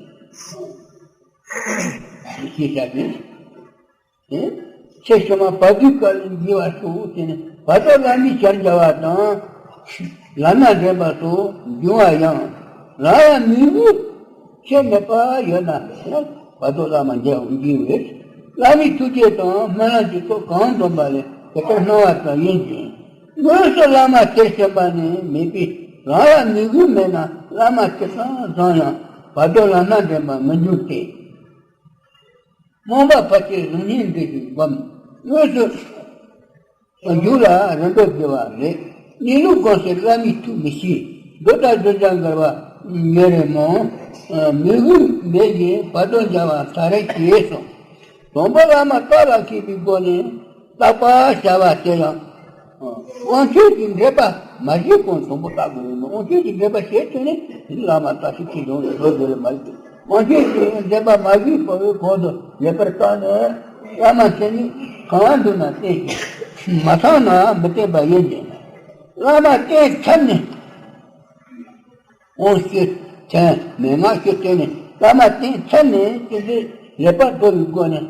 ཞེས་བྱ་ཞིང་། ཚེ་ཕྱི་མ་བར་དོའི་བཀའ་ལས་འགལ་བ་སོགས་དེ་ནི་བར་དོ་བླ་མའི་ཞལ་མཇལ་བ་དང་། ལམ་སྣ་འདྲེན་པ་སོགས་འབྱུང་བ་ཡང་། རང་ལ་མོས་གུས་ཆེར་མེད་པ་ཡོད་ན་བར་དོ་བླ་མ་མཇལ་འགྱུར་བས། བླ་མའི་ཐུགས་རྗེ་དང་སྨོན་ལམ་གྱི་ཚོགས་གང་འདོམས་པ་ལས་དེ་ལྟར་སྣང་བ་ཙམ་ཡིན་ཅིང་། དངོས་སུ་བླ་མ་དེར་ཕྱིན་པ་ནི་མེད་པས། རང་ལ་མོས་གུས་མེད་ན་བླ་མ་ཇི་ཙམ་བཟང་ཡང་བར་དོ་ལམ་སྣ་འདྲེན་པ་མི་འབྱུང་སྟེ། རྨོངས་པ་ཕལ་ཆེར་གཟུགས་བརྙན་འབྲི་ཞིང་བསྒོམ། དངོས་སུ་རྒྱུད་ལ་རིམ་གྲོ་བགྱི་བ་ལས། གཉིས་ལུགས་བསྒོམ་ཕྱིར་བླ་མའི་ཐུགས་མི་ཤེས། མདོ་དང་བསྒྲུབ་བྱ་འགལ་བ་ཉེ་རེ་མང་། མོས་གུས་མེད་ཅིང་བར་དོ་འཇལ་བ་མཐའ་རེ་ཤེས་སོ། དང་པོ་བླ་མ་རྟོགས་ལ་མཁས་པའི་སྒོ་ནས་བརྟག་པར་བྱ་བ་དེ་ཡང་། དབང་ཆོས་ཀྱི་འགྲེལ་པ་མ་བྱས་གོང་དང་པོ་བརྟག་དགོས་ཡོད་མོད། དབང་ཆོས་ཀྱི་འགྲེལ་པ་བྱས་ཚུན་ནས་བླ་མ་བརྟག་ཞིབ་ཅིག་ཡོང་བའི་བཟོ་དགོས་རེད་མ་རེད། དབང་ཆོས་ཀྱི་འགྲེལ་པ་མ་བྱས་པའི་གོང་དུ་ངེས་པར་བརྟགས་ནས་བླ་མ་མཚན་ཉིད་གང་འདུག་ན་བསྟེན་ཞིང་། མ་ཚང་ན་མི་བསྟེན་པ་ཡིན་ཏེ། བླ་མ་བསྟེན་ཚར་ནས། དབང་ཞུས་ཚར་མན་ངག་ཞུས་ཚར་ནས་བླ་མ་བསྟེན་ཚར་ནས་ཅི་བྱེད་ལེགས་པར་དོར་བའི་སྒོ་ནས་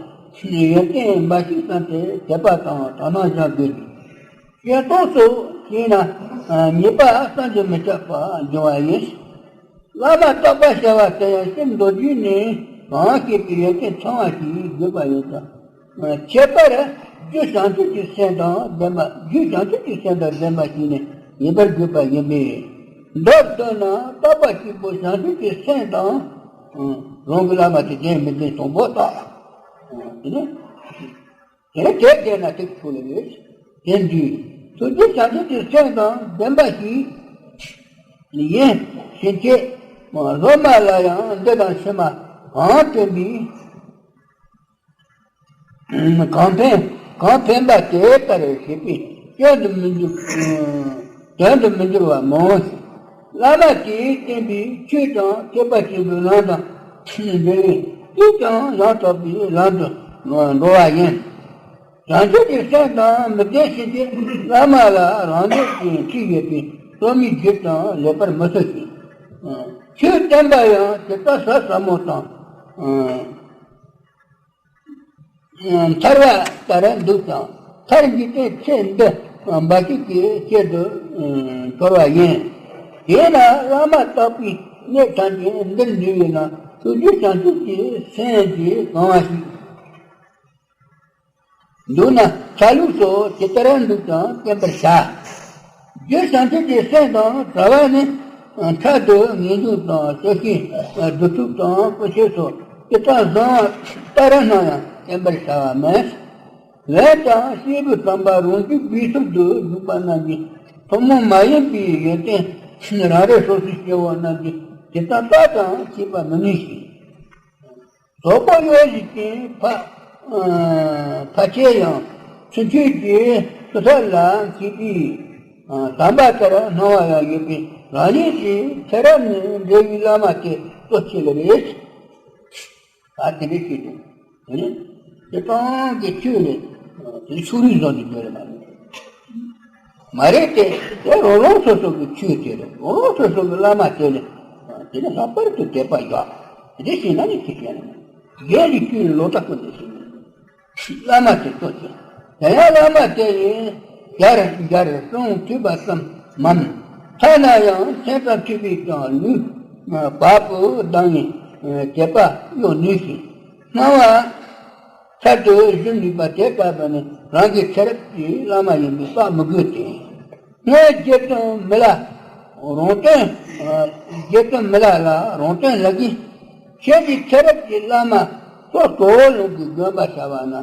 ཡོན་ཏན་འབའ་ཞིག་བསམ་སྟེ་དད་པ་དང་དག་སྣང་སྦྱང་དགོས། ཞལ་ཏོག་སོགས་བྱས་ན་ཉེས་པ་བསམ་གྱིས་མི་ཁྱབ་པ་འབྱུང་བ་ཡིན། བླ་མ་བརྟག་པར་བྱ་བ་དེ་ཡང་སྤྱིར་མདོ་རྒྱུད་ནས་གང་བཤད་པའི་ཡོན་ཏན་ཚང་བ་ཞིག་དགོས་པ་ཡིན་ཙང་། ཁྱད་པར་རྒྱུ་བྱང་ཆུབ་ཀྱི་སེམས་དང་ལྡན་པ། རྒྱུ་བྱང་ཆུབ་ཀྱི་སེམས་དང་ལྡན་པ་ཞིག་ནི་ངེས་པར་དགོས་པ་ཡིན་པས། མདོར་བསྡུ་ན་བརྟག་པ་གཅིག་པུ་བྱང་ཆུབ་ཀྱི་སེམས་དང་། རང་གི་བླ་མ་དེ་ལྡན་མི་ལྡན་དང་པོ་བརྟག། དེ་ནས་དེ་དེ་བསྡད་ན་ཐུགས་ཆུང་ལ་ཡོད། དེ་འདུས་ཐུགས་རྗེ་བྱང་ཆུབ་ཀྱི་སེམས་དང་ལྡན་པ་ཞིག་ཡིན་ཕྱིན་ཆད། སློབ་མ་ལ་ཡང་འདི་དང་ཕྱི་མ་གང་བསྟན་པའི། གང་ཕན་གང་ཕན་པ་དེ་ལྟར་བྱེད་པས་དོན་དུ་མི་འགྱུར། དོན་དུ་མི་འགྱུར་བ་མང་ཞིང་། བླ་མ་དེས་བསྟན་པའི་ཆོས་དང་ཐེག་པ་ཆེན་པོའི་ལམ་དང་འབྲེལ་བའི་དུས་ཀྱང་ཡང་དག་པའི་ལམ་དུ་འགྲོ་བ་ཡིན། བྱང་ཆུབ་ཀྱི་སེམས་དང་མི་ལྡན་ཕྱིན་ཆད་བླ་མ་ལ་རང་འདོད་ཀྱི་འཁྲིས་ཡོད་པས་སློབ་མའི་རྒྱུད་དང་ལེགས་པར་མི་འཚོ་ཞིང་། ཆོས་བསྟན་པ་ཡང་ཇི་ལྟར་ཟབ་ཟབ་མོ་དང་། མཐར་བ་ལྟར་འདུག་ཀྱང་མཐར་འཇིག་རྟེན་ཚེ་འདི་ འབའ་ཞིག་གི་ཆེད་དུ་གྱུར་པ་ཡིན། དེས་ན་བླ་མ་དག་པའི་གནས་ཐམས་ཅད་འདིར་འདུས་པས་ན་ཐུགས་རྗེ་བྱང་ཆུབ་ཀྱི་སེམས་ཀྱིས་གང་བ་ཞིག་འདུག་ན་ཆ་ལུགས་སུ་ཇི་ལྟར་འདུག་ཀྱང་བསྟན་པར་བྱ། རྒྱུ་བྱང་ཆུབ་ཀྱི་སེམས་དང་བྲལ་བ་ནི་ཕྲག་ཏུ་ངེས་འབྱུང་དང་སོ་སྐྱེའི་བསྡུ་ཚུལ་དང་ཀུན་སྤྱོད་སོགས་ཇི་ལྟར་བཟང་བ་ལྟར་སྣང་ཡང་བསྟན་པར་བྱ་བ་མིན། འོན་ཀྱང་སྐྱེས་བུ་དམ་པ་རང་རྒྱུད་སྦས་ཚུལ་དུ་འཇུག་པ་རྣམས་ཀྱི་ཐུན་མོང་མ་ཡིན་པའི་ཡོན་ཏན་རང་རེ་སོ་སོའི་སྐྱེ་བོ་རྣམས་ཀྱིས་ཇི་ལྟར་བརྟགས་ཀྱང་ཤེས་པར་མི་ནུས་ཤིང་། གཟུགས་པོ་གཡོ་བཞིན་གྱི་ཕ་ཕ་ཆེ་ཡང་ཚུལ་འཆོས་ཀྱི་སུ་ཐར་ལ་མཁས་པའི་དམ་པ་ལྟར་སྣང་བ་ཡང་ཡོད་པས་རང་ཉིད་ཀྱི་ཚེ་རབས་ནས་འབྲེལ་བའི་བླ་མ་དེ་གཙོ་ཆེ་བ་རེད། ད་དེ་འདྲ་ཞིག་འདུག་དེ་ནི་དེ་གང་གི་ཆོས་ནི་དེ་ཕྱོགས་རིས་བཟོ་འདུག་རྒྱུ་རེད་མ་རེད། མ་རེད་དེ། དེ་རང་རང་སོ་སོ་གི་ཆོས་དེ་རེད། རང་རང་སོ་སོ་གི་བླ་མ་དེ་ནི་དེ་ནི་ལྷག་པར་དུ་དད་པ་ཡོད། དེ་འདྲ་ཞིག་ན་ནི་ཅི་བྱས་ན་རྒན་གྱི་ཆོས་ནི་ལོ་རྟག་པོ་འདི་ཞིག་ནི། བླ་མ་དེ་གཙོ་ཆེ། དེ་ཡང་བླ་མ་དེ་ཡིས་བརྒྱར་བརྒྱར་གསུང་ཐོས་པ་ཙམ་མམ། ཐ་ན་ཡང་མཚན་ཙམ་ཐོས་པས་ཀྱང་ལུས་བ་སྤུ་ལྡང་བའི་དད་པ་གཡོ་ནུས་ཤིང་། སྣང་བ་ཚར་དུ་བཞུ་ནུས་པ་དེ་ལྟ་བུ་ནི་རང་གི་ཚེ་རབས་ཀྱི་བླ་མ་ཡིན་པས་དཔག་མི་དགོས་ཏེ། སྔོན་རྗེ་བཙུན་མི་ལ་རོང་སྟོན། རྗེ་བཙུན་མི་ལ་ལ་རོང་སྟོན་ལགས་ཀྱིས་ཁྱེད་ཀྱི་ཚེ་རབས་ཀྱི་བླ་མ་སོགས་གྲོགས་ལུང་གི་དགོན་པ་བྱ་བ་ན་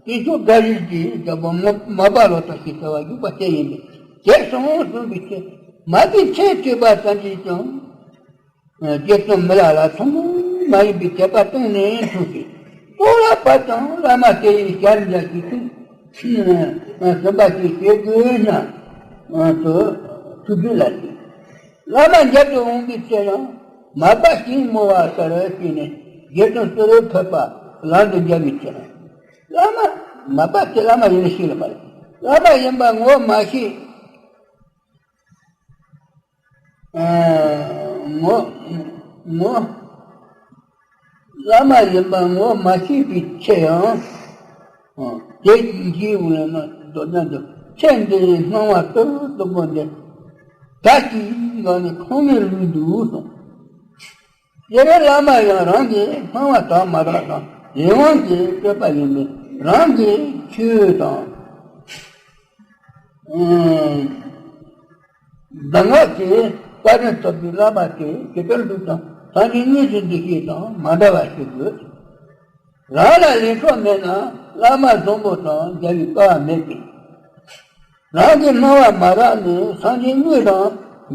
དེ་ཚོ་དགའ་རིས་ཀྱི་རྒྱལ་པོ་མ་མ་པ་ལོ་ཏོག་ཞེས་བྱ་བ་བཞུགས་པ་དེ་ཡིན་པས་དེར་སོང་གསུངས་པའི་ཚེ་མ་པའི་མཚན་ཐོས་པ་ཙམ་གྱིས་ཀྱང་རྗེ་བཙུན་མི་ལ་ལ་ཐུན་མོང་མ་ཡིན་པའི་དད་པ་གཏིང་ནས་འཁྲུངས་ཤིང་གཙོ་བོ་ལ་བར་དང་བླ་མ་དེ་ཡི་ཞལ་མཇལ་ཞིང་ཐུགས་ཟིན་པ་ཞིག་བྱེད་དགོས་ན་དུ་ཐུགས་རྒྱུད་ལ་ཞིག་བླ་མ་མཇལ་དུ་འོང་བའི་ཚེ་ཡང་མ་པ་ཞིང་རྨོ་བ་ལྟར་བྱས་ནས་རྗེ་བཙུན་སུ་རུ་ཕེབས་པ་ལམ་དུ་མཇལ་བའི་ཚེ་ན། བླ་མ་མ་པ་དེ་བླ་མ་ཡིན་ན་ཤེས་ལ་མ་རེད། བླ་མ་ཡིན་པ་ངོ་མ་ཤེས། ངོ་ངོ་བླ་མ་ཡིན་པ་ངོ་མ་ཤེས་པའི་ཚེ་ཡང་། དེ་འདིའི་འོག་ལ་ན་མདོར་ན་འདི་ཚེ་འདིའི་སྣང་བ་ལྟར་སྟུག་པོ་འདི་ད་ཅིག་ཡང་ནི་ཁོང་མེད་ལུས་འདུག་གསུངས། དེ་རེ་བླ་མ་ཡང་རང་གི་སྣང་བ་དག་མ་དག་དང་ལས་དབང་གི་སྤྱོད་པ་ཡིན་པས་རང་གི་ཆོས་དང་། གདམས་ངག་གི་བཀའ་དྲིན་ཐོབ་པའི་བླ་མ་དེ་ཇི་ལྟར་འདུག་ཀྱང་སངས་རྒྱས་དངོས་ཀྱི་འདུ་ཤེས་དང་མ་འདྲ་བ་ཞིག་དགོས། རང་ལ་ལས་འཕྲོ་མེད་ན་བླ་མ་བཟང་པོ་དང་མཇལ་བའི་སྐལ་བ་མེད་པས། རང་གི་སྣང་བ་མ་རག་ནས་སངས་རྒྱས་དངོས་དང་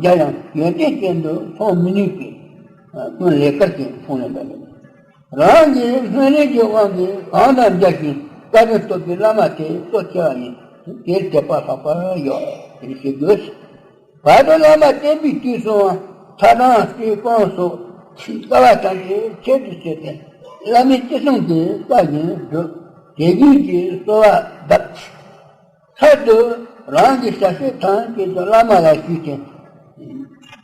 མཇལ་ཡང་ཡོན་ཏན་ཅན་དུ་མཐོང་མི་ནུས་པས། སྔོན་ལས་ཀར་གྱི་མཐོང་ལེན་པ་ལས། རང་གི་སྔོན་ལས་ཀྱི་དབང་གིས་གང་དང་མཇལ་ཞིང་བཀའ་དྲིན་ཐོབ་པའི་བླ་མ་དེ་གཙོ་ཆེ་བ་ཡིན། དེར་དད་པ་ལྷག་པར་ཡོད་དེ་ཤེས་དགོས། བར་དུ་བླ་མ་བསྟེན་པའི་དུས་སུའང་ཐ་དང་སྤྲུལ་སྐུ་སོགས་དཀའ་བ་ཐམས་ཅད་ཁྱད་དུ་བྱས་ཏེ་བླ་མའི་ཅི་གསུང་དེ་བཀའ་བཞིན་སྒྲུབ། དད་གུས་ཀྱི་གསོལ་བ་གདབ། མཐར་དུ་རང་གི་བྱ་བྱེད་ཐམས་ཅད་དུ་བླ་མ་ལ་ཞུས་ཏེ།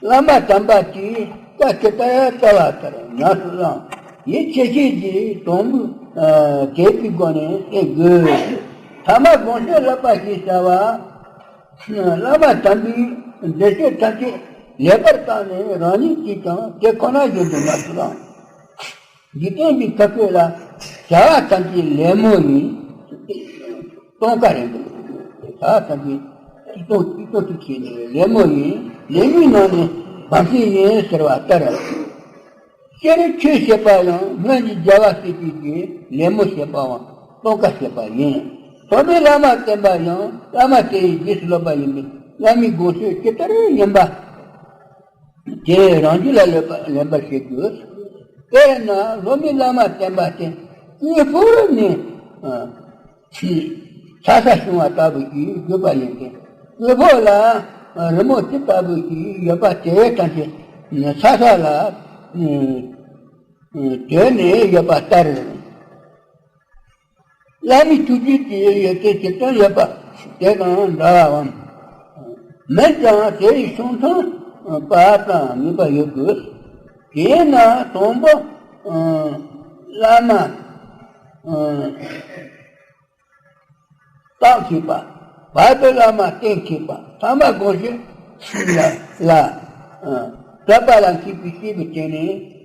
བླ་མ་དམ་པ་དེས་བཀའ་ཇི་ལྟར་བཀའ་བ་ལྟར་ཉམས་སུ་བླངས། ཡིད་ཆེས་བྱེད་ཀྱི་དང་པོའི་དད་པའི་སྒོ་ནས་བསྟེན་དགོས། ཐ་མ་དགོངས་བཞེད་བསླབ་པ་ཞེས་བྱ་བ། བླ་མ་དམ་པའི་འགྲེལ་བཤད་ཐམས་ཅད་ལེགས་པར་བརྟགས་ནས་རང་ཉིད་ཀྱིས་ཀྱང་དེ་ཁོ་ན་བཞིན་དུ་ཉམས་སུ་བླངས། འཇིག་རྟེན་གྱི་ཁ་སྐད་ལ་བྱ་བ་ཐམས་ཅད་ལད་མོ་ཡིན། སྟོང་ཁ་རེད་འདུག་བྱ་བ་ཐམས་ཅད་སྟོང་སྟོང་ཐུག་བྱས་ནས་ལད་མོ་ཡིན། ལད་མོའི་ནང་ནས་བམ་སྲིན་ཡིན་ཟེར་བ་ལྟར། སྤྱིར་ཆོས་བཤད་པ་ཡང་སྔོན་གྱི་རྒྱལ་བ་སྲས་བཅས་ཀྱིས་ལད་མོ་བཤད་པའམ་སྟོང་ཁ་བཤད་པ་ཡིན། ཐོག་མའི་བླ་མ་བསྟེན་པ་ཡང་བླ་མ་དེ་ཡི་རྗེས་སུ་སློབ་པ་ཡིན་པས་བླ་མའི་དགོངས་བཞེད་ཇི་ལྟར་ཡིན་པ། དེ་རང་རྒྱུད་ལ་ལེན་པ་ལེན་པར་བྱེད་དགོས། དཔེར་ན་སློབ་མའི་བླ་མ་བསྟེན་པ་དེ་དཀྱིལ་འཁོར་ནས་ཚ་ས་བྱུང་བ་ལྟ་བུ་ཞིག་དགོས་པ་ཡིན་ཏེ། དཀྱིལ་འཁོར་ལ་རི་མོ་ཅི་ལྟ་བུ་ཞིག་ཡོད་པ་དེ་ལྟར་ཚ་ས་ལ་དོད་ནས་ཡོད་པ་ལྟར། བླ་མའི་ཐུགས་རྒྱུད་ཀྱི་ཡོན་ཏན་ཇི་ལྟར་ཡོད་པ་དེ་དང་འདྲ་བའམ། མིན་ཀྱང་དེ་ཡི་བྱུང་ཐོག་པ་དང་ངེས་པ་ཡོད་དགོས། དེས་ན་དང་པོ་བླ་མ་བརྟག་བྱེད་པ། བར་དུ་བླ་མ་གཏན་འཁེལ་བ། ཐ་མ་དགོངས་གཞི་ལ་ལ། ཨ། དད་པ་ལ་མཁས་པའི་སྐྱེས་བུ་དེ་ནི་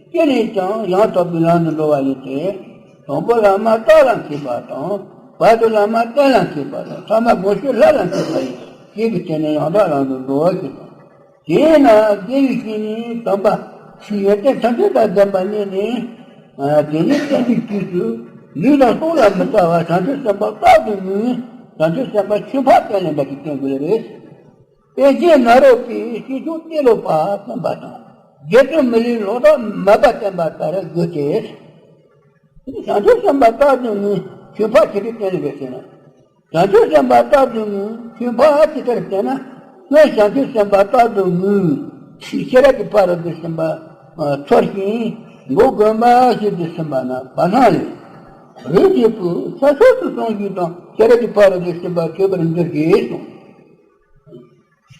སྐྱེས་ནས་ཀྱང་ཡང་དག་པའི་ལམ་དུ་འགྲོ་བ་ཡིན་ཏེ། དང་པོ་བླ་མ་རྟགས་ལ་མཁས་པ་དང་། བར་དུ་བླ་མ་གཏན་ལ་མཁས་པ་དང་། ཐ་མ་དགོངས་གཞི་ལྷ་ལ་མཁས་པ་ཡི་སྐྱེས་བུ་དེ་ནི་ཡང་དག་ལམ་དུ་འགྲོ་བ་ཞིག་དང་། དེས་ན་དགེ་བའི་བཤེས་གཉེན་དམ་པ་ཡོན་ཏན་ཐམས་ཅད་དང་ལྡན་པ་རྙེད་ནས། ཨ། དེ་ནས་བསྟན་པའི་དུས་སུ་ལུས་དང་སྲོག་ལ་མི་ལྟ་བར་བྱང་ཆུབ་སེམས་དཔའ་རྟག་ཏུ་ངུས། བྱང་ཆུབ་སེམས་དཔའ་ཆོས་འཕགས་བསྟེན་ལེན་པ་ཞིག་བསྟེན་དགོས་ལེ་རེད། པཎ་ཆེན་ནཱ་རོ་པའི་སྐྱེས་མཆོག་ཏེ་ལོ་པ་བསྟེན་པ་དང་། རྒྱལ་བཙུན་མི་ལའི་ལོ་ཏོག་མ་པ་བསྟེན་པ་ལྟར་དགོས་ཏེ། བྱང་ཆུབ་སེམས་དཔའ་རྟག་ཏུ་ངུས། ཆོས་འཕགས་ཇི་ལྟར་བསྟེན་ལེ་རེད་ཟེར་ན། བྱང་ཆུབ་སེམས་དཔའ་རྟག་ཏུ་ངུས། ཆོས་འཕགས་ཇི་ལྟར་བསྟེན་ན། སྔོན་བྱང་ཆུབ་སེམས་དཔའ་རྟག་ཏུ་ངུས། ཤེས་རབ་ཀྱི་ཕ་རོལ་ཏུ་ཕྱིན་པ་ཚོར་ཞིང་འགོག་དགོས་པ་ཞིག་ཏུ་ཕྱིན་པ་ན་བ་སྣང་ལས། རིགས་ཀྱི་བུ་ས་ཕྱོགས་སུ་སོང་ཞིག་དང་། ཤེས་རབ་ཀྱི་ཕ་རོལ་ཏུ་ཕྱིན་པ་ཐོས་པར་འགྱུར་ཞེས་གསུངས།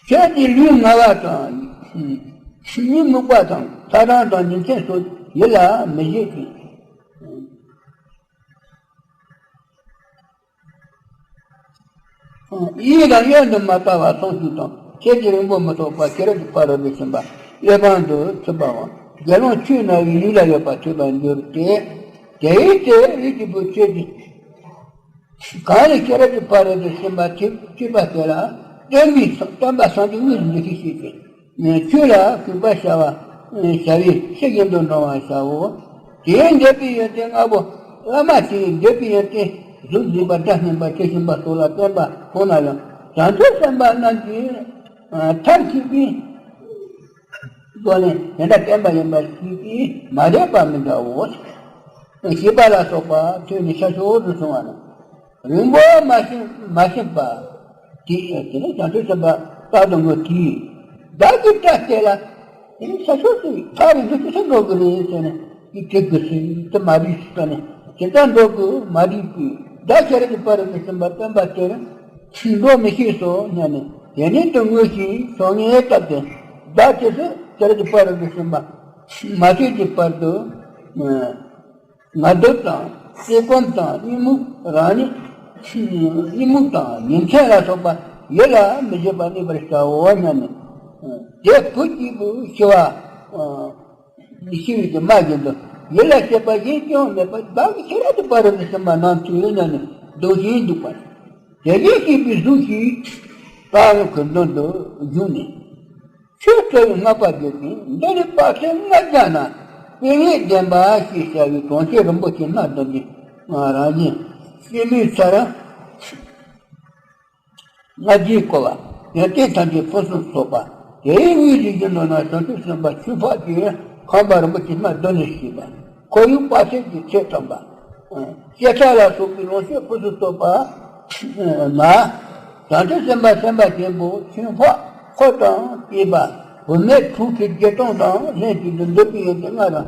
ཁྱོད་ཀྱི་ལུས་ངལ་བ་དང་། གཉིད་རྨུགས་པ་དང་། ཐག་དྲངས་དང་ཉིན་མཚན་སོགས་ཡིད་ལ་མི་བྱེད་ཅིང་། ཡིད་དང་གཡོན་དུ་མ་ལྟ་བར་སོང་ཞིག་དང་། ཁྱེད་ཀྱི་རིང་པོ་མི་ཐོགས་པར་ཤེས་རབ་ཀྱི་ཕ་རོལ་ཏུ་ཕྱིན་པ་གཡོན་པ་དུ་ཚུད་པའམ། དགེ་སློང་ཆོས་རྣ་བའི་ཡུལ་ལ་ཡོད་པ་ཐོས་པར་འགྱུར་ཏེ། དེའི་ཚེ་རིགས་ཀྱི་བུ་ཁྱོད་ཀྱིས། གང་ལས་ཤེས་རབ་ཀྱི་ཕ་རོལ་ཏུ་ཕྱིན་པ་ཐོས་ཐོས་པ་དེ་ལ་སྟོན་པའི་སྟོན་པ་སངས་རྒྱས་དངོས་སུ་འདུ་ཤེས་བྱེད་ཅིང་། ཆོས་ལ་གུས་པ་བྱ་བ་བྱ་བའི་ཕྱིར་གཞན་དུ་འགྲོ་བར་བྱའོ། དེའི་འདོད་པའི་ཡོན་ཏན་ལྔ་པོ་བླ་མ་དེས་འདོད་པའི་ཡོན་ཏན་གཟུགས་མཛེས་པ་སྒྲ་སྙན་པ་ཆོས་ཞིམ་པ་སོགས་ལ་བརྟེན་པ་མཐོང་ན་ཡང་། བྱང་ཆུབ་སེམས་དཔའ་རྣམས་ཀྱིས་མཐར་ཐུག་པའི་སྒོ་ནས་དེ་འདྲ་བསྟན་པ་ཡིན་པ་ཞིག་གིས་མ་རེད་པ་མི་འདྲའོ། ཞེས་པ་ལ་སོགས་པ་ཐོས་ནས་ཤ་ཤོར་དུ་སོང་བ་ན། རིང་པོ་མ་ཕྱིན་མ་ཕྱིན་པ། དེ་དེ་ནས་བྱང་ཆུབ་སེམས་དཔའ་རྟག་ཏུ་ངུས་ཏེ། བདག་གིས་སྐྲ་བལྟས་ལ། དེ་ནས་ཤ་ཤོར་དུ་ཐག་རིང་དུ་ཅི་ཕྱིར་འགྲོ་དགོས་རེད་ཟེར་ནས། དེ་དྲི་དགོས་སྲིད་དུ་མ་རིག་ཟེར་ནས། ཇི་ལྟར་འགྲོ་དགོས་མ་རིག་པས། བདག་ཤེས་རབ་ཀྱི་ཕ་རོལ་ཏུ་ཕྱིན་པ་བསྟན་པ་དེར་ཕྱིན་འགྲོ་མི་ཤེས་སོ་སྙམ་ནས། དེ་ནས་དུ་ངུས་ཤིང་ཚོར་ངེས་བཏབ་སྟེ། བདག་ཇི་སྲིད་ཤེས་རབ་ཀྱི་ཕ་རོལ་ཏུ་ཕྱིན་པ་མ་ཐོས་ཀྱི་བར་དུ། ང་རྒྱལ་དང་བཀྲེས་སྐོམ་དང་གཉིད་རྨུགས་རང་ཉིད། གཉིད་རྨུགས་དང་ཉིན་མཚན་ལ་སོགས་པ་ཡིད་ལ་མི་བྱེད་པར་གནས་པར་བྱའོ་སྙམ་ནས། དེ་བུ་སྐྱེས་བུ་ཤི་བ། ཤི་བའི་གི་མ་བཞིན་དུ་ཡིད་ལ་བྱེད་པ་གཞན་ཅང་མེད་པར་བདག་གི་ཤེས་རབ་ཏུ་ཕ་རོལ་ཏུ་ཕྱིན་པ་རྣམས་ཐོས་སྙམ་ནས་འདུ་ཞིང་འདུག་པ། དེ་བཞིན་གཤེགས་པའི་གཟུགས་ཤིག་ད་ཡང་ཁོའི་མདུན་དུ་བཞུགས་ནས། ཆོས་རྩ་བའི་བསྔགས་པ་བརྗོད་ཅིང་། འདི་ནི་དཔག་ཚད་ལྔ་བརྒྱ་ན་དཔེ་ངེས་ལྡན་པ་ཞེས་བྱ་བའི་གྲོང་ཁྱེར་རིན་པོ་ཆེ་སྣ་བདུན་གྱི་རང་བཞིན། སྲིན་མོའི་ཚལ་ལྔ་བརྒྱས་བསྐོར་བ། ཡོན་ཏན་ཐམས་ཅད་ཕུན་སུམ་ཚོགས་པ། དེའི་དབུས་སུ་ཡིན་ནོ་ན་བྱང་ཆུབ་སེམས་དཔའ་ཆོས་འཕགས་ཀྱི་ཁང་པ་རིན་པོ་ཆེ་སྣ་བདུན་ལས་བྱས་པ། ཁོར་ཡུག་དཔག་ཚད་ཀྱི་ཚད་ཐམ་པ། ཤེས་བྱ་ལ་སོགས་པའི་ལོངས་སྤྱོད་ཕུན་སུམ་ཚོགས་པ་མ། བྱང་ཆུབ་སེམས་དཔའ་སེམས་དཔའ་ཆེན་པོ་ཆོས་འཕགས་འཁོར་དང་བཅས་པ། བུད་མེད་དྲུག་ཁྲི་བརྒྱད་སྟོང་དང་ལྷན་ཅིག་ཏུ་འདོད་པའི་ཡོན་ཏན་ལྔ་དང་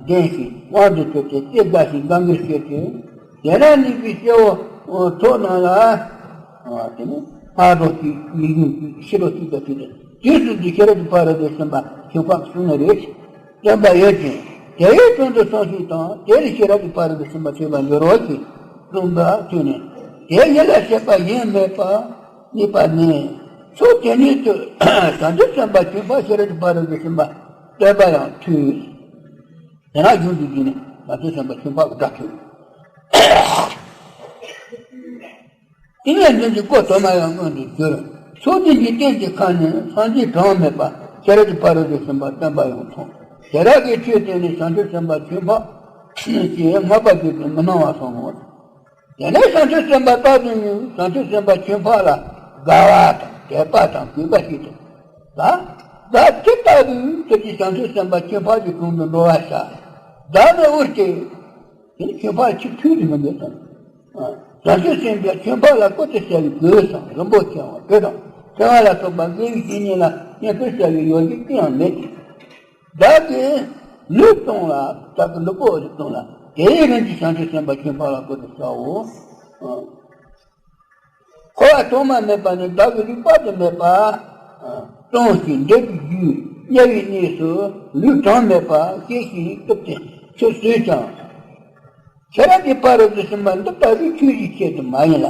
ལྡན་ཞིང་དབང་དུ་གྱུར་ཏེ་རྩེ་དགའ་ཞིང་དགའ་མགུར་སྤྱོད་ཅིང་། དེ་ན་གནས་པའི་སྐྱེ་བོ་ཚོགས་རྣམས་ལ། དེ་ནི་སྔ་དྲོ་གཅིག་ཉིན་གུང་གཅིག་ཕྱི་དྲོ་གཅིག་དང་དུས་དུས་སུ་འདི་ཤེས་རབ་ཀྱི་ཕ་རོལ་ཏུ་ཕྱིན་པ་ཆོས་འཕགས་གསུངས་ནི་རེད། བསྟན་པ་ཡོད་ཅིང་། དེའི་དྲུང་དུ་སོང་ཞིག་དང་། དེ་ལས་ཤེས་རབ་ཀྱི་ཕ་རོལ་ཏུ་ཕྱིན་པ་ཐོས་པར་འགྱུར་རོ་ཞེས་གསུངས་པ་ཐོས་ནས། དེ་ཡིད་ལ་བྱེད་པ་གཞན་མེད་པར་གནས་པ་ནས། ཚུར་དེ་ནས་དུ་བྱང་ཆུབ་སེམས་དཔའ་ཆོས་འཕགས་ཤེས་རབ་ཀྱི་ཕ་རོལ་ཏུ་ཕྱིན་པ་བསྟན་པ་ཡང་ཐོས། དེ་ན་གཞུང་དུ་བརྒྱུད་ནས་བྱང་ཆུབ་སེམས་དཔའ་ཆོས་འཕགས་ཀྱི་སྒྲ་ཐོས། ཏིང་ངེ་འཛིན་གྱི་སྐུ་དུ་མ་ཡང་མངོན་དུ་གྱུར། ཕྱོགས་བདུན་གྱི་རྟེན་གྱི་ཁ་ནས་སངས་རྒྱས་གྲངས་མེད་པ་ཤེས་རབ་ཀྱི་ཕ་རོལ་ཏུ་ཕྱིན་པ་བསྟན་པ་ཡང་མཐོང་། དེ་དག་གི་ཆོས་དེ་ནི་བྱང་ཆུབ་སེམས་དཔའ་ཆོས་འཕགས་ཀྱིས་བསྔགས་པ་བརྗོད་ཅིང་མི་སྣང་བར་གསུངས་ངོ་། དེ་ནས་བྱང་ཆུབ་སེམས་དཔའ་རྟག་ཏུ་ངུས། བྱང་ཆུབ་སེམས་དཔའ་ཆོས་འཕགས་ལ་དགའ་བ་དང་དད་པ་དང་གུས་པ་བསྐྱེད་དོ། ད་ད་ཅི་ལྟ་བུའི་ཁྱོད་ཀྱིས་བྱང་ཆུབ་སེམས་དཔའ་ཆོས་འཕགས་ཀྱི་དྲུང་དུ་འགྲོ་བར་བྱ། བདག་ནི་འུར་ཏེ། དེ་ནི་ཆོས་འཕགས་ཆོས་ཐོས་ནི་མི་འདོད་དང་། བྱང་ཆུབ་སེམས་དཔའ་ཆོས་འཕགས་ལ་བཀུར་སྟི་བྱ་བའི་དགོས་སམ། རིན་པོ་ཆེའམ་གྲི་དང་ཕྲེང་བ་ལ་སོགས་པ་དགེ་བའི་བཤེས་གཉེན་ལ་བསྙེན་བཀུར་བྱ་བའི་ཡོ་བྱད་ཅི་ཡང་མེད་དེ། བདག་གིས་ལུས་བཏང་ལ། བདག་གི་ལུས་པོ་འདི་བཏང་ལ། དེའི་རིན་གྱིས་བྱང་ཆུབ་སེམས་དཔའ་ཆོས་འཕགས་ལ་བཀུར་སྟི་བྱའོ། འཁོར་བ་ཐོག་མ་མེད་པ་ནས་བདག་གི་ལུས་དཔག་ཏུ་མེད་པ་བཏང་ཞིང་འདོད་པའི་རྒྱུ་དམྱལ་བའི་གནས་སུ་ལུས་གྲངས་མེད་པ་སྐྱེ་ཞིང་སྟོབས་ཅན་ཆུད་ཟོས་ཀྱང་། ཤེས་རབ་ཀྱི་ཕ་རོལ་ཏུ་ཕྱིན་པ་འདི་ལྟ་བུའི་ཆོས་ཀྱི་ཆེད་དུ་མ་ཡིན་ལ།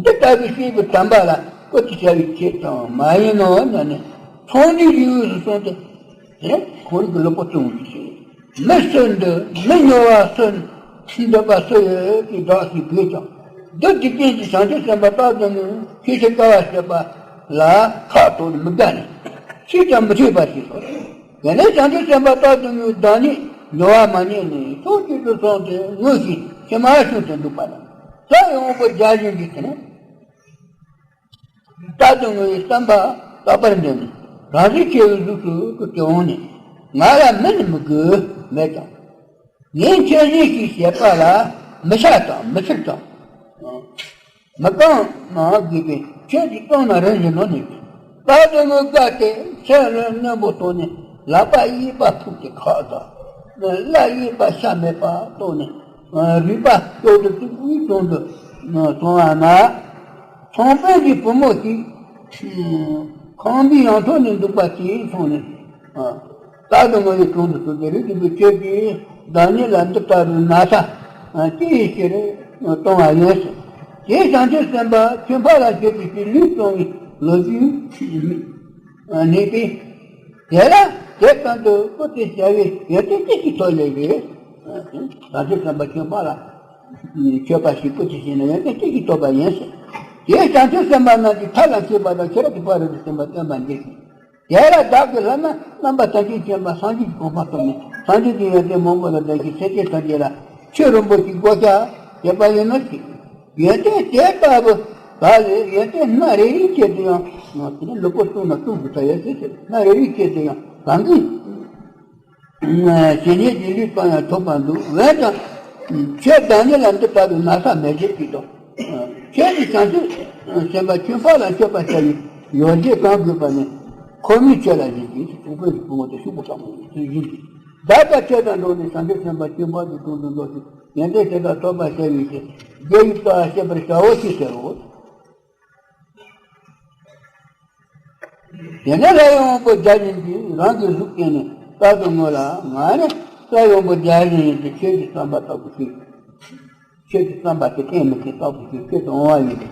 འདི་ལྟ་བུའི་སྲིད་པའི་དམ་པ་ལ་བཀུར་སྟི་བྱ་བའི་ཆེད་དུ་མ་ཡིན་ནོ་སྙམ་ནས་ཚོང་འདུས་ཡུལ་དུ་སོང་སྟེ། དེ་ཁོང་གི་ལུས་པོ་བཙོང་བའི་ཕྱིར། མི་སུ་འདི་མི་ཉོ་བ་སུ་འདོད་པ་སུ་ཡོད་ཀྱི་བདག་ཞིག་བོས་ཀྱང་། བདུད་སྡིག་ཅན་གྱིས་བྱང་ཆུབ་སེམས་དཔའ་རྟག་ཏུ་ངུ་ཁྱེད་ཕྱིར་དཀའ་བ་སྤྱད་པ་ལ་ཁ་དོག་མི་དགའ་ནས་ཚིག་ཀྱང་མི་ཐོས་པ་ཞིག་སོ། དེ་ནས་བྱང་ཆུབ་སེམས་དཔའ་རྟག་ཏུ་ངུའི་བདག་ཉིད་ཉོ་བ་མ་རྙེད་ནས་ཕྱོགས་གཅིག་ཏུ་སོང་སྟེ་ངུ་ཞིང་མཆི་མ་ཤོར་དུ་འདུག་པ་དང་། ས་ཡོང་པོ་བརྒྱ་བྱིན་གྱིས་དེ་ནས། རྟག་ཏུ་ངུ་བའི་བསམ་པ་དག་པར་འདོད་ནས་རང་བཞིན་ཆེ་བའི་གཟུགས་སུ་སྐུ་སྟེ་འོངས་ནས། ང་ལ་མི་ནི་མི་དགོས་མོད་ཀྱང་། ངས་ཁྱེད་གཉིས་ཀྱི་བྱེད་པ་ལ་མི་ཆགས་དང་མི་འཚེར་དང་། མི་གང་མང་དགོས་པས་ཁྱེད་ཀྱིས་གཏོང་ན་རིན་བཞིན་ནོ་ནས། རྟག་ཏུ་ངུ་དགའ་སྟེ་ཚེ་རིང་རྣོན་པོ་བཏང་ནས་ལག་པ་གཡས་པ་ཕུག་སྟེ་ཁ་དང་། བརླ་གཡས་པ་ཤ་མེད་པ་བཏང་ནས། རུས་པ་སྐྱོ་དུ་བཙུགས་པའི་དོན་དུ་སོང་བ་ན། ཚོང་དཔོན་གྱི་བུ་མོ་ཞིག་ཁང་པའི་ཡང་ཐོག་ནས་འདུག་པ་དེས་མཐོང་ནས། རྟག་ཏུ་ངུ་བའི་དོན་དུ་སོང་སྟེ། རིགས་ཀྱི་བུ་ཁྱོད་ཀྱིས་བདག་ཉིད་ལ་འདི་ལྟ་བུའི་ན་ཚ་ཅི་ཡི་ཕྱིར་གཏོང་བ་ཡིན་ཟེར། དེས་བྱང་ཆུབ་སེམས་དཔའ་ཁྱོད་ཕ་ལ་ཞེས་པའི་ཕྱིར་ལུས་བཙོང་བའི་ལོ་རྒྱུས་ནས་པས། དེ་ལ་དེ་ཙམ་དུ་བཀུར་སྟི་བྱ་བའི་ཡོན་ཏན་ཅི་ཞིག་ཐོབ་ལེ་རེད། བྱང་ཆུབ་སེམས་དཔའ་ཁྱོད་ཕ་ལ་མཆོད་པ་ཞིག་བཀུར་སྟི་བྱས་ན་ཡོན་ཏན་ཅི་ཞིག་ཐོབ་པ་ཡིན་ཟེར། དེས་བྱང་ཆུབ་སེམས་དཔའ་རྣམས་ཀྱི་མཐའ་ལ་མཆིས་པ་དང་ཤེས་རབ་ཀྱི་ཕ་རོལ་ཏུ་ཕྱིན་པ་སྟོན་པར་འགྱུར་ཞིང་། དེ་ལ་བདག་གིས་ལྷ་ན་རྣམ་པར་ཐམས་ཅད་མཁྱེན་པ་སངས་རྒྱས་ཀྱི་གོ་འཕང་ཐོབ་ནས་སངས་རྒྱས་ཀྱི་ཡོན་ཏན་མང་པོ་ལ་ལྡན་ཞིང་སེམས་ཅན་ཐམས་ཅད་ལ་ཆོས་རིན་པོ་ཆེའི་གོ་ཆ་བྱེད་པ་ཡིན་ནོ་ཞེས། ཡོན་ཏན་དེ་ལྟ་བུ་དག་ལས་ཡོན་ཏན་སྣ་རེ་རེའི་ཆེད་དུ་ཡང་ང་དེ་ནི་ལུས་པོ་བཙོང་ན་བཙོང་དགོས་ས་ཡོད་ཟེར་ཟེར། སྣ་རེ་རེའི་ཆེད་དུ་ཡང་གང་གིས། ཇི་སྙེད་ཀྱི་ལུས་བཙོང་ཡང་ཐོབ་པར་འདུག་འོན་ཀྱང་། ཁྱེད་བདག་ཉིད་ལ་འདི་ལྟ་བུའི་ན་ཚ་མེད་ཅེས་ཀྱི་དོགས། ཁྱེད་ཀྱིས་བྱང་ཆུབ་སེམས་དཔའ་ཁྱོད་ཕ་ལ་མཆོད་པ་བྱ་བའི་ཡོ་བྱད་གང་དགོས་པ་ནི། ཁོ་མོས་ཁྱེད་ལ་བྱིན་གྱིས་ཚོང་དཔོན་གྱི་བུ་མོ་དེ་ཤུག་པོ་བཏང་བ་ཡིན་ཟེར་བཞིན་གྱིས། བདག་ཀྱང་ཁྱེད་དང་འགྲོགས་ནས་བྱང་ཆུབ་སེམས་དཔའ་ཁྱོད་ཕ་གི་དྲུང་དུ་འགྲོ་ཞིང་ཡོན་ཏན་དེ་དག་ཐོབ་པར་བྱ་བའི་ཕྱིར། རྒྱལ་བའི་རྩ་བ་བཤད་པར་བྱའོ་ཞེས་ཟེར་རོ། དེ་ནས་ལྷ་ཡི་དབང་པོ་བརྒྱ་བྱིན་གྱིས་རང་གི་གཟུགས་བསྟན་ནས་རྟག་ཏུ་ངུ་ལ། ང་ནི་ལྷ་ཡི་དབང་པོ་བརྒྱ་བྱིན་ཡིན་ཏེ། ཁྱེད་ཀྱི་བསམ་པ་ལྟ་བུ་ཞིག་ཁྱེད་ཀྱི་བསམ་པ་དེ་གཏན་མི་ཁེལ་ལྟ་བུ་ཞིག་ཁྱེད་དུ་འོང་བ་ཡིན་ཏེ།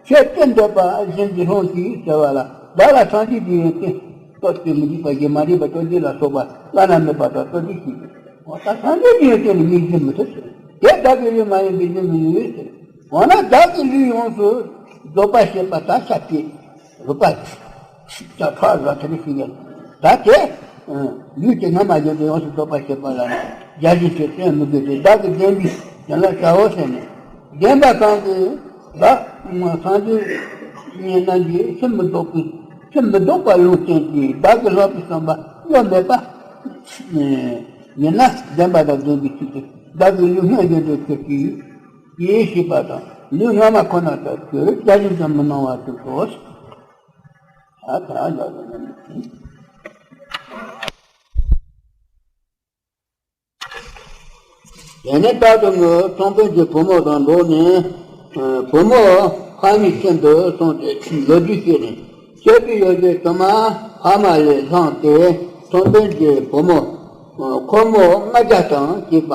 ཁྱེད་བསྟན་འདོད་པ་བཞིན་གྱི་ལྷུང་ཞིག་ཟེར་བ་ལ། བདག་ལ་སངས་རྒྱས་ཀྱི་ཡོན་ཏན་སྟོབས་ཀྱིས་མི་འཇིགས་པ་ཞེས་མ་རིག་པ་སྟོབས་ཀྱིས་ལ་སོགས་པ་བླ་ན་མེད་པ་དང་སྟོབས་ཀྱིས་ཤིག་འོ་ད་སངས་རྒྱས་ཀྱི་ཡོན་ཏན་ནི་མིག་བཞིན་མི་ཐུབ་ཟེར། དེ་བདག་གི་ལུས་མ་ཡིན་པས་མིག་མི་ཡིན་ཟེར། འོ་ན་བདག་གི་ལུས་ཡོངས་སུ་རྫོགས་པར་བྱེད་པ་དག་ཤ་བཅད་རུས་པ་ཅག་ཁྲག་ར་ཐ་ནི་ཞིག་ཡིན། ད་དེ་ལུས་དེ་སྔ་མ་བཞིན་དུ་ཡོངས་སུ་རྫོགས་པར་བྱེད་པ་ལ་ནི་བརྒྱ་བྱིན་གྱིས་བརྟེན་མི་དགོས་ཏེ། བདག་གི་བདེན་པའི་དོན་ལ་བྱའོ་ཟེར་ནས། བདེན་པ་གང་གིས་བདག་སངས་རྒྱས་རྣམས་ཀྱིས་ཕྱིར་མི་ལྡོག་པའི་ཕྱིར་མི་ལྡོག་པ་ལུང་བསྟན་ཅིང་བདག་གི་ལྷག་པའི་བསམ་པ་གཡོ་མེད་པ་ཡིན་ན། བདེན་པ་དང་ལྡན་པའི་ཚུལ་དུ་བདག་གི་ལུས་སྔར་བཞིན་དུ་གྱུར་ཅིག་ཅེས་ཞུས་པ་དང་། ལུས་སྔ་མ་ཁོ་ན་ལྟར་གྱུར། བརྒྱ་བྱིན་དུ་མི་སྣང་བར་གྱུར་ཏོ། ཨ་ད་ཡག་ཡོད་ན་མི་དེ་ནས་རྟག་ཏུ་ངུ་ཚོང་དཔོན་གྱི་བུ་མོ་དང་འགྲོགས་ནས། བུ་མོ་ཕ་མའི་ཁྱིམ་དུ་སོང་སྟེ་ལོ་རྒྱུས་བཤད་ནས། སྤྱོད་པའི་ཡོ་བྱད་དུ་མ་ཕ་མ་ལས་བླངས་ཏེ་ཚོང་དཔོན་གྱི་བུ་མོ་ཁོ་མོ་ལྔ་བརྒྱ་དང་བཅས་པ་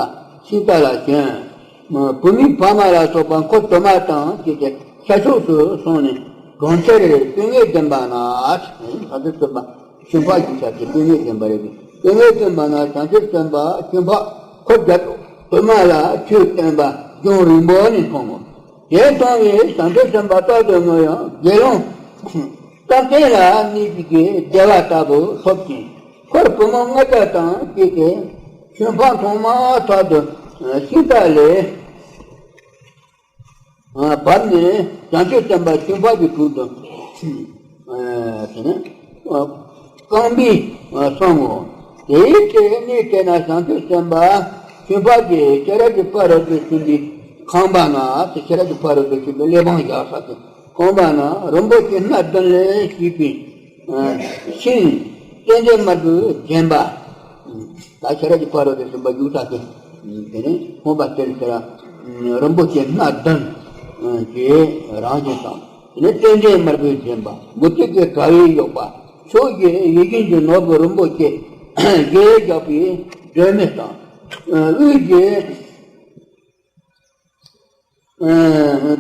ཤིང་རྟ་ལ་བྱོན། བུད་མེད་ཕ་མ་ལ་སོགས་པ་འཁོར་དུ་མ་དང་བཅས་ཏེ་ཤར་ཕྱོགས་སུ་སོང་ནས། གྲོང་ཁྱེར་སྤྱན་སྔོན་ལྡན་པ་ན། ད་དུ་ཚོད་པ་ཤིང་ཕག་གི་ཆ་དེ་སྤྱན་སྔོན་ལྡན་པ་རེད། སྤྱན་སྔོན་ལྡན་པ་ན་བྱང་ཆུབ་སེམས་དཔའ་ཤིང་ཕག་འཁོར་བརྒྱ་དུ་མ་ལ་ཆོས་བསྟན་པ་ལྗོན་རིང་པོ་ནས་མཐོང་ངོ་། དེ་མཐོང་བས་བྱང་ཆུབ་སེམས་དཔའ་རྟག་ཏུ་ངུ་ཡང་དགེ་སློང་བསམ་གཏན་ལ་གནས་པའི་བདེ་བ་ལྟ་བུ་ཐོབ་ཅིང་། འཁོར་བུ་མོ་ལྔ་བརྒྱ་དང་བཅས་ཏེ་ཤིང་ཕག་མཐོང་མ་ཐག་ཏུ་ཤིང་རྟ་ལས་བབས་ནས་བྱང་ཆུབ་སེམས་དཔའ་ཤིང་ཕག་གི་དྲུང་དུ་དེ་ནས་རྐང་པས་སོང་ངོ་། དེའི་ཚེ་གནས་དེ་ན་བྱང་ཆུབ་སེམས་དཔའ་ཤིང་ཕག་གིས་ཤེས་རབ་ཀྱི་ཕ་རོལ་ཏུ་ཕྱིན་པའི་ཁང་པ་ན། དེ་ཤེས་རབ་ཀྱི་ཕ་རོལ་ཏུ་ཕྱིན་པའི་གླེགས་བམ་བཞག་ས་དེ་ཁང་པ་ན་རིན་པོ་ཆེ་སྣ་བདུན་ལས་བྱས་པའི་ཤིང་ཙན་དན་དམར་པོས་བརྒྱན་པ། ད་ཤེས་རབ་ཀྱི་ཕ་རོལ་ཏུ་ཕྱིན་པ་བཞུགས་ས་དེ་དེ་ནས་ཁང་པ་དེར་ཟེར་རིན་པོ་ཆེ་སྣ་བདུན་གྱི་རང་བཞིན་དང་། དེ་ནས་ཙན་དན་དམར་པོས་བརྒྱན་པ། མུ་ཏིག་གི་དྲ་བས་གཡོགས་པ། ཕྱོགས་བཞིར་ཡིད་བཞིན་གྱི་ནོར་བུ་རིན་པོ་ཆེ་བཞི་བཞག་པའི་སྒྲོན་མེ་དང་། དབུས་ཀྱི་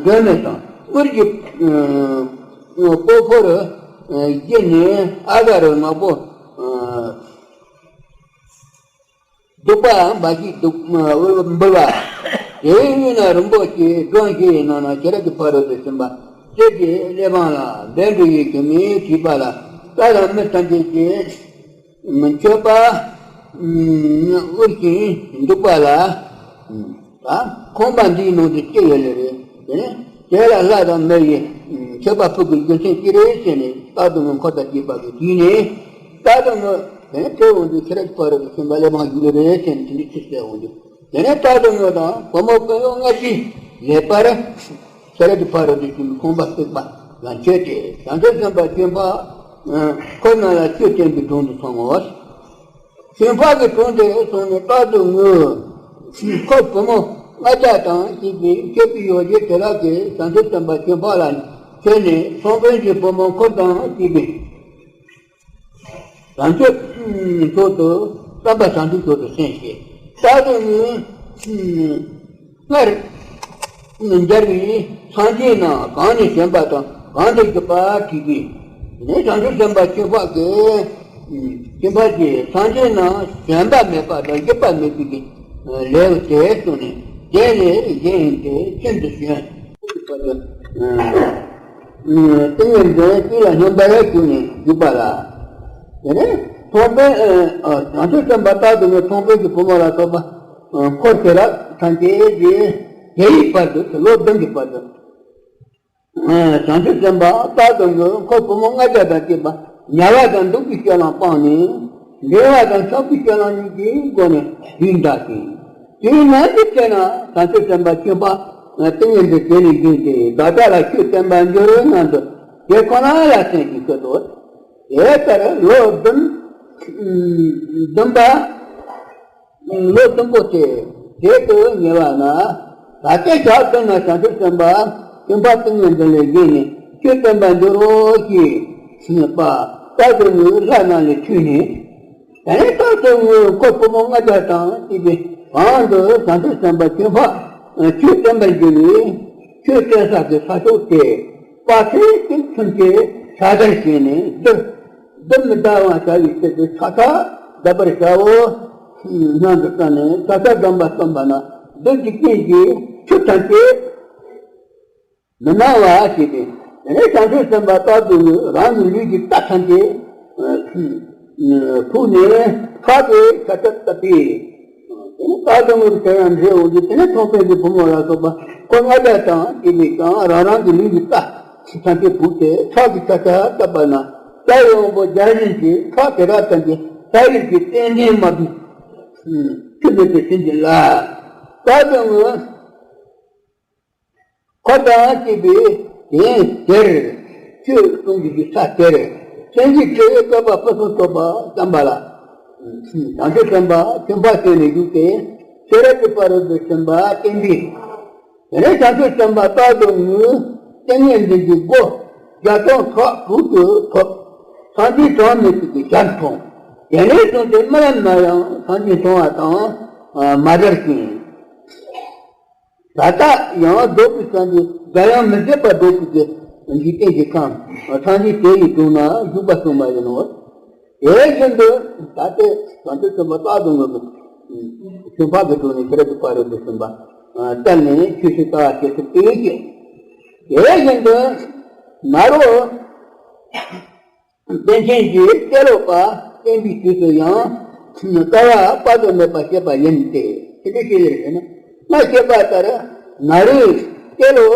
སྒྲོན་མེ་དང་ སྤུར་གྱི་སྤོ་ཕོར་བཞི་ནས་ཨ་ག་རུ་ནག་པོ་གདུག་པ་འབའ་ཞིག་འདུག་འབུལ་བ། དེའི་དབུས་ན་རིན་པོ་ཆེའི་སྒྲོམ་བཞི་ཡི་ནང་ན་ཤེས་རབ་ཀྱི་ཕ་རོལ་ཏུ་ཕྱིན་པ་སྤྱོད་ཀྱི་གླེགས་བམ་ལ་བཻ་ཌཱུརྱ་གི་མིང་བྲིས་པ་ལ། བདག་དང་མི་ཐམས་ཅད་ཀྱིས་མཆོད་པ་དབུལ་ཞིང་འདུག་པ་ལ། ད་ཁང་པ་འདིའི་ནང་དུ་སྐྱེ་ཡོད་ལེ་རེད། དེ་ནས་དེ་ལ་ལྷ་དང་མི་ཡིས་མཆོད་པ་ཕུལ་དགོས་རྒྱུ་མཚན་ཅི་རེད་ཟེར་ནས། རྟ་དང་ངོ་འཁོར་དང་བཅས་པ་གིས་དྲིས་ནས། རྟ་དང་ངོ་དེ་ནས་དེ་འོང་དུས་ཤེས་རབ་ཀྱི་ཕ་རོལ་ཏུ་ཕྱིན་པ་གླེགས་བམ་བཞུགས་ལེ་རེད་ཟེར་ནས་དེ་འདྲའི་ཚིག་གསལ་འོང་དུས། དེ་ནས་རྟ་དང་ངོ་དང་བུ་མོ་སྤུན་ཡོངས་ལྔ་བཅུའི་ལེགས་པར་ཤེས་རབ་ཀྱི་ཕ་རོལ་ཏུ་ཕྱིན་པའི་ཁང་པ་བརྩིགས་པ་ལ་མཆོད་དེ། བྱང་ཆུབ་སེམས་དཔའ་ཁྱོད་འཕགས་འཁོར་རྣམས་ལ་ཆོས་བསྟན་པའི་དྲུང་དུ་སོང་ངོ་། ཁྱོད་འཕགས་ཀྱི་དྲུང་དུ་སོང་ནས་རྟ་དང་ངོ་འཁོར་བུ་མོ་ལྔ་བརྒྱ་དང་བཅས་པས་མཆོད་པའི་ཡོ་བྱད་དེ་དག་གིས་བྱང་ཆུབ་སེམས་དཔའ་ཁྱོད་འཕགས་ལ་མཆོད་ནས། ཚངས་པའི་གི་བུ་མོ་འཁོར་དང་བཅས་པས་བྱང་ཆུབ་མཆོག་ཏུ་བསམ་པ་བྱང་ཆུབ་མཆོག་ཏུ་སེམས་བསྐྱེད། རྟ་དང་ངོ་སྔར་མཇལ་བའི་སངས་རྒྱས་རྣམས་གང་ནས་བྱོན་པ་དང་གང་དུ་གྱུར་པ་དྲིས་པས། དེ་ནས་བྱང་ཆུབ་སེམས་དཔའ་ཁྱོད་འཕགས་ཀྱིས། ཁྱོད་འཕགས་ཀྱིས་སངས་རྒྱས་རྣམས་བྱོན་པ་མེད་པ་དང་བཞུགས་པ་མེད་པའི་ལེའུ་སྟེ་གསུངས་ནས། དེ་ལས་བཞེངས་ཏེ་ཤིན་ཏུ་བྱོན། ཏིང་ངེ་འཛིན་དཀྱིལ་ལ་སྙོམས་པར་བཞུགས་ནས་བཞུགས་པ་ལ། དེ་ནས་ཚངས་པའི་བྱང་ཆུབ་སེམས་དཔའ་རྟ་དང་ངོ་ཚངས་པའི་གི་བུ་མོ་ལ་སོགས་པ་འཁོར་དེ་དག་ཐམས་ཅད་ཀྱིས་དེའི་བར་དུ་ལོ་བདུན་གྱི་བར་དུ། བྱང་ཆུབ་སེམས་དཔའ་རྟ་དང་ངོ་འཁོར་བུ་མོ་ལྔ་བརྒྱ་དང་བཅས་པ་དམྱལ་བ་དང་གདུག་པའི་སྤྱོད་ལམ་སྤངས་ནས། འབྲེལ་བ་དང་ཆགས་པའི་སྤྱོད་ལམ་གཉིས་ཀྱི་སྒོ་ནས་དུས་འདའ་ཞིང་། དུས་ནམ་ཞིག་བྱས་ན་བྱང་ཆུབ་སེམས་དཔའ་ཁྱོད་འཕགས་ཏིང་ངེ་འཛིན་དེ་ནས་བཞེངས་ཏེ་བདག་ཅག་ལ་ཆོས་བསྟན་པར་འགྱུར་སྙམ་དུ་དེ་ཁོ་ན་ལ་སེམས་ཀྱིས་བསྐུལ་ཏོ། དེ་ལྟར་ལོ་བདུན་བདུན་པ། ལོ་བདུན་པོ་སྟེ་དེ་དུ་ཉེ་བ་ན། ད་ལྟའི་ཞག་བདུན་ན་བྱང་ཆུབ་སེམས་དཔའ་ཁྱོད་འཕགས་ཏིང་ངེ་འཛིན་ལས་བཞེངས་ནས་ཆོས་བསྟན་པར་འགྱུར་རོ་ཞེས་སྨྲས་པ། རྟ་དང་ངོ་ལྷ་རྣམས་ལས་ཐོས་ནས། དེ་ནས་རྟ་དང་ངོ་འཁོར་བུ་མོ་ལྔ་བརྒྱ་དང་བཅས་པས་གང་དུ་བྱང་ཆུབ་སེམས་དཔའ་ཁྱོད་འཕགས་ཆོས་བསྟན་པར་འགྱུར་བའི་ཆོས་བསྟན་ས་ཀྱི་ས་ཕྱོགས་དེ་དཔག་ཚད་ཀྱི་ཚུན་ཆད་ཕྱག་བདར་བྱས་ནས་བདུད། བདུད་མི་ཟླ་བ་བྱ་བའི་ཚུལ་དུ་ཕྱག་འཚལ་གདབ་པར་བྱའོ། སྙམ་དུ་བསམས་ནས་ཕྱག་འཚལ་སྡོམ་པ་བཏབ་པ་ན། བདུད་ཀྱི་རྐྱེན་གྱིས་ཆུ་ཐམས་ཅད་མི་སྣང་བར་བྱས་ཏེ། དེ་ནས་བྱང་ཆུབ་སེམས་དཔའ་རྟ་དང་ངོ་རང་གི་ལུས་ཀྱི་རྩ་ཐམས་ཅད་ཕུག་ནས་ཕྱག་གིས་ཕྱག་འཚལ་བཏབ་པས། དེ་ནས་རྟ་དང་ངོ་དེ་ཡང་འདྲེ་འོང་དུས། དེ་ནས་ཚངས་པའི་གི་བུ་མོ་ལ་སོགས་པ་འཁོར་ལྔ་བརྒྱ་དང་བཅས་པས་ཀྱང་རང་རང་གི་ལུས་ཀྱི་རྩ་ཐམས་ཅད་ཕུག་སྟེ་ཕྱག་གིས་ཕྱག་འཚལ་བཏབ་པ་ན། རྩ་བའི་དབང་པོ་བརྒྱ་བྱིན་གྱིས་ཕྱག་དེ་དག་ཐམས་ཅད་ས་ཡི་གི་རྟེན་འབྲེལ་མ་བུ་ཆུ་མེད་པའི་ཤིང་གི་ལ། རྟ་དང་ངོ་འཁོར་དང་བཅས་པས་དེ་དེར་ཆོས་གསུང་གི་ས་དེར་སེམས་ཀྱི་ཆོས་བཀོད་པ་ཕུན་སུམ་ཚོགས་པ་བསམ་པ་ལ། བྱང་ཆུབ་སེམས་དཔའ་ཁྱོད་འཕགས་བྱོན་ནས་བཞུགས་ཏེ་ཤེས་རབ་ཀྱི་ཕ་རོལ་ཏུ་ཕྱིན་པ་བསྟན་པས། དེ་ནས་བྱང་ཆུབ་སེམས་དཔའ་རྟ་དང་ངོ་ཏིང་ངེ་འཛིན་གྱི་སྒོ་བརྒྱ་སྟོང་ཕྲག་དྲུག་ཏུ་ཐོབ། སངས་རྒྱས་གྲངས་མེད་པའི་གི་ཞལ་མཐོང་། དེ་ནས་བཟུང་སྟེ་རྨི་ལམ་ན་ཡང་སངས་རྒྱས་མཐོང་བ་དང་མ་བྲལ་ཞིང་། ད་ལྟ་ཡང་རྫོགས་པའི་སངས་རྒྱས་འགའ་ཡང་མི་ཟད་པར་རྫོགས་པའི་གི་འཇིག་རྟེན་གྱི་ཁམས་སངས་རྒྱས་དེ་ཡི་དྲུང་ན་བཞུགས་པ་གསུངས་པ་ཡིན་ནོ། དེ་བཞིན་དུ་ད་ལྟའི་བྱང་ཆུབ་སེམས་དཔའ་རྟ་དང་ངོ་ཁྱོད་འཕགས་ཀྱི་དྲུང་ནས་ཤེས་རབ་ཀྱི་ཕ་རོལ་ཏུ་ཕྱིན་པ་བསྟན་ནས་ཆོས་ཤིང་ལྟ་བ་སྐྱེ་ཐུབ་པའི་ཕྱིར། དེ་བཞིན་དུ་ནཱ་རོ་པཎ་ཆེན་གྱིས་ཏེ་ལོ་པ་བསྟན་པའི་དུས་སུ་ཡང་ལྟ་བ་དཔག་ཏུ་མེད་པ་བཤད་པ་ཡིན་ཏེ། དེ་འདྲ་ཞིག་ལས་ཟེར་ན། སྔར་བཤད་པ་ལྟར་ནཱ་རོས་ཏེ་ལོ་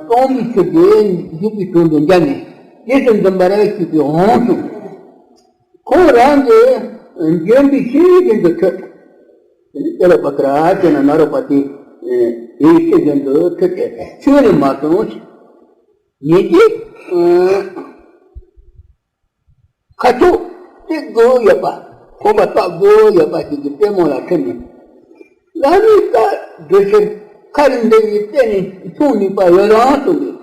སྟོང་པའི་ཚུལ་གྱིས་འཇུག་པའི་དྲུང་དུ་འབྱོན་ནས་རྗེས་སུ་འཛིན་པར་བྱེད་པའི་དབང་བྱུང་། ཁོང་རང་གི་འབྱོན་པའི་ཤེས་རིག་བཞིན་དུ་ཁྲིད། དེ་ནི་ཏེ་ལོ་པ་ཀ་ར་ཅེ་ན་ནཱ་རོ་པ་དེ་དེའི་ཤེས་བཞིན་དུ་ཁྲིད་དེ་ཁྱོན་ནས་མ་སོང་ཞིང་། ཉིད་ཀྱིས་ཁ་ཕྱོགས་གཏད་དགོས་ཡོད་པ། ཁང་པ་བརྟག་དགོས་ཡོད་པ་ཞིག་གི་ལྟད་མོ་ལ་ཁྲིད་ནས། བླ་མའི་བཀའ་སྒྲུབ་ཕྱིར་ཁ་རི་འདི་ཡི་རྩེ་ནས་མཆོང་ནུས་པ་ཡོད་རང་གསུངས་པས།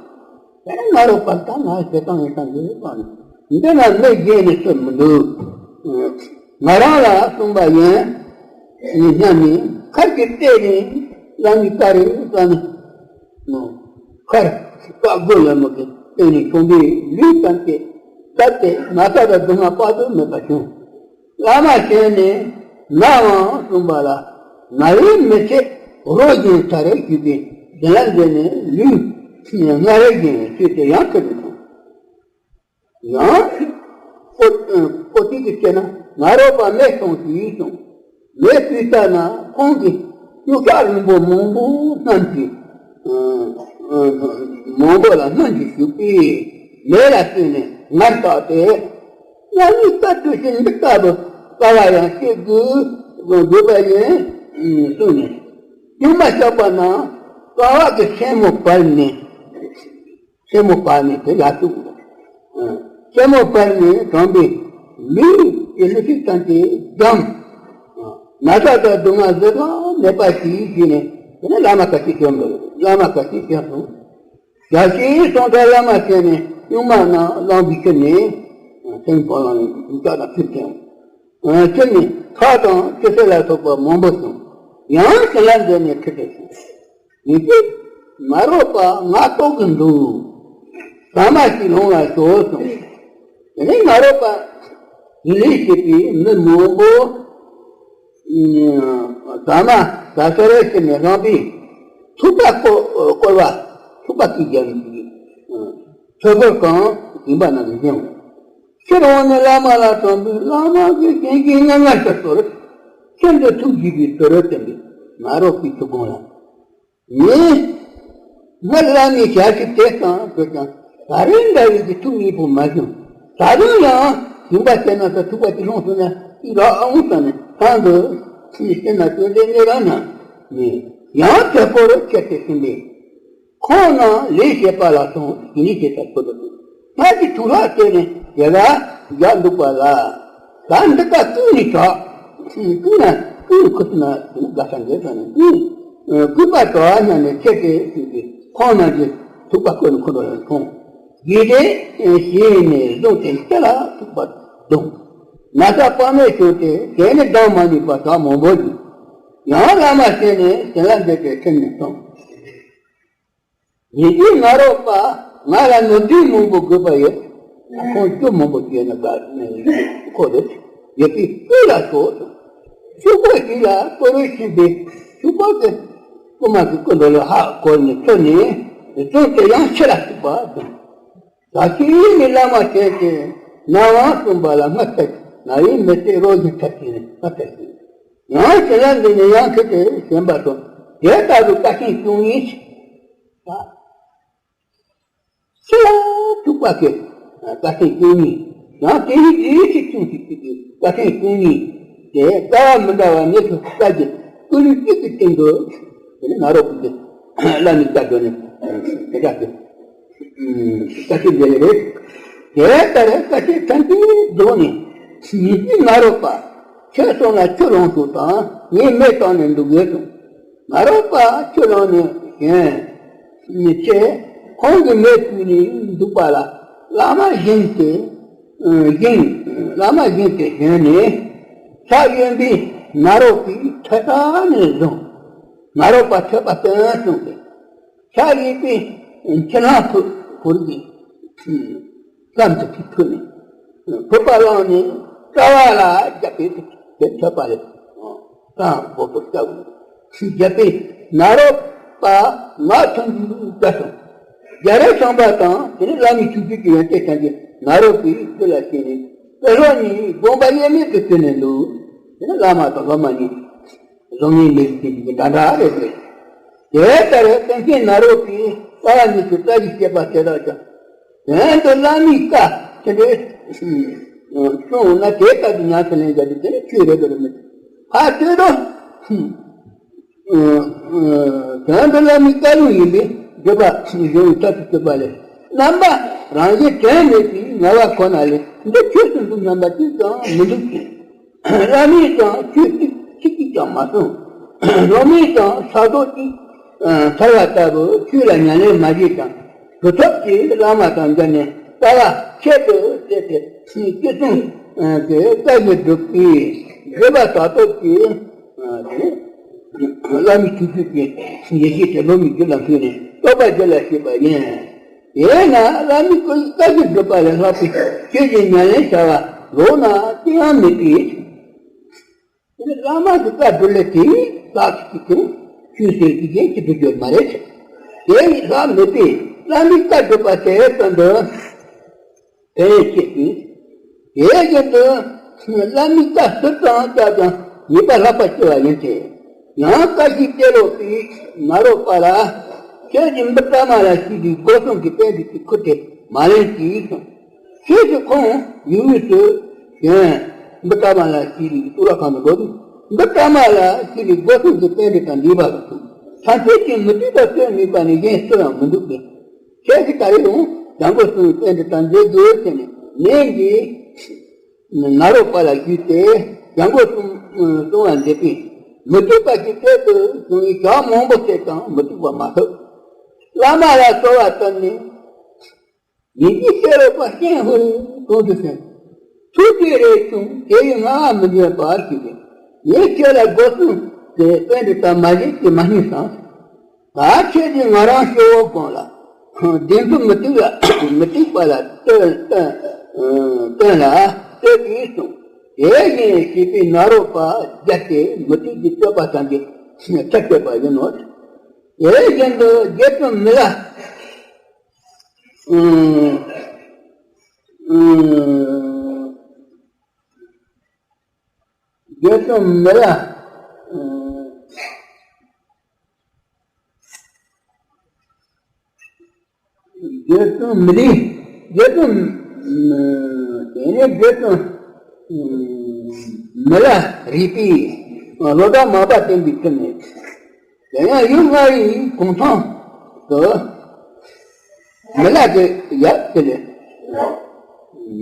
དེ་ནས་ནཱ་རོ་པ་ད་ང་ཞེ་སྡང་ཡོད་སྟངས་ཡོད་པ་ནི། འདི་ན་མི་གཞན་ནས་སུ་མི་འདུག་ང་རང་ལ་གསུངས་པ་ཡིན། ཡིན་སྙམ་ནས་ཁ་རི་གི་རྩེ་ནས་བླ་མའི་བཀའ་རེ་བསམ་ནས། ཁར་ བཀའ་བསྒོ་ཡ་མོ་གི་སྟེང་ནས་ཁྲོན་པའི་ལུས་བསྟན་ཏེ། བསྟན་ཏེ་ན་ཚ་དང་སྡུག་བསྔལ་དཔག་ཏུ་མེད་པ་བྱུང་། བླ་མ་བྱོན་ནས་ནམ་ཡང་གསུངས་པ་ལ། ན་བའི་མི་ཚེ་རོ་བཞིན་ཐར་ཞུས་པས། དེ་ལ་འཛེམ་ནས་ལུས་ངལ་བའི་རྐྱེན་བྱས་ཏེ་ཡང་ཁྱེར་ཏེ་སོང་། ཡང་པོ་ཏི་གིས་བཤད་ན། ང་རོ་པ་མེ་གཏོང་ཞུས་གསུངས། མེ་བཏུས་ལྟ་ན་ཁོང་གིས་སྐྱོ་ཤས་རིང་པོ་མང་པོ་རྣམས་ཀྱིས། མང་པོ་ལ་སྨན་གྱིས་ཞུགས་པས། མེ་ལ་བསྲེས་ནས་ངར་བཏགས་ཏེ། ང་ནི་བཀའ་སྒྲུབ་ཕྱིར་འདི་ལྟ་བུ་དཀའ་བ་ཡང་སྤྱད་དགོས་དགོས་པ་ཡིན་གསུངས་ནས། ཡུམ་མ་བཞག་པ་ན་དཀའ་བ་གི་སེན་མོ་བར་ནས། སེན་མོ་བར་ནས་དེ་ཡར་བཙུགས། སེན་མོ་བར་ནས་དྲངས་པའི་ལུས་ཀྱི་ལུས་ཤིག་ཙམ་གྱིས་བསྡམས། ན་ཚ་དང་སྡུག་བསྔལ་བཟོད་པ་མེད་པ་ཞིག་བྱས་ནས། དེ་ནས་བླ་མ་བཀའ་ཆོས་བྱོན་པ། བླ་མ་བཀའ་ཆོས་བྱོན་སོང་། ཞལ་ཤེས་སོང་ཁྲ་བླ་མ་བྱས་ནས་གཡོན་མ་ན་གླང་པོའི་ཁྱི་ནས་སེང་བོ་ལང་ནས་དུག་ལྕགས་དང་ཕུལ་ཅིང་། ཁྱི་ནི་ཁྲག་དང་ཅི་ཟེར་ལ་སོགས་པ་མང་པོ་བྱུང་། ཡང་ཞིང་ལ་འཛེགས་ནས་ཁྲིད་དེ་སོང་། ཡིན་གྱི། ང་རོ་པ་ང་ལྟོགས་ཀྱི་འདུག་ཟ་མ་ཞིག་ལོངས་ལ་ཞོག་གསུངས། དེ་ནས་ང་རོ་པ་ཡིད་ལས་བྱེད་པའི་མི་མང་པོ། ཟ་མ་ཟ་ས་རེ་ཟེར་ནས་བླངས་པས། ཐུག་པ་བསྐོར་བསྐོར་བ། ཐུག་པ་སྐད་རྒྱག་ནས་ཚོད་ཕོར་གང་ཞིང་པ་རྣམས་ཀྱིས་བཞེངས། ཕྱིར་འོངས་ནས་བླ་མ་ལ་གསུངས་པས། བླ་མ་གིས་བྱིན་གྱིས་མངའ་མངའ་ཞིང་གསོལ། ཁྱིམ་དུ་ཐུགས་དགྱེས་པའི་དོ་རུ་བསྟན་པས། ང་རོ་པའི་ཐུགས་དགོངས་ལ། ངས་སྔར་བླ་མའི་ཞལ་ཆེམས་དེ་ཙམ་བཀོད་ཀྱང་། ད་རེས་འདྲ་བའི་གི་ཐུགས་མཉེས་པོ་མ་བྱུང་། ད་དུང་ཡང་ཞིང་པ་བྱས་ན་ད་ཐུག་པ་ཅིག་ལོངས་སོང་ན་ཅི་རག་ཨང་བསམ་ནས། གང་དུ་ཕྱིན་ཟེར་ན་སྟོན་པའི་གནས་རང་ན་ནས། ཡང་དྲག་པོར་ཁྱེར་ཏེ་ཕྱིན་པས། ཁོང་རྣམས་ལས་བྱེད་པ་ལ་སོང་། ཞིང་ལས་བྱེད་པ་ཁོ་ཐག་ཏུ་སྔར་གྱི་ཐུགས་ལ་བརྟེན་ནས་དེ་ལ་བཞག་འདུག་པ་ལ། ད་འདི་ཀ་ཀུན་ནས་དྲག་ཀུན་ན་ཀུན་ཁུ་ན་དགའ་ས་འདི་ས་ནས་ཀུན་ཀུན་པ་དྲག་སྙམ་ནས་ཁྱེད་དེ་ཞིག་གིས་ཁོང་རྣམས་ཀྱི་ཐུག་པ་ཀུན་ཁོ་ཐག་ལ་སོང་། དགྱེས་ཏེ་ཞེས་ནས་བཟུང་སྟེ་ཁྱེད་ལ་ཐུག་པ་བརྡུང་། ན་ཚ་དཔག་མེད་བྱུང་སྟེ་དེ་ནི་ལྡང་མ་ནུས་པ་གྲངས་མང་པོ་ཡིན། ཡང་བླ་མ་བྱས་ནས་ཞིང་ལ་འཛེགས་ཏེ་ཁྲིད་ནས་སོང་། ཡིན་གྱི། ང་རོ་པ་ང་ལ་ནོར་འཁྲུལ་མང་པོ་དགོས་པ་ཡོད། ཁོང་སྐྱོ་མང་པོ་བྱས་ན་དགའ་ཁོ་རེད། ཡོད་པའི་སྐུ་ལ་ཞོག་གསུངས། ཕྱུག་པོ་ཞིག་ལ་བསྐོར་རུ་ཕྱིན་པས། ཕྱུག་པོ་དེ་རྐུན་མ་གི་སྐུ་མདོག་ལ་ཧ་གོ་ནས་ཁྲིད་ནས་བཙོན་དེ་ཡང་ཕྱིར་ལ་བཅུག་པ་དང་། ད་ཁྱེད་ནི་བླ་མ་བྱས་ཏེ་ནམ་ཡང་གསུངས་པ་ལ་སྔར་ལྟར་ན་བའི་མི་ཚེ་རོ་བཞིན་ཐར་ཞེས་ནས་སྔར་ལྟར་ཞུས། ཡང་ཞིང་ལ་འཛེགས་ནས་ཡང་ཁྲིད་དེ་བྱོན་པ་དང་། དེ་ལྟ་བུའི་བཀའ་ཆེན་བཅུ་གཉིས་ཤིག་ཕྱི་ལ་ཐུག་པ་ཁྱེད། བཀའ་ཆེན་བཅུ་གཉིས། ཡང་དེ་ཡི་རྗེས་སུ་ཅུང་ཞིག་ཅིག་གི་བཀའ་ཆེན་བཅུ་གཉིས། དེ་ལྟ་བ་མི་འདྲ་བ་ཉེར་དྲུག་བཀའ་བརྒྱད་ཀུན་གཅིག་གི་སྟེང་དུ། དེ་ནི་ང་རོ་པ་གིས་བླ་མའི་བཀའ་བརྒྱབ་ནས་དེ་འདྲ་ཞིག་བཀའ་ཆེན་འདི་ནི་རེད། དེ་ལྟར་བཀའ་ཆེན་ཐམས་ཅད་རྫོགས་ནས། ཉིན་གཅིག་ང་རོ་པ་ཁྱེད་སོང་ལ་ཁྱོད་རང་ཚོ་དང་ངས་མེ་བཏང་ནས་འདུག་གས་གསུངས། ང་རོ་པ་ཁྱོད་རང་ནས་བཞེངས་ནས་ཆེ། ཁོང་གིས་མེ་བཏུས་ནས་འདུག་པ་ལ། བླ་མ་བཞེངས་ཏེ་བཞེངས། བླ་མ་བཞེངས་ཏེ་བཞེངས་ནས། ཕྱག་གཡོན་པས་ང་རོ་པའི་ཐད་ཀར་ནས་བཟུང་། ང་རོ་པ་ཐོད་པ་སྟོན་གསུངས་ཏེ། ཕྱག་གཡས་པས་ཕྱི་ནང་ཕུ་ཕུར་གྱི་སྐམ་དུ་ཕུལ་ནས། ཕུར་པ་བླངས་ནས་རྩ་བ་ལ་རྒྱབ་པས་དེ་ཐོད་པ་ལས་རྐང་སྦོམ་པོ་བརྐྱབས། རྒྱབ་པས་ང་རོ་པ་ང་ཐོན་རྒྱུ་བརྒྱབ་སོང་། རྒྱ་རས་ཚངས་པ་དང་དེ་ནས་བླ་མའི་ཆོས་སྤྱོད་ཀྱི་ཡོན་ཏན་ཐམས་ཅད་ང་རོ་པའི་རྒྱུད་ལ་སྐྱེས་ནས་དཔེ་སློབ་གཉིས་དགོངས་པ་དབྱེར་མེད་དུ་གྱུར་ནས་འདུག་དེ་ནས་བླ་མ་དང་སློབ་མ་གཉིས། བཟང་ངན་ལས་ཀྱི་འདི་གི་འདྲ་འདྲ་རེད་པས། དེ་ལྟར་ཀུན་མཁྱེན་ནཱ་རོ་པའི་རྩ་བ་ཉིད་དུ་བཀྲ་ཤིས་སྐྱེས་པ་དེ་དག་ཀྱང་། དོན་དུ་བླ་མའི་བཀའ་དེ་འདྲའི་གསུངས་ན་དེ་ལྟར་དུ་ཉམས་སུ་ལེན་བྱ་རྒྱུ་དེ་ནི་ཆོས་རེད་པར་མི་འདུག་ཕར་ཚུར་དུ། དོན་དུ་བླ་མའི་བཀའ་ལུང་ཡིན་པས་བརྗོད་པ་གཞུང་ཐབས་སུ་གྱུར་པ་ལས། རྣམ་པ་རང་བཞིན་དོན་མེད་པའི་ངལ་བ་ཁོ་ན་ལས་འདི་ཆོས་སུ་འདུག་སྙམ་པ་གཅིག་ཀྱང་མི་འདུག་ཅིང་། བླ་མས་ཀྱང་ཆོས་གཅིག་ཚིག་གཅིག་ཀྱང་མ་གསུངས། སློབ་མས་ཀྱང་ཕྱག་རྡོག་གཅིག་ཚར་བ་ལྟ་བུ་ཆོས་ལ་ཉམས་ལེན་མ་བྱས་ཀྱང་གྲུབ་ཐོབ་ཀྱི་བླ་མ་དང་མཇལ་ནས་ལྟ་བ་ཁྱད་དུ་བསད་དེ་སྐྱེ་ཚུལ་གྱི་བཀའ་བཞིན་བསྒྲུབས་པས་བརྗོད་པ་དྲག་པོ་གྱིས་བླ་མའི་ཆོས་སྤྱོད་ཀྱི་ཡེ་ཤེས་དེ་སློབ་མའི་རྒྱུད་ལ་ལྷུང་ནས་རྟོགས་པ་རྒྱུད་ལ་སྐྱེས་པ་ཡིན། དེས་ན་བླ་མའི་བཀའ་བཀའ་བཞིན་སྒྲུབ་པ་ལས་ལྷག་པའི་ཆོས་ཀྱི་ཉམས་ལེན་བྱ་བ་ལོག་ན་ཅི་ཡང་མེད་པས། དེ་ནི་བླ་མ་གི་བཀའ་སྒྲུབ་ལས་དེ་ལྷག་ཅིག་ཀྱང་ཆོས་ཟེར་གྱི་གཞན་གྱི་སྒྲུབ་རྒྱུ་མ་རེད། དེ་ཡི་ལྷག་མེད་པས་བླ་མའི་བཀའ་སྒྲུབ་པ་དེ་ཙམ་དུ་དེ་ཡི་ཆེད་དུ། དེ་བཞིན་དུ་བླ་མའི་བཀའ་ཟུར་དུའང་བཅར་ཀྱང་ཉེས་པ་ལྷག་པ་སྐྱེ་བ་ཡིན་ཏེ། ཡང་བཀའ་བཞིན་སྟེ་ལོག་པའི་ནཱ་རོ་པ་ལ་ཁྱོད་ཀྱིས་འབུམ་ཕྲག་མ་ལ་ཞིག་གི་སྒོ་གསུམ་གྱི་པཎྜི་ཏའི་ཁུར་དེ་མ་ལེན་ཅིག་གསུངས། ཁྱོད་ཀྱིས་ཁོང་ཡུལ་དངོས་སུ་བྱོན། འབུམ་ཕྲག་མ་ལ་ཞིག་གི་གཙུག་ལག་ཁང་དུ་འགྲོ་དུས་འབུམ་ཕྲག་མ་ལ་ཞིག་གི་སྒོ་གསུམ་གྱི་པཎྜི་ཏ་འདུས་པ་དང་། ཐམས་ཅད་ཀྱིས་མུ་སྟེགས་པ་ཚོས་དམིགས་པ་ནི་གཞན་སུ་ཡང་མི་འདུག་པས། ཁྱེད་ཀྱིས་ད་རེས་ཡང་བྱང་སྒོ་གསུམ་པཎྜི་ཏ་མཛད་དགོས་ཟེར་ནས་ནན་གྱིས་ནཱ་རོ་པ་ལ་ཞུས་ཏེ། བྱང་སྒོ་གསུམ་གསུང་བ་མཛད་པས། མུ་སྟེགས་པ་གྱིས་དཔལ་དུ་བྱུང་བའི་ཞག་མང་པོ་བསྲེས་ཀྱང་མུ་སྟེགས་པ་མ་ཐོབ། བླ་མ་ལ་གསོལ་བ་བཏབ་ནས། ཡིན་གྱི་ཤེས་རབ་པ་ཤིང་ཧུར་གོང་དུ་ཕྱིན། ཐུགས་རྗེ་རེ་ཆུང་དེ་ཡི་ང་མི་འཛིན་པར་ཞུས་ཏེ། ངས་ཁྱེད་ལ་སྒོ་གསུམ་གྱི་པཎྜི་ཏ་མ་བཞེས་ཀྱི་མ་རྙེད་སམ། ད་ཁྱེད་ཀྱིས་ང་རང་སྐྱེ་བོ་གང་ལ། བདེན་པའི་མུ་སྟེགས་ལ་མུ་སྟེགས་པ་ལ་སྟོན་སྟོན་སྟོན་ལ་ལྟོས་པས་གསུངས། དེ་བཞིན་གཤེགས་པས་ནཱ་རོ་པ་མཇལ་ཏེ་མུ་སྟེགས་ཀྱི་སྤྱོད་པ་ཐམས་ཅད་ཚར་གཅོད་པ་ཡིན་ནོ། དེ་བཞིན་དུ་རྗེ་བཙུན་མི་ལ། ཨུམ། ཨུམ། རྗེ་བཙུན་མི་ལ། ཨུམ། རྗེ་བཙུན་མི་ལའི། རྗེ་བཙུན། ཨུམ། དེ་ནས་རྗེ་བཙུན། ཨུམ། མི་ལ་རས་པས་ལོ་གྲངས་མང་པ་བསྟེན་པའི་ཚུལ་ནས། དེ་ཡང་ཡུལ་མངའ་རིས་གུང་ཐང་དུ་མི་ལ་གི་ཡབ་དེ་ལས་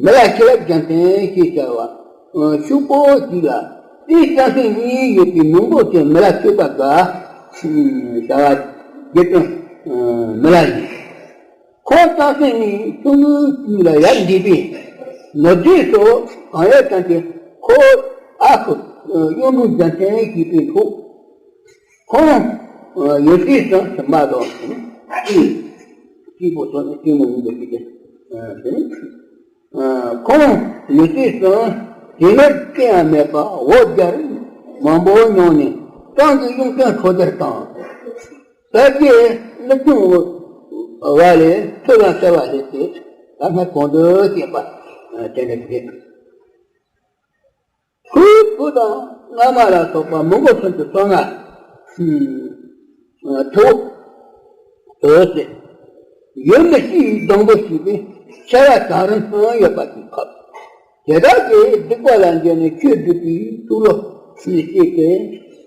མི་ལ་ཤེས་རབ་རྒྱལ་མཚན་ཞེས་བྱ་བ་ཕྱུག་པོ་ཞིག་ལ་དེའི་སྐྱ་སེང་གཉིས་ཡོད་པའི་མི་མགོ་ཅན་མི་ལ་ཆོས་པ་དགའ་བྱ་བ་རྗེ་བཙུན་མི་ལ་ཡིན། ཁོང་སྐྱ་སེང་གཉིས་ཆུང་ངུའི་དུས་ལ་ཡར་འདས་པས་ནུབ་རྗེས་སུ་གང་ཡོད་ཙམ་གྱིས་ཁོ་ཨ་ཁུ་གཡུང་དྲུང་རྒྱལ་མཚན་ཞེས་པའི་ཐོག་ཁོང་ཡོད་ཚད་ཙམ་ཞིག་མ་གཏོགས་སྐྱིད་སྐྱིད་པོ་བཟོ་ནས་སྐྱིད་མོ་ཡིན་པའི་དུས་དེ། ཁོང་ཡོད་ཚད་ཙམ་དེ་ནས་སྐྱེ་ཡང་མེད་པ་འོ་བརྒྱལ་མང་པོ་མྱོང་ནས་སྤྲང་གི་གཡུང་སྟེང་ཁྲོ་དར་དང་། དར་རྒྱས་ཀླུ་ཆུང་བ་ལས་ཐུབ་ཡང་གསལ་བ་ལས་ཏེ་ད་སྔར་གོང་དུ་བཤད་པ་དེ་འདྲ་རེད། ཁོའི་བུ་དང་མནའ་མ་ལ་སོགས་པ་མི་མགོ་ཐོན་དུ་སོང་ང་། ཐུ་བོ་དོ་ཟེར། ཡུལ་མི་ཤི་ཡི་སྡོང་པོ་ཞིག་ཏུ་ཤ་ཡ་གྲང་རིམ་ཙམ་ཡོད་པ་ཞིག་ཕབ། དེ་དག་གིས་སྡིག་པ་ལ་འཇོག་ནས་ཆོས་སྒྲུབ་པའི་ཐུགས་བློ་ཞིག་སྐྱེས་ཏེ།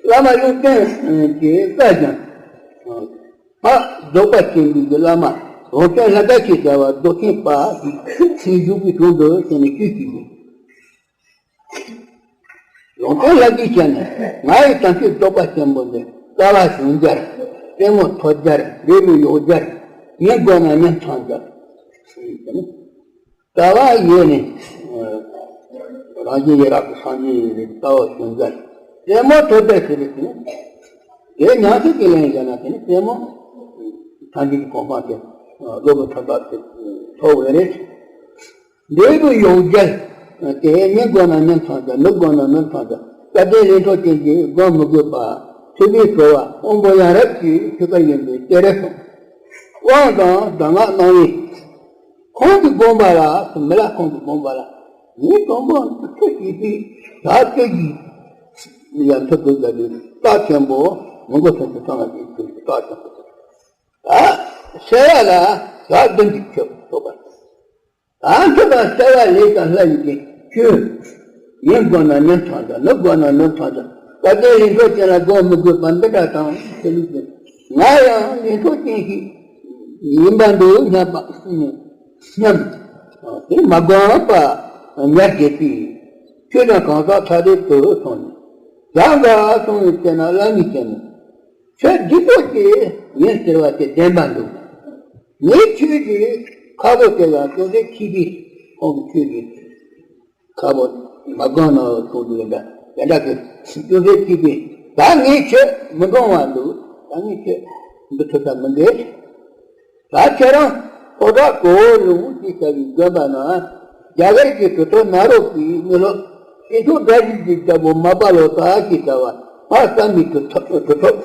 བླ་མ་གཡུང་སྟེང་གི་བཀའ་བཞིན་ཕ་རྫོགས་པ་ཆེན་པོའི་བླ་མ་རོང་སྟོན་ལྷ་དགའ་ཞེས་བྱ་བ་རྫོགས་ཆེན་པ་ཞིག་བཞུགས་པའི་དྲུང་དུ་ཕྱིན་ནས་ཆོས་ཞུས་ཏེ། ལུང་སྟོན་ལྷ་གིས་བྱས་ནས་ང་ཡི་དམ་ཆོས་རྫོགས་པ་ཆེན་པོ་འདི་རྩ་བ་གཞོམ་སྦྱར། རྩེ་མོ་འཐོར་སྦྱར། འབྲས་བུ་གཡོགས་སྦྱར། ཉན་དགོས་ན་ཉན་ཚང་སྦྱར། རྩ་བ་ཡོད་ནས་རང་བཞིན་ཡི་རགས་ཀྱི་སངས་རྒྱས་ཡིན་པའི་རྩ་བ་གཞོམ་སྦྱར། རྩེ་མོ་འཐོར་སྦྱར་ཟེར་བའི་དོན། དེ་ཉམས་སུ་ཅི་ལེན་བྱས་ན་དེ་ནི་རྩེ་མོ་ཐམས་ཅད་ཀྱི་གོ་འཕང་དེ་བློ་གི་ཐོབ་ཐབས་དེ་ཐོབ་འོས་རེད། འབྲས་བུ་གཡོགས་སྦྱར། དེ་ཉན་དགོས་ན་ཉན་ཚང་སྦྱར། ནུབ་དགོས་ན་ནུབ་ཚང་སྦྱར། བཀའ་དྲིན་ལས་འཕྲོ་ཅན་གྱིས་སྒོམ་མི་དགོས་པ། ཐུབ་པའི་གྲོལ་བ་དབང་པོ་ཡང་རབ་ཀྱི་ཆོས་བཀའ་ཡིན་པས་དེ་རེ་ཟུང་དབང་དང་གདམས་ངག་གནང་བས། ཁོང་གིས་དགོངས་པ་ལ། མི་ལ་ཁོང་གིས་དགོངས་པ་ལ། ངའི་དྲང་པོ་ཁྱོད་ཀྱིས་དེ་བདག་ཁྱོད་ཀྱིས་ཡང་ཐུབ་དགོས་པ་དེ་རྟགས་ཆེན་པོ་མི་མགོ་ཐོན་དུ་བཏང་བ་ཞིག་ཐུབ་རྟགས་ཆེན་པོ་དེ། ད་གསལ་བ་ལ་ཞག་བདུན་གྱི་ཆོས་ཐོབ་པ། ད་ཐུབ་པ་གསལ་བ་ལས་ཀྱང་ལྷ་ཡི་གེ་ཁྱོད་ཉན་དགོས་ན་ཉན་ཚང་སྦྱར། ནུབ་དགོས་ན་ནུབ་ཚང་སྦྱར། བཀའ་དྲིན་ལས་འཕྲོ་ཅན་ལ་སྒོམ་མི་དགོས་པ་འདི་འདྲ་དང་ཆོས་ལུགས་ཅན། ང་ཡང་ལས་འཕྲོ་ཅན་ཞིག་ཡིན་པ་འདུག་སྙམ་པ་སྙམ། དེ་མ་དགོངས་པ་ཉར་བྱེད་པའི་ཆོས་ཀྱང་གང་ཟག་ཐ་དད་དུ་སོང་ནས། ཡང་དགའ་སོང་བའི་ཚེ་ན་བླ་མའི་སྤྱན་ནས། ཁྱོད་སྡིག་པོ་ཅིག་ཡིན་ཟེར་བ་དེ་བདེན་པ་འདུག་ངའི་ཆོས་ཀྱི་ཁ་ལོ་དེ་ལ་ཅུང་ཟད་ཕྱིས་པས། ཁོང་གི་ཆོས་ཀྱི་ཁ་ལོ་མ་དགོངས་ན་ཁོང་གི་ལ་འདྲ་དེ་འདྲ་གི་ཅུང་ཟད་ཕྱིས་པས། ད་ངའི་ཆོས་མི་དགོངས་པ་འདུག་ད་ངའི་ཆོས་འདི་ཐུབ་ས་མི་འདུག་ད་ཁྱེད་རང་ ལྷོ་བྲག་གོ་བོ་ལུང་ཞེས་བྱ་བའི་དགོན་པ་ན། རྒྱ་གར་གྱི་གྲུབ་ཐོབ་ནཱ་རོ་པའི་མི་སློབ་སྐྱེས་མཆོག་བཀྲ་ཤིས་ཀྱི་རྒྱལ་པོ་མ་པ་ལོ་ཏ་ཞེས་བྱ་བ་ཕ་བསམ་མེད་གྲུབ་ཐོབ་གྲུབ་ཐོབ།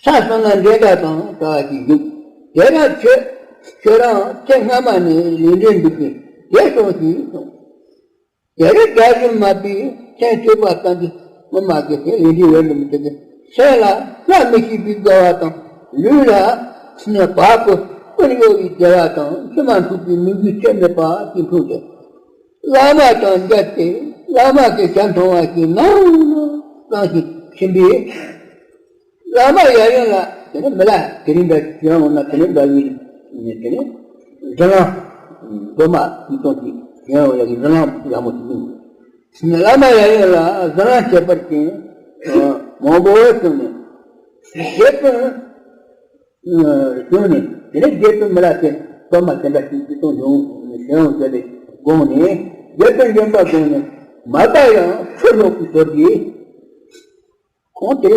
ས་གསུམ་ན་འདྲེན་དགའ་དང་བྲལ་བ་ཞིག་བཞུགས། དེ་ན་ཁྱོད་ཁྱོད་རང་ཚེ་སྔ་མ་ནས་ལས་འབྲས་འདུག་པས་དེ་སོང་ཞིག་གསུངས། དེར་དགྲ་བཅོམ་མ་པས་མཚན་བརྗོད་པ་ལྟ་འདི་མི་མ་གི་ཚེ་ལས་འབྲས་ཡོད་འདུག་མི་དེ་གི་སེམས་ལ་བླ་མི་ཤེས་པའི་དགའ་བ་དང་ལུས་ལ་ནི་བ་སྤུ་ཀུན་གཡོ་བའི་བདེ་བ་དང་མཆི་མ་འཁྲུགས་པའི་མི་དགའི་ཚེ་མེད་པ་ཞིག་འཁྲུངས་ཏེ། བླ་མ་དང་མཇལ་ཏེ་བླ་མ་གི་ཞལ་མཐོང་བ་ཞིག་ནང་ན་གཙང་ཞིང་ཁྱིམ་པས། བླ་མ་ཡར་ཡོང་ལ་དེ་ནི་མི་ལ་དེ་རིང་འདྲ་ཞིག་ཡོང་ན་དེ་ནི་འདྲ་ཡིན་ནི་དེ་ནི་འཛམ་གླིང་སྒོ་མ་ཡིན་སྟོང་ཞིག་ཡོང་ཡ་གི་འཛམ་གླིང་ཡག་མོ་ཞིག་ཡིན། བླ་མ་ཡར་ཡོང་ལ་འཛམ་གླིང་ཁྱད་པར་ཅན་མང་པོ་བྱུང་ནས་རྗེ་བཙུན་བྱུང་ནས་དེ་ནི་རྗེ་བཙུན་མི་ལ་དེ་སྒོ་མ་དེ་འདྲ་ཞིག་ཅི་སྟོང་འབྱུང་ཞེས་ཡང་བརྗོད་དེ་དགོངས་ནས་རྗེ་བཙུན་འཇམ་དཔལ་དགོངས་ནས་མ་པ་ཡང་ཚུར་ལོག་པའི་དོར་གྱིས། ཁོང་དེ་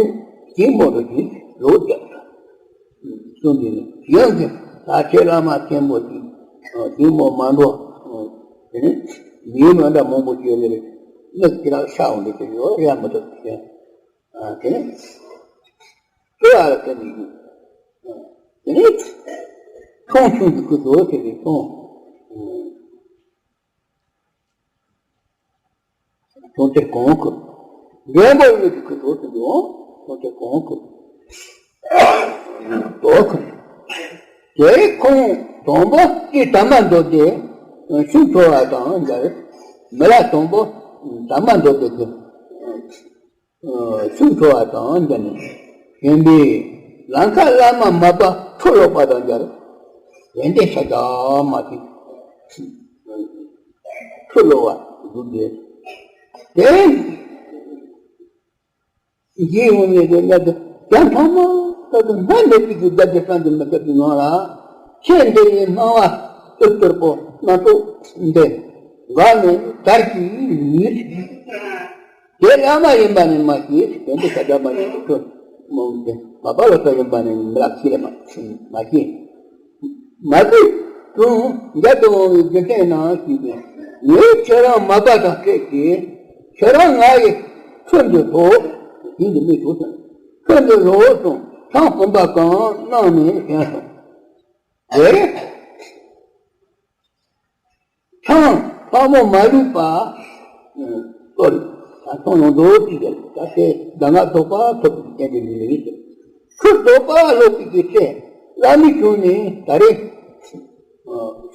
ཞིང་མོ་རུ་ཞིག་ལོག་བརྒྱབ་ལ། གསུངས་ཏེ་ནི་ཡང་གི་ད་ཁྱེད་བླ་མ་མཁན་པོ་ཞིག་ཞིང་མོ་མ་འགྲོ། དེ་ནི་མིའི་མ་འདྲ་མང་པོ་ཞིག་ཡོད་ནི་རེད། མི་ཁྱེད་རང་ཤ་འོང་འདི་ཞིག་ཡོད་རེད་མི་ཐུབ་ཞེས། དེ་ནི་ཀུ་ཨ་ལ་དེ་ནི་ཡིན། དེ་ནི་ཁོང་ཆུང་གི་སྐུ་དོ་དེ་ནི་ཁོང་། ཁྱོད་དེར་གོང་ཁུ། འགན་པོ་ཡོད་ཀྱི་ཁུ་དོ་དུ་འགྲོ། ཁྱོད་དེར་གོང་ཁུ། དོ་ཁུ། དེ་ཁོང་དང་པོ་ཀྱི་དམ་པ་མདོ་སྡེ་ཤུགས་འཕྲོ་བ་དང་འཇལ། མི་ལ་དང་པོ་དམ་པ་མདོ་སྡེ་ཀྱི་ཤུགས་འཕྲོ་བ་དང་འཇལ་ནས་གཞན་པའི་ལང་ཀ་བླ་མ་མ་པ་ཁྲོ་ལོག་པ་དང་འཇལ། ཡོན་ཏན་ཤ་སྟག་མ་ཐིག་ཁྲོ་ལོ་བ་འདུག་སྟེ། དེ་རྗེས་འོང་བའི་གནས་དུ་ཡང་ཐོག་མ་ལྟ་བུ་སྨན་མེད་པའི་གི་བརྒྱ་བརྒྱ་སངས་རྒྱས་མི་ཁྱབ་པའི་ངང་ལ་ཆེས་འདི་ཡི་སྣང་བ་ཏུ་ཏུར་པོ་སྣ་ཚོགས་འདི་འགག་ནས་དར་ཞིང་ཡུལ། དེ་བླ་མ་ཡིན་པ་ནི་མ་ཤེས། དོན་དུ་ཁ་བྱ་མ་ཡིན་ཁོ་མོ་མ་པ་ལོ་ཏ་ཡིན་པ་ནི་མི་རབས་ཤེས་ལ་མ་ཤེས། མ་བུ་དང་མཇལ་དུ་འོང་བའི་རྒྱུ་མཚན་ནང་ཞུས་པས། ངས་ཁྱེད་རང་མ་པ་དང་འཕྲད་ཀྱིས་ཁྱེད་རང་ང་ཡི་ཚུལ་འདི་ཐོག་ཞིང་དུ་མི་ཐུག་སོང་། ཚུལ་འདི་རོ་སོང་ཚང་གསུམ་པ་གང་གནང་ནས་བཞེངས་སོང་། དེ་ཚང་ཕག་མོ་མ་ལུས་པ། སྟོར། ད་ཚོང་ཡོང་འདུག་ཅེས་བྱས། ད་ལྟའི་གདམས་ངག་རྫོགས་པ་ཐོབ་པའི་རྐྱེན་གྱིས་ལུས་ལས་ཟེར། ཁོ་རྫོགས་པ་སློབ་པའི་གི་ཚེ་བླ་མའི་དྲུང་ནས་ད་རེས་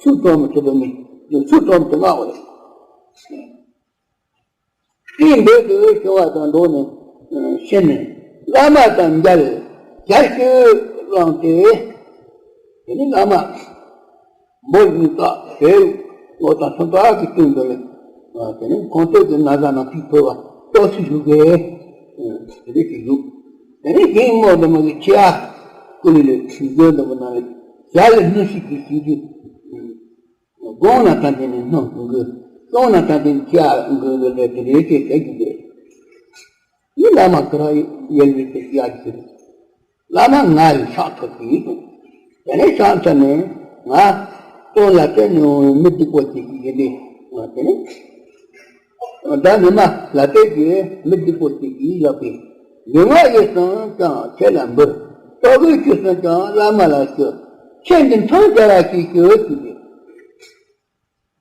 ཆུ་གྲོམ་ཆུ་དུ་ནི་ཆུ་གྲོམ་དུ་མངགས་པ་རེད། དེའི་འདོད་དུ་ཞུ་བ་དང་འགྲོགས་ནས་ཕྱིན་ནས་བླ་མ་དང་མཇལ། ཞལ་ཞུ་བླངས་ཏེ། དེ་ནས་བླ་མ་འབོ་གཉིས་ཀ་བོད་ལོ་དང་སུམ་རྟགས་ཀྱི་སྟེང་དུ་ལ་དེ་ནས་ཁོང་ཚོ་གི་ན་བཟའ་ནང་ཕིག་ཕོར་བ་ཏོག་ཙམ་བཞུགས་གས་དེ་རིགས་ཀྱི་བཞུགས། དེ་ནས་ཞིང་མོ་འདི་མོ་གི་ཆེ་ཨ་ཀུ་ལི་ལས་ཕྱིན་རྒྱུ་འདི་མོ་ནང་ལ་ཞལ་ལས་སྣུམ་ཞིག་གི་ཞིག་གི་དགོང་ན་ད་དེ་ནས་སྣུམ་འགུལ། སོང་ན་ད་དེ་ནས་ཆེ་ཨ་འགུལ་འགུལ་ལས་དེ་རེད་ཅེས་བྱེད་ཀྱི་འདུག་ཡིན་ལ་མ་ཁུ་ར་ཡལ་བའི་དེ་ཡ་གི་རེད། བླ་མ་ང་ཡི་ཕྱག་ཐོབ་ཀྱི་ཡིན་གསུངས། དེ་ནས་ཕྱག་འཚལ་ནས་ང་སྟོན་ལ་བརྟེན་ནས་འོང་བའི་མི་སྡིག་པོ་ཅིག་གི་ཡིན་ཏེ། དེ་ནས་ད་ཉི་མ་ལ་བལྟས་ཀྱི་མི་སྡིག་པོ་ཅིག་གིས་ཡོད་པས། ལུས་ངག་ཡིད་གསུམ་ཀྱང་ཁྱེད་ལ་འབུལ། ལྟོ་གོས་ཆུད་གསུམ་ཀྱང་བླ་མ་ལ་ཞུ། ཁྱེད་འདི་འཚང་རྒྱ་བ་ཞིག་ཞུ་ཞུས་ཏེ།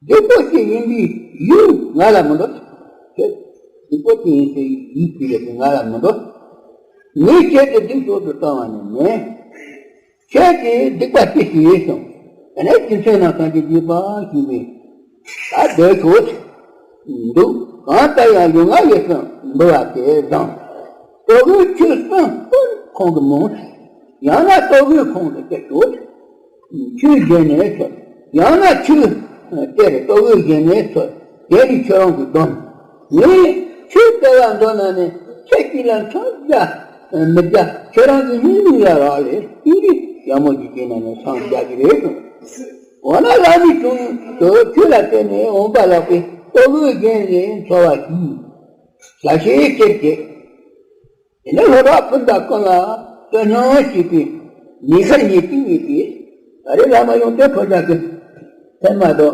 སྡིག་པོ་ཅན་ཡིན་པའི་ཡུལ་ང་ལ་མི་འགྲོ། ཁྱེད་སྡིག་པོ་ཅན་ཡིན་ཟེར་ཡུལ་དེ་ལས་ང་ལ་མི་འགྲོ། ངས་ཁྱེད་དེ་སྡིག་ཏོག་ཏུ་བཏང་བ་ནི་མེད། ཁྱེད་ཀྱིས་སྡིག་པ་ཅི་ཞིག་ཡིན་སོང་། དེ་ནས་རྒྱུ་མཚན་ནང་སངས་རྒྱས་བརྒྱུད་པ་ཞུས་པས། ད་སྡོད་ཤོག་འདུག་གང་ལྟར་ཡང་ལུས་ངག་ཡིད་གསུམ་འབུལ་བ་དེ་བཟང་། ལྟོ་གོས་ཆུད་གསུམ་ཁོང་གི་མོ། ཡང་ན་ལྟོ་གོས་ཁོང་དུ་སྐྱེ་ཤོག་ཆུ་བཞེས་ནས་ཚོལ། ཡང་ན་ཆུ་སྟེར་ལྟོ་གོས་བཞེས་ནས་ཚོལ། དེ་ནི་ཁྱོད་རང་གི་སྡོམ། ངས་ཆུ་སྟེར་བ་མདོར་ན་ནི་ཁྱེད་ཀྱིས་ལ་འཚང་རྒྱ་མི་རྒྱ་ཁྱེད་རང་གི་སྙིང་མིག་ལ་རག་ལས་ཏི་རི་ཡག་མོ་ཞིག་བྱས་ན་ནི་འཚང་རྒྱ་གི་རེད་གསུངས། འོ་ན་བླ་མའི་དྲུང་དུ་ཁྱོད་ལ་བརྟེན་ནས་འོངས་པ་ལགས་པས་ལྟོ་གོས་བཞེས་ནས་འཚོ་བ་ཞུས། ཞལ་ཞེ་གཅེར་བྱས། དེ་ནས་ལྷོ་བྲག་སྤུན་ཟླ་ཀུན་ལ་བསྟོད་སྙོམས་བྱས་པས་ཉེ་སར་ཉེ་དུས་ཉེ་སྟེ། ད་རེས་བླ་མ་ཡོན་ཏན་ཕོ་བྲང་གི་ཚད་མ་དང་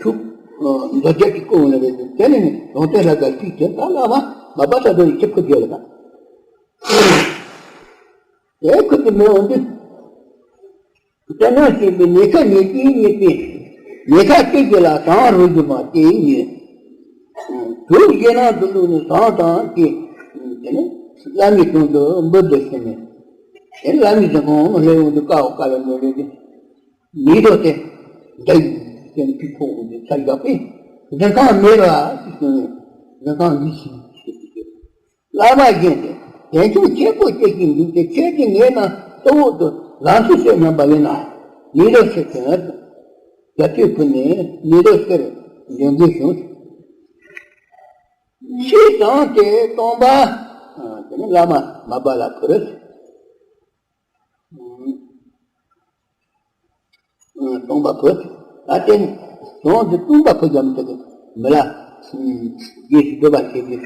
ཐུགས་མདོ་རྒྱུད་ཀྱི་སྐོར་ལ་རེད། དེ་ནས་ཡོན་ཏན་ལྷ་དགའ་སྐྱིད་ཀྱི་ད་བླ་མ་མ་པ་ས་རྡོ་ཡི་ཁྱབ་ཁུ་རྒྱལ་ལ། དེ་ཁུ་ཀྱི་མི་འོང་དུས། དེ་ནང་བཞིན་པའི་ཉེ་ཁ་ཉེ་དུས་ཉེ་པའི་ཉེ་ཁ་གཅིག་གི་ལ་གང་རུང་གི་མ་དེའི་ཉེ། དུག་ཞེ་ན་དུ་ལུག་ནི་གང་དང་གི། དེ་ནི་བླ་མའི་དོན་དུ་འབུལ་དུ་ཕྱིན་ནས། དེ་བླ་མའི་གཟིམ་ཁང་ལ་སླེབས་ཡོང་དུས་ཀའོ་ཀ་ལ་འདོན་རེ་དེ། མི་རོ་དེ་འདྲ་ཡིན་ཟེར་ནས་ཕི་ཕོག་འོང་དུས་ཚ་ཡག་པས་གཟིམ་ཁང་མེད་ར་ཞེས་གསུངས་ནས་གཟིམ་ཁང་འདི་ཞིག་ཞེས་བྱས། བླ་མ་བཞིན་དུ་དལ་འབྱོར་ཆེན་པོ་སྐྱེ་ཞིང་འདུག་སྟེ། ཁྱེད་ཀྱིས་ངའི་ནང་གཙོ་བོ་དུ་ལམ་སྲོལ་ཤེས་སྙམ་པ་ཡིན་ན། མི་རོ་ཤེས་དོན་དུ་རྒྱ་མཚོའི་ཁུལ་ནས་མི་རོ་ཤེས་འདོན་དགོས་བྱུང་། ཞེས་གསུངས་ཏེ་སྟོན་པ་དེ་ནི་བླ་མ་མ་པ་ལ་ཕུལ། སྟོན་པ་བོད་ད་བསྟན་གཞུང་དུ་སྟོན་པ་བོད་རྒྱ་མི་ཐུབ་མི་ལ་རྗེས་སུ་འགྲོ་བ་བྱེད་ཀྱི་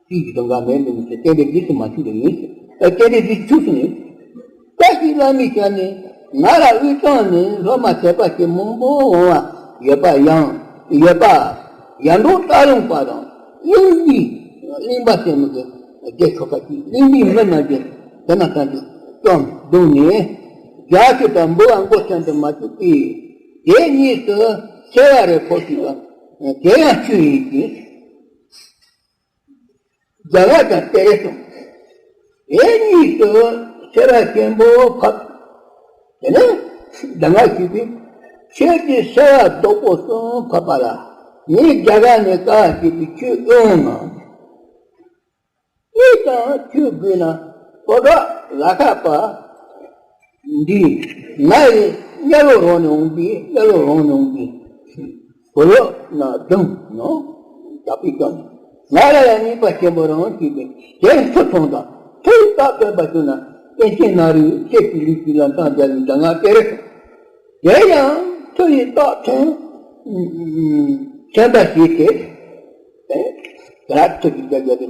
སྲིད་ཀྱི་དོན་དག་མེད་འདུག་མི་ཚེ་བསྟན་པའི་རྗེས་སུ་མ་ཆུག་པ་ཡིན། བསྟན་པའི་རྗེས་སུ་ཆུག་སོང་ཡིན། བཀྲ་ཤིས་བླ་མའི་ཞལ་ནས་ང་ལ་དབུས་གཙང་ནས་སློབ་མ་དད་པ་ཞིག་མང་པོ་འོང་བ་ཡོད་པ་ཡང་ཡོད་པ། ཡར་འབྲོག་སྟག་ལུང་པ་དང་གླིང་པའི་གླིང་པ་ཟེར་མི་གི་རྒྱལ་ཁབ་ཀྱི་གླིང་པའི་མི་རྣམས་ཀྱིས་དེ་ན་ཐམས་ཅད་བཅོམ་བརྡུངས་ནས། རྒྱ་ཆེ་དང་འབུལ་བ་མགོ་ཚོན་དུ་མ་བཅུག་པས། དེ་ཉིད་དུ་ཆེ་བ་རེ་ཕོག་ཅིག་དང་དེ་ཡང་ཆུ་ཡིན་གྱི། རྒྱ་ལྔ་དང་སྟེ་རེ་གསུམ། དེ་ཉིད་དུ་ཆེ་བ་ཆེན་པོ་ཕབ། དེ་ནས་རྒྱ་ལྔ་ཞུས་པས། ཁྱེད་ཀྱི་ཆེ་བ་རྡོག་པོ་གསུམ་ཕབ་པ་ལ་ངས་རྒྱ་གར་ནས་བཀའ་བྱས་པའི་ཆོས་ཨེ་འོང་ངམ། ཡིད་དང་ཆོས་དགོས་ན་ཕོ་བྲང་ལ་ཁ་པ་འདི་ང་ཡི་གཉའ་ལོ་རང་ནས་འོང་པའི་གཉའ་ལོ་རང་ནས་འོང་པའི་བུ་ལོ་ན་གདོང་ནོ་རྒྱག་པའི་སྐྱོན་ང་ལ་ཡང་ནུས་པ་ཆེན་པོ་རང་སྐྱེས་པས་དེ་མཐུ་ཐོང་དང་མཐུ་ཡི་རྟགས་སྟོན་པ་བྱུང་ན་ཀུན་མཁྱེན་ན་རེ་ཁྱེད་ཀྱི་ལུས་ཀྱི་ལ་མཚམས་སྦྱར་བའི་གདམས་ངག་སྟེར། དེ་ཡང་མཐུ་ཡི་རྟགས་ཐོན་ཐོན་པ་ཞིག་སྟེ། དེ་ལ་ཐུགས་ཀྱི་རྒྱ་རྒྱ་དེ།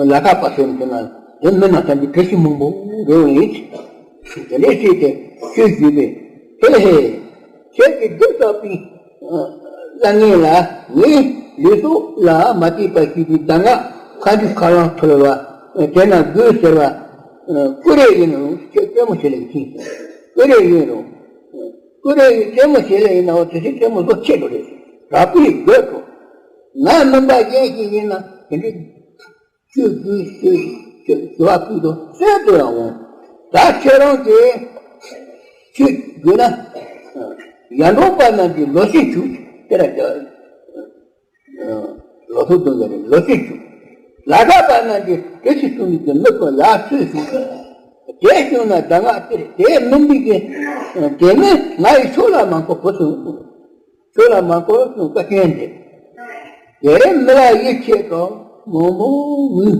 ལ་ཁ་པ་སེམས་ཀྱི་ནང་དེ་མི་ན་ཐམས་ཀྱི་བཀྲ་ཤིས་མང་པོ་རེ་བ་ཡིན། དེ་ནས་ཤེས་ཏེ་ཆོས་ཞུས་པས། ཧེ་ཧེ། ཁྱེད་ཀྱིས་སྒྲུབ་བསགས་པའི་བླ་ངན་ལ་ངས་ལུས་སྲོག་ལ་མ་ལྟོས་པར་ཞུས་པའི་གདམས་ངག་མཁའ་འགྲོའི་ཁ་རླངས་ཐོར་བ་དེ་ན་དགོས་ཟེར་བ་ཀུ་རེ་ཡིན་རུང་ཁྱེད་ལྟད་མོ་བྱེད་ལ་ཡིན། ཀུ་རེ་ཡིན་རུང་ཀུ་རེ་ཡིན་ལྟད་མོ་བྱེད་ལ་ཡིན་ནའོ་དེ་ཚེ་ལྟད་མོ་བཟོ་ཆེད་དུ་རེད། རག་པའི་དགོས་དོ། ང་མིན་པ་གཞན་ཞིག་ཡིན་ན་དེ་འདྲའི་ཆོས་དགོས་ཆོས་ཞུ་བ་ཕུལ་དུ་གསོལ་དུ་ཡང་འོང་། ད་ཁྱེད་རང་གིས་ཆོས་དགོས་ན་ཡར་འབྲོག་པ་རྣམས་ཀྱི་ལོ་ཤས་བྱུང་དེ་ལ་རྒྱ་ལོ་ཐོག་དུ་ལ་ལོ་ཤས་བྱུང་། ལ་དྭགས་པ་རྣམས་ཀྱི་དེ་ཞིག་གསུང་མི་གི་མི་ཚོ་ཡར་ཚོས་བྱུང་། དེ་བྱུང་ན་ད་ང་དེར་དེ་མིན་པའི་གི་དེ་ནི་ང་ཡི་ཕྱོགས་ལ་མ་འཁོར་བུ་སོང་། ཁྱོད་ལ་མ་གོ་གསུང་བཀའ་བསྟན་ཏེ། དེ་མི་ལ་ཡིད་ཆེས་དང་མང་པོ་ངུས།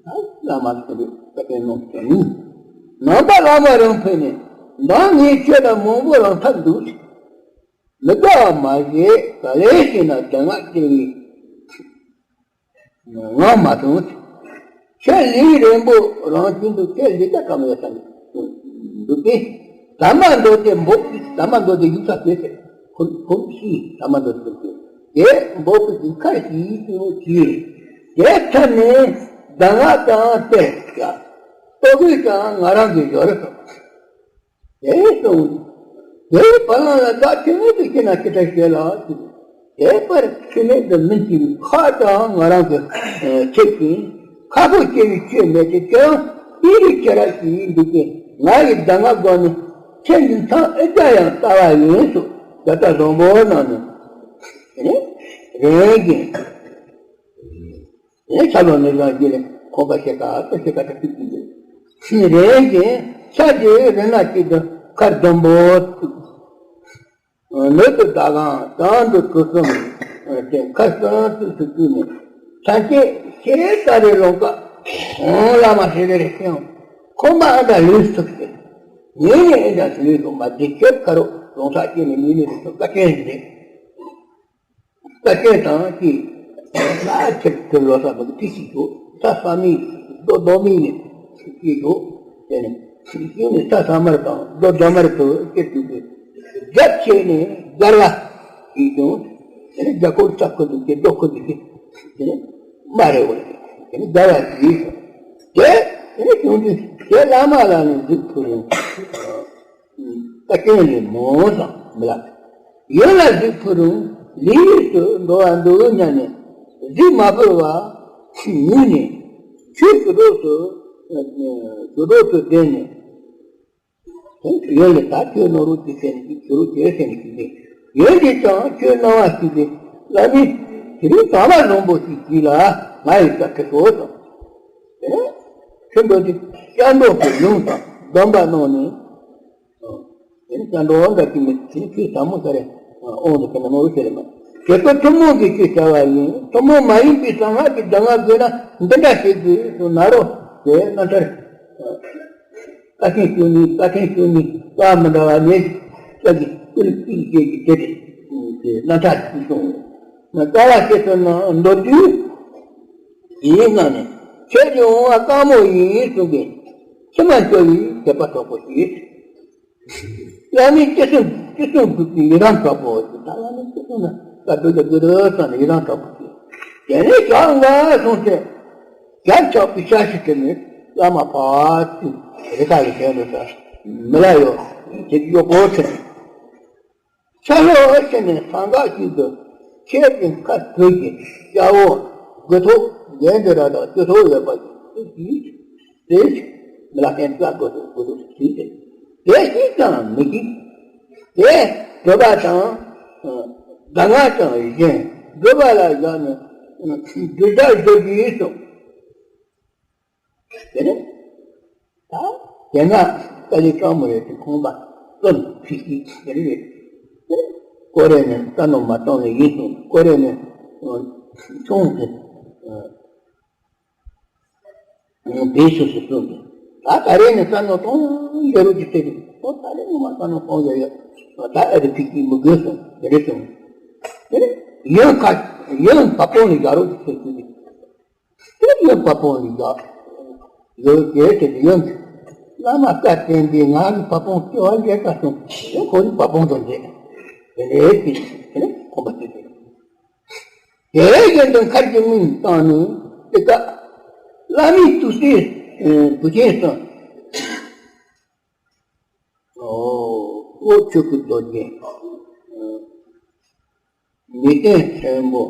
ད་བླ་མ་ལ་བཀའ་བསྟན་གནང་ཞིང་ངུས། ནང་པ་བླ་མ་རང་ཕེབས་ནས་མདང་ངས་ཁྱོད་ལ་མང་པོ་རང་ཐབས་འདུག་མི་དགའ་བ་མ་བྱེད་ག་ལེ་ཞེ་ན་གདམས་ངག་སྟེར་བའི་ངང་མ་སོང་། ཁྱེད་ལུས་རིང་པོ་རང་བཞིན་དུ་ཁྱེད་ལུས་ཀ་གང་ཡོད་ས་འདུག་པས། ཟ་མ་མདོ་སྡེ་འབོག་པའི་ཟ་མ་མདོ་སྡེ་ཡུག་ས་བྱེད་ཟེར། ཁོ་ཁོ་ཤི་ཟ་མ་མདོ་སྡེ་ཟེར། དེ་འབོག་པའི་ཡུག་ཁ་ཞིག་ཏུ་གྱིས། དེ་ཚར་ནས་གདམས་ངག་དང་སྟེར་ཡ། ལྟོ་གོས་ཀྱང་ང་རང་གིས་ཡོད་རེད་དོ། དེ་སོང་། དེའི་བར་ལ་བདག་ཁྱིམ་མེད་དུ་སྐྱེས་ན་ཅི་ལྟར་བྱེད་ལགས་ཟེར། དེ་བར་ཁྱིམ་མེད་དུ་མི་སྐྱེ་བའི་ཁ་དང་ང་རང་གི་ཁྱེད་ཀྱིས་ཁ་ཕོ་སྐྱེ་བའི་ཆོས་མེད་དེ་ཀྱང་དེ་རིགས་ཁྱེད་རང་གིས་འདུག་གས། ང་ཡི་གདམས་ངག་སྒོ་ནས་ཁྱེད་ཀྱི་མཚང་ཨེ་བཀྲ་ཡང་ལྟ་བ་ཡིན་སོགས་ད་ལྟ་བཟང་པོ་གནང་ནས་རེད་ཀྱི། དེ་ཆ་ལོ་ནི་རང་རྒྱུད་ལས་ཁོང་པ་ཤེས་ཀ་ཏོ་ཤེས་ཀ་ཏ་ཐུག་གི་འདུག་ཤི་རེ་ཞིང་ཤ་རྗེ་རི་ན་གཅིག་ཏུ་ཁར་འཛོམས་པོ་ཐུག་ནུ་དུ་ཟླ་གང་དང་དུ་གྲུ་གསུམ་དེ་ཁར་གསང་ཐུག་ཏུ་བཅུག་ནས་ཐན་སྐད་ཤེས་ཀ་རེ་ལོང་ཀ་ཁོང་བླ་མ་ཤེས་རེ་རེ་ཤེས་ཁོང་མ་ཨ་འདྲ་ལུས་ཐུག་སྟེ་ངེད་ནས་ཨེ་འདྲ་ལུས་ཐུག་མ་བདེ་ཁྱེད་ཁ་རུ་ལོང་ཚགས་སྐྱེས་ནས་མི་ནི་རུ་ཐུག་ཀ་ཅན་རེད། བཀའ་བསྟན་དང་གཅིག་ལ་ཁྱེད་ཚོ་ལོ་ས་མ་གི་ཐིག་ཞིག་ཏུ་ས་ས་མི་རྡོ་རྡོ་མི་ནི་སྐྱེས་འགྲོ། དེ་ནི་ཤིང་ནི་ས་ས་མར་དང་རྡོ་རྡོ་མར་དུ་སྐྱེ་དུས་ཀྱི་རྒྱབ་ཆེ་ནས་སྒར་བ་ཡིན་ཀྱང་། དེ་ནི་རྒྱ་ཁོག་ས་ཁོ་དུ་སྐྱེ་རྡོ་ཁོ་དུ་སྐྱེ། དེ་ནི་མ་རེད་བ། དེ་ནི་སྒར་བ་ཡིན། དེ་དེ་ནི་བྱུང་དུས་དེ་བླ་མ་ལ་ནི་གཟིགས་ཕུལ་རུང་། བཀའ་བསྟན་ལས་མོ་དང་མི་ལ། ཡོན་ལ་གཟིགས་ཕུལ་རུང་ལི་ཡུལ་དུ་འགྲོ་བ་འདུག་སྙམ་ནས་གཟིགས་མ་ཕུལ་བ་ངུས་ནས་ཆོས་ཞུ་གྲོགས་སུ་ཞུ་གྲོགས་སུ་བསྡད་ནས། ཡོན་ལ་ད་ཁྱོད་ནོར་བུ་དེ་བསྟན་ནས་ཞུ་རོགས་བྱེད་ཟེར་ནས་ཞུས་ཏེ། ཡོན་གྱིས་ཀྱང་ཁྱོད་སྣང་བ་ཞིག་སྟེ་བླ་མས་དེ་རིང་གྲྭ་པ་བཟང་པོ་ཞིག་གྱིས་ལ་ང་ཡི་བཀའ་ཁྲིད་ཤོག་དང་། དེ་ནས་ཁྱོད་འགྲོ་དུས་སྐྱབས་འགྲོ་གི་ལུང་དང་སྡོམ་པ་གནང་ནས། དེ་ནས་སྐྱབས་འགྲོ་འོང་འདྲ་གི་མི་དེ་ནས་ཁྱོད་ཟབ་མོ་ས་རེ་འོང་དུ་ཕེབས་ན་མ་རུ་ཟེར་མ། དེ་ཚོ་ཐུན་མོང་གི་ཆོས་བྱ་བ་ཡིན། ཐུན་མོང་མ་ཡིན་པའི་གསང་སྔགས་ཀྱི་གདམས་ངག་དགོས་ན་འདི་འདྲ་བྱེད་དགོས་སོ་ན་རོ། དེ་རྣམ་ཐར། བཀའ་ཆེན་ཞུ་ནི་བཀའ་ཆེན་ཞུ་ནི་བཀའ་མི་འདྲ་བ་ནས་བཀའ་གི་ཀུན་གཅིག་བྱེད་ཀྱི་དེ་རེད། དེ་རྣམ་ཐར་ཞུ་སོང་། རྩ་བ་ཆེ་ཚོད་ན་མདོར་བསྡུས་ཡིན་ན་ནི་ཁྱེད་ཀྱི་འོང་བ་དཀའ་མོ་ཡིན་གསུངས་པས་ཕྱི་མ་འབྱོར་བའི་དད་པ་གྲོགས་པོ་ཞིག་བླ་མའི་སྐྱེ་གསུང་སྐྱེ་གསུང་སྒྲུབ་པའི་ཡི་རང་གྲོགས་པོ་ཞིག་ད་བླ་མའི་སྐྱེ་གསུང་ན་བཀའ་སྒྲུབ་ལ་དགོས་རེད་བསམ་ནས་ཡི་རང་གྲོགས་པོ་ཞིག་དེ་ནས་ཞག་ལྔ་སོང་ཚེ། རྒྱབ་ཆགས་པའི་ཤ་ཤི་དེ་ནི་བླ་མ་ཕར་ཚུར་རི་ཁ་ལ་བྱས་འདུག་ས་མི་ལ་ཡོད་དེ་གཡོག་པོ་ཚེ། ཆ་ལོ་ཕྱིན་ནས་སང་ག་ཞིག་ཏུ་ཁྱེད་ཀྱི་ཁ་བོད་ཀྱི་སྐྱ་བོ་དགུ་ཐོག་འགན་དེ་ར་དང་བཅུ་ཐོག་ཡོད་པ་ཞིག་ཏུ་གྱིས་ཏེ་མི་ལ་ཕན་ཚ་དགོས་དུ་དགོས་དུ་ཞིག་སྟེ་དེ་ཞིག་ཀྱང་མི་གྱིས་ཏེ་བོད་པ་དང་གདམས་ངག་ཀྱང་གཞན་བོད་པ་ལ་བཞག་ནས་འདྲི་བརྡ་བཟོ་དུས་སོ། དེ་ནས་ད་དེ་ན་ཏཱ་ལའི་སྤྲང་མོ་རེད་དེ་ཁོང་པ་རྩོམ་ཁྲིད་ཀྱི་དེ་རེད། ཀོ་རེ་ནས་རྩ་ནོར་མ་གཏོང་བའི་ཡིན་སོང་ཀོ་རེ་ནས་ཆུང་དེ་དེའི་ཕྱོགས་སུ་སོང་དེ་ད་ད་རེས་ནས་རྩ་ནོར་གཏོང་ཡ་རུ་གྱི་ཚེ་དེ་ཨོ་ད་རེས་ནས་མ་རྩ་ནོར་གཏོང་ཡ་ཡ་ད་ཨ་རི་ཕིག་གི་མི་དགོས་སོང་དེ་རེད་སོང་། དེ་ནས་ཡང་ཁ་ཡང་བ་སྤུ་ལ་ཡ་རུ་གྱི་ཚེ་དེ། དེ་ཡོད་པ་པོ་ནི་ཡོད། ཡོད་དེ་དེ་ཡོད། བླ་མ་བཀའ་བསྟན་པའི་ངག་གི་པ་པོ་སྐྱོ་བ་ལས་ཀ་སོང་། དེ་ཁོ་ནི་པ་པོ་དང་འདྲེས། དེ་ནས་དེ་དེ་ནས་ཁོམ་པ་དེ་དེ། དེ་བཞིན་དུ་མཁར་གྱི་མིང་བཏང་ནས་དེ་ཀ་བླ་མའི་ཐུགས་སྲས་བུ་ཆེན་གསུམ། ཨོ། ཨོ་ཆོས་སྐུ་རྡོ་རྗེ། མི་བསྟན་ཆེན་པོ།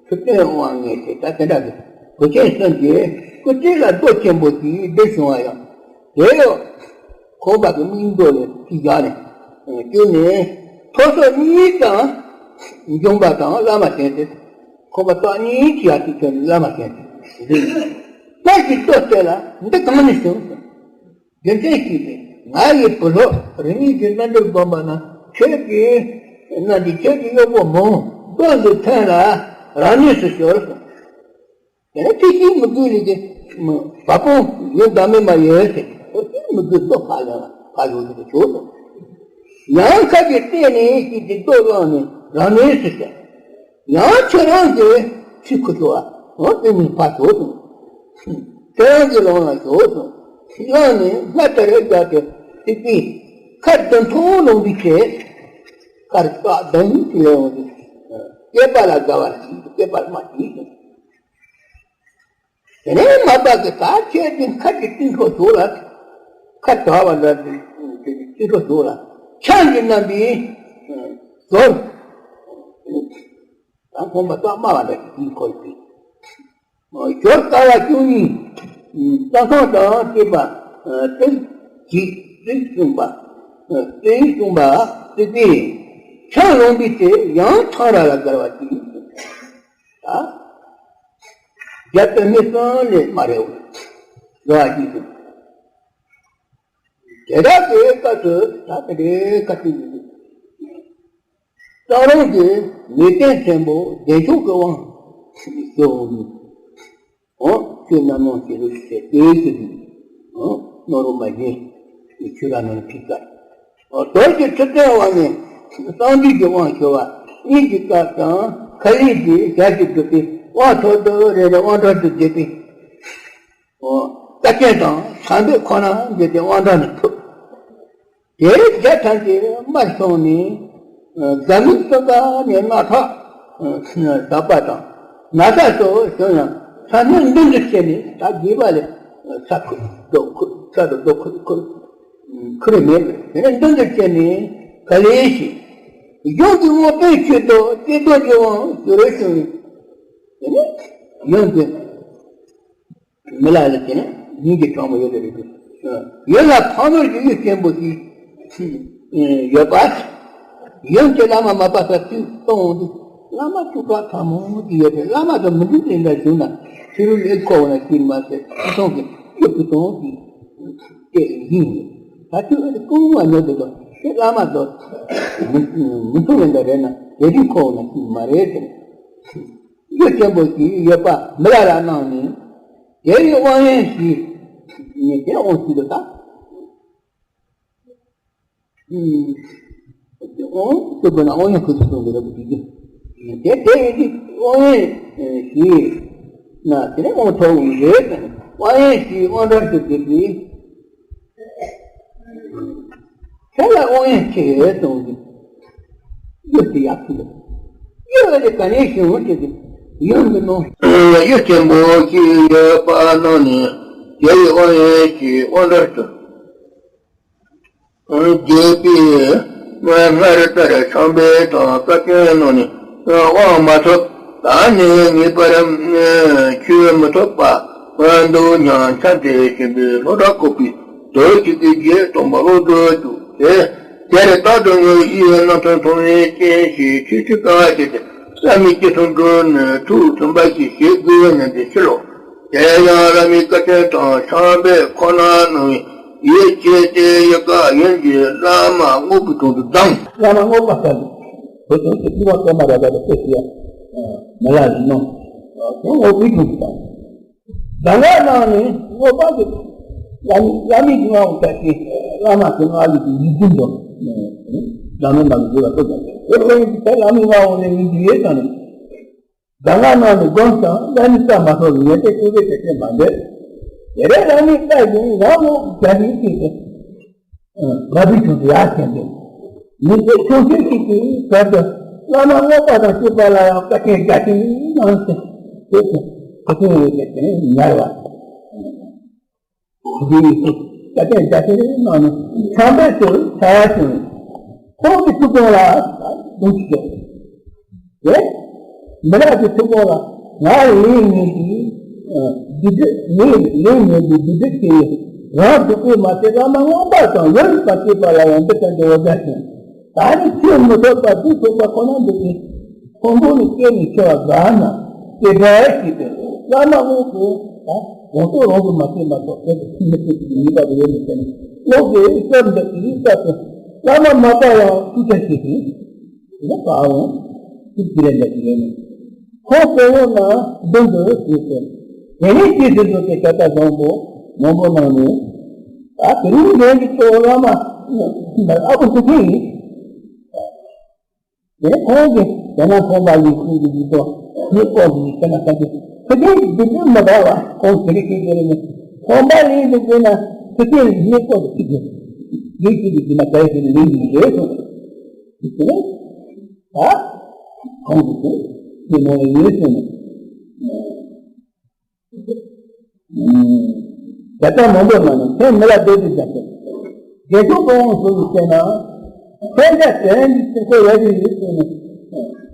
ཆུ་བསྟན་དབང་ངེས་ཏེ་ད་དེ་འདྲ་གི་བུ་ཆེན་གསུམ་གྱིས་སྐུ་རྟེན་ལ་རྡོ་ཆེན་པོ་ཞིག་བསྒྲིགས་བྱུང་བ་ཡང་། དེ་ཡང་ཁོང་པ་གི་མིང་རྡོ་ལས་ཅི་བཞག་ནས་བསྐྱུར་ནས་ཐོ་སོ་གཉིས་དང་འབྱུང་པ་དང་བླ་མ་བསྟེན་ཏེ། ཁོང་པ་སྟག་གཉིས་ཀྱི་ཡར་ཅིག་ཁྱོད་ནས་བླ་མ་བསྟེན་ཏེ་འདི་ཡིན། རྟ་ཞིག་རྡོ་གསལ་ལ་འདི་གང་ནས་བྱུང་། རྒྱུ་མཚན་ཞིག་སྟེ་ང་ཡི་བུ་སློབ་རིམ་གཉིས་ཀྱི་རྣལ་འབྱོར་སྒོམ་པ་ན་ཁྱེད་ཀྱིས་རྣམས་ཀྱི་ཁྱེད་ཀྱི་གཡོག་པོ་མོ་རྡོ་འདི་ཐོན་ལ་རང་ཉིད་སུ་ཤོར་སོང་། དེ་ནས་ཁྱེད་ཀྱིས་མི་དགོས་ལས་ཀྱི་བ་སྤུ་ཡོད་བདག་མེད་མ་ཡོད་ཟེར་ཁོ་ཚོས་མི་དགོས་རྡོ་ཕར་ལ་ཕར་ཡོང་གི་ཤོར་སོང་། ཡང་ཁ་ཅིག་བལྟས་ནས་ཁྱེད་ཀྱི་རྡོ་བླངས་ནས་རང་ཉིད་སུ་ཤོར། ཡང་ཁྱེད་རང་གི་ཚིག་ཁུ་ཤོར་བ་འོ་དེ་ཉིད་ཕར་ཤོར་སོང་། ཁྱེད་རང་གི་ལོང་ལ་ཞོག་སོང་། ཤིང་ནས་སྔར་ལྟར་རྒྱག་སྟེ་ཚིག་པའི་ཁ་བདུན་ཐོག་ལོང་བའི་ཚེ། ཁར་ཀ་བདུན་ཞིག་ལས་འོང་སྟེ། སྐྱེས་པ་ལ་དགའ་བ་ཞིག་སྐྱེས་པ་མ་ཞིག་སོང་། དེ་ནས་མ་པ་གི་ད་ཁྱེད་ཀྱི་ཁ་གི་སྟེང་ཁོ་ཞོག་ལ། ཁ་དྲག་པ་འདྲ་ཞིག་སྟེང་ཁོ་ཞོག་ལ། ཆང་གི་རྣམ་པའི་ཞོར། ད་ཁོང་པ་ཏག་དམར་བ་འདྲ་ཞིག་སྟེང་ཁོ་ཞིག་ཞོར་དཀར་བ་བཅུ་གཉིས། རྩྭ་ཐང་དང་བཅས་པ། ཏིལ་གྱིས་ཏིལ་བྱུང་བ། ཏིལ་བྱུང་བ་ཏིལ་པས་ཆང་ལོང་བའི་ཚེ་ཡང་ཐང་ར་ལ་དགར་བ་ཅིག་ད་རྒྱབ་ཏུ་མི་གསུམ་ལས་མ་རེའོ། འགྲོ་བ་ཅིག་ཏུ། དེ་དག་གི་སྐབས་སུ་ད་དེ་འདྲའི་བཀའ་ཆེན་ཡིན། གཙང་རོང་གི་མི་བསྟན་ཆེན་པོ་བདེ་མཆོག་གི་དབང་ཞུ་འོང་ནས། འོ་ཁྱོད་རྣམ་སྣང་ཞེ་རུ་ཞེས་དེའི་ཕྱིར་ནི། འོ་ནོར་བུ་མ་བཞིན་ཆུ་ར་ནང་ཁྲིད་དཀའ། འོ་དོལ་གྱི་ཁྲི་བཙན་དབང་ནས་གསང་འདུས་ཀྱི་དབང་ཞུ་བ་གཉིས་ཀྱི་སྐབས་དང་ཁ་ལས་ཀྱི་ཞལ་གྱི་སྒྲུབ་པའི་ དབང་ཐོབ་ཏུ་རེ་རེ་དབང་དྲག་ཏུ་བསྡུས་པའི། ཨོ། བཀའ་བསྟན་དང་བྱམས་པའི་ཁོ་ན་འདི་དེ་དབང་དྲག་ནས་ཐོབ། དེ་རྗེས་ཐམས་ཅད་མར་སོང་ནས། འཛམ་གླིང་གསུམ་པ་ནས་སྣ་ཐག་ཟག་པ་དང་ན་ཚ་སོགས་བྱུང་ཡང་ཚ་ནན་མདུན་དུ་བསྐྱེད་ནས་ད་དགྱེས་པ་ལས་ས་ཁུ་རྡོ་ཁུ་ས་རུ་རྡོ་ཁུ་ཁུ་ཁུ་རེ་མེད། དེ་ནས་མདུན་དུ་བསྐྱེད་ནས་ག་ལེ་ཞིག་གཞུང་གི་དབང་པོའི་ཆེད་དུ་བསྐྱེད་རྡོ་རྗེ་དབང་ཞུ་རོལ་ཞུ་ནས། དེ་ནས་ཡོན་ཏན། མི་ལ་ལ་དེ་ནས་སྙིང་རྗེ་དྲང་པོ་ཡོད་པའི་རིགས་དེ། ཡོན་ལ་ཕ་ནོར་གྱི་གཡུ་ཆེན་པོ་ཞིག་ཡོད་པ། ཡོན་གྱི་བླ་མ་མ་པ་ས་དུས་གཏོང་འོང་དུས། བླ་མ་ཐུགས་ཁག་ཕྲ་མོ་ཅིག་ཡོད་པས། བླ་མ་དང་མི་འགྲིག་ནས་འདྲ་བྱུང་ན་ཕྱི་རོལ་ཨེ་ཁོ་བ་ན་ཅིག་མ་ཟད་ཐུགས་སོང་གི་གཡུ་ཁུ་སྟོང་གི་སྐད་ཡིན། ད་ཐུགས་ཨེ་ཀུན་མ་ཉོ་དེ་དང་དེ་བླ་མ་དང་མི་མི་མཐུན་ནས་འདྲ་རེད་ན་དེ་རིགས་ཁོ་བ་ན་ཅིག་མ་རེད་དེ། གཡུ་ཆེན་པོ་ཞིག་ཡོད་པ་མི་ལ་ལ་གནང་ནས། དེ་ཡི་དབང་ཡོན་ཞིག །ནི་དེ་དབང་ཞིག་ཏུ་བཏགས། དབང་ཞུ་དགོས་ན་དབང་ཡོན་ཁུ་སུ་གཏོང་དགོས་རེད་པ་དེ་རྒྱུ། དེ་དེ་ཡི་དབང་ཡོན་ཞིག་ན་དེ་ནས་དབང་ཐོབ་འོང་རེད། དབང་ཡོན་ཞིག་དབང་དྲག་ཏུ་བསྡུས་པའི། དེ་ལ་དབང་ཡོན་ཆེ་གཏོང་གི། གཡུ་དེ་ཡག་ཤོས་རེད། གཡུ་དེ་ག་ནས་བྱུང་ཞེས་ཏེ། ཡོན་གྱི་ནང་། གཡུ་ཆེན་པོ་ཞིག་ཡོད་པ་གནང་ནས། དེ་ཡི་དབང་ཡོན་ཞིག་དབང་དྲག་ཏུ་བསྡུས་པའི། སྔར་ལྟར་བྱམས་པའི་དང་བཀའ་བསྟན་གནང་ནས། དབང་མ་ཐོབ། ད་ནི་ངེས་པར་ཆོས་མི་ཐོབ་པ་འདུག་སྙམ་འཆམ་དེ་བཞིན་པའི་ལྷོ་བྲག་ཁོག་པའི་རྡོ་གཅིག་གི་རྗེས་སྟོན་པ་ལོག་འགྲོ་རྒྱུ་དེ། དེར་རྟག་ཏུ་དངོས་གཞིའི་རྣམ་ཐར་མཐོང་བའི་རྐྱེན་གྱིས་ཆོས་ཀྱི་དཀའ་བ་སྤྱད་དེ་བླ་མའི་སྐྱེས་སུ་འགྲོ་ནས་ཐུགས་ཚིམ་པ་ཞིག་བྱེད་དགོས་སྙམ་པའི་ཕྱིར་རོ། དེ་ཡང་བླ་མའི་བཀའ་དྲིན་དང་བྱམས་པས་ཁོ་ན་གནང་བའི་ཡིད་ཆེས་ཏེ་ཡི་ག་ཡོན་གྱི་བླ་མ་དངོས་པོའི་དྲུང་དུ་བདམས། བླ་མ་དངོས་པོ་ལྟ་བུ་དེ་དོན་དུ་ཐུབ་པ་གཏོར་མ་ར་བ་དང་བཅས་ཏེ་མི་ལ་ལ་གནང་། དོན་དངོས་པོའི་དྲུང་དུ་བདམས། གདམས་ངག་གནང་ནས་དངོས་པོ་དེ་བླ་མའི་བླ་མའི་སྒོ་ང་བ་ལྟ་སྟེ་བླ་མ་དེ་ང་ལུས་ཀྱི་ཡིད་བཞིན་དུ་བདམས་ནས་མ་ལུས་དགོས་ལ་ལྟོས་ཀྱང་དེ་བླ་མའི་སྒོ་ང་བ་ནས་ཡིན་གྱི་ཡོད་ཀྱང་ནས། གདམས་ངག་གནང་ནས་སྒོམ་ཀྱང་བླ་མའི་བཀའ་མ་ཐོབ་ནས་ངས་དེ་ཀུན་རེ་དེ་བསྟན་པ་འདོད། དེ་རེ་བླ་མའི་བཀའ་བཞིན་རང་ངོ་རྒྱ་རིགས་ཀྱིས་ཏེ། བ་སྤུའི་དྲུང་དུ་ཡར་བྱོན་ཏེ། མི་ཚེ་ཆུང་ཆུང་ཞིག་གི་བར་དུ་བླ་མ་དངོས་པོ་དང་བཅས་པ་ལ་ཡང་བཀའ་དྲིན་རྒྱ་ཆེན་གནང་སྟེ། དེ་ཚེ་ཁོ་ཚོའི་ངོས་ནས་དེ་ཉར་བ། འདི་ཡི་ཚེ་བཀའ་དྲིན་རྒྱ་ཆེན་གནང་ནས་བྱམས་པའི་ཚུལ་ཕྱག་བྱུང་། ཁོང་གི་ཐུགས་དགོངས་ལ་གདུང་ཤིག་ཡོད། དེ། མི་རབས་ཀྱི་ཐུགས་དགོངས་ལ་ང་ལས་ངན་གྱི་སྡིག་སྒྲིབ་ལས་ལས་ངན་གྱི་སྡིག་སྒྲིབ་ཀྱིས་རང་སྡུག་པའི་མ་ཚད་བླ་མ་དངོས་པོ་དང་ཡོན་པ་བཅས་པ་ལ་ཡང་འདི་ལྟར་འགྱུར་བ་དགའ་ཞིང་། ད་ནི་ཆོས་མི་ཐོབ་པ་སྡུག་ཐོབ་པ་ཁོ་ན་འདུག་གི། ཁོང་ཁོང་ནི་སྐྱེ་ནས་འཆི་བ་དགའ་ན་དེ་འདྲ་ཞིག་ཏུ་བླ་མ་དངོས་པོ་དང་གོང་དུ་རང་གི་མ་བྱས་མ་ཐོབ་པའི་ཐུགས་མི་ཐུབ་ཀྱི་ནུས་པ་དེ་ཡོད་མི་ཚད་ནས་བློ་དེ་སྐྱབས་འདི་ཀྱི་སྐབས་སུ་བླ་མ་མ་པ་ཡང་ཐུགས་ཆ་ཤེས་ཤིང་། དེ་ནས་པའོ། ཐུགས་ཀྱི་ལས་འདི་ཡོད་ནས། ཁོང་དཔོན་སློབ་ན་མདུན་དུ་བྱས་ཏེ། དེ་ནས་རྗེས་སུ་འགྲོ་སྟེ་ཤ་སྟག་བཟང་པོ་མང་པོ་གནང་ནས། ད་དེ་རིང་འདྲེན་གྱི་གཙོ་བོ་བླ་མ་ཨ་ཁུ་ཐུགས་ཀྱི་ཡིན། དེ་ཁོང་གིས་དེ་ན་ཁོང་པ་ཡིན་ཁོང་གི་ཡིད་དོ་ཡིད་སྐོར་གྱི་ཁྱེད་ན་ཁ་ཅིག་ཁ་ཅིག་སྡིག་སྒྲིབ་མི་འདྲ་བ་ཁོང་དེ་རིགས་ཀྱི་དེ་རིང་ཁོང་པ་ཡིན་དུ་དེ་ན་ཁ་ཅིག་ཡིད་སྐོར་གྱི་ཁྱེད་ཀྱི་ཡིད་ཀྱི་དེ་ན་ག་ཡི་དེ་ནི་ཡིན་གྱི་རེད་གསུངས། དེ་ནས་ད་ཁོང་གིས་དེ་ནང་ཡིན་གསུངས་ནས། ད་ལྟ་མང་པོ་ན་ནི་མཚན་མི་ལ་བསྡད་དུ་བཞག་པས། རྒྱལ་མཆོག་དབང་སོགས་ཀྱི་སྟེང་ན། མཚན་བརྒྱ་དོན་གྱི་ཕྱིར་འཁོར་ཡོད་དུ་ཡོད་ཟེར་ནས།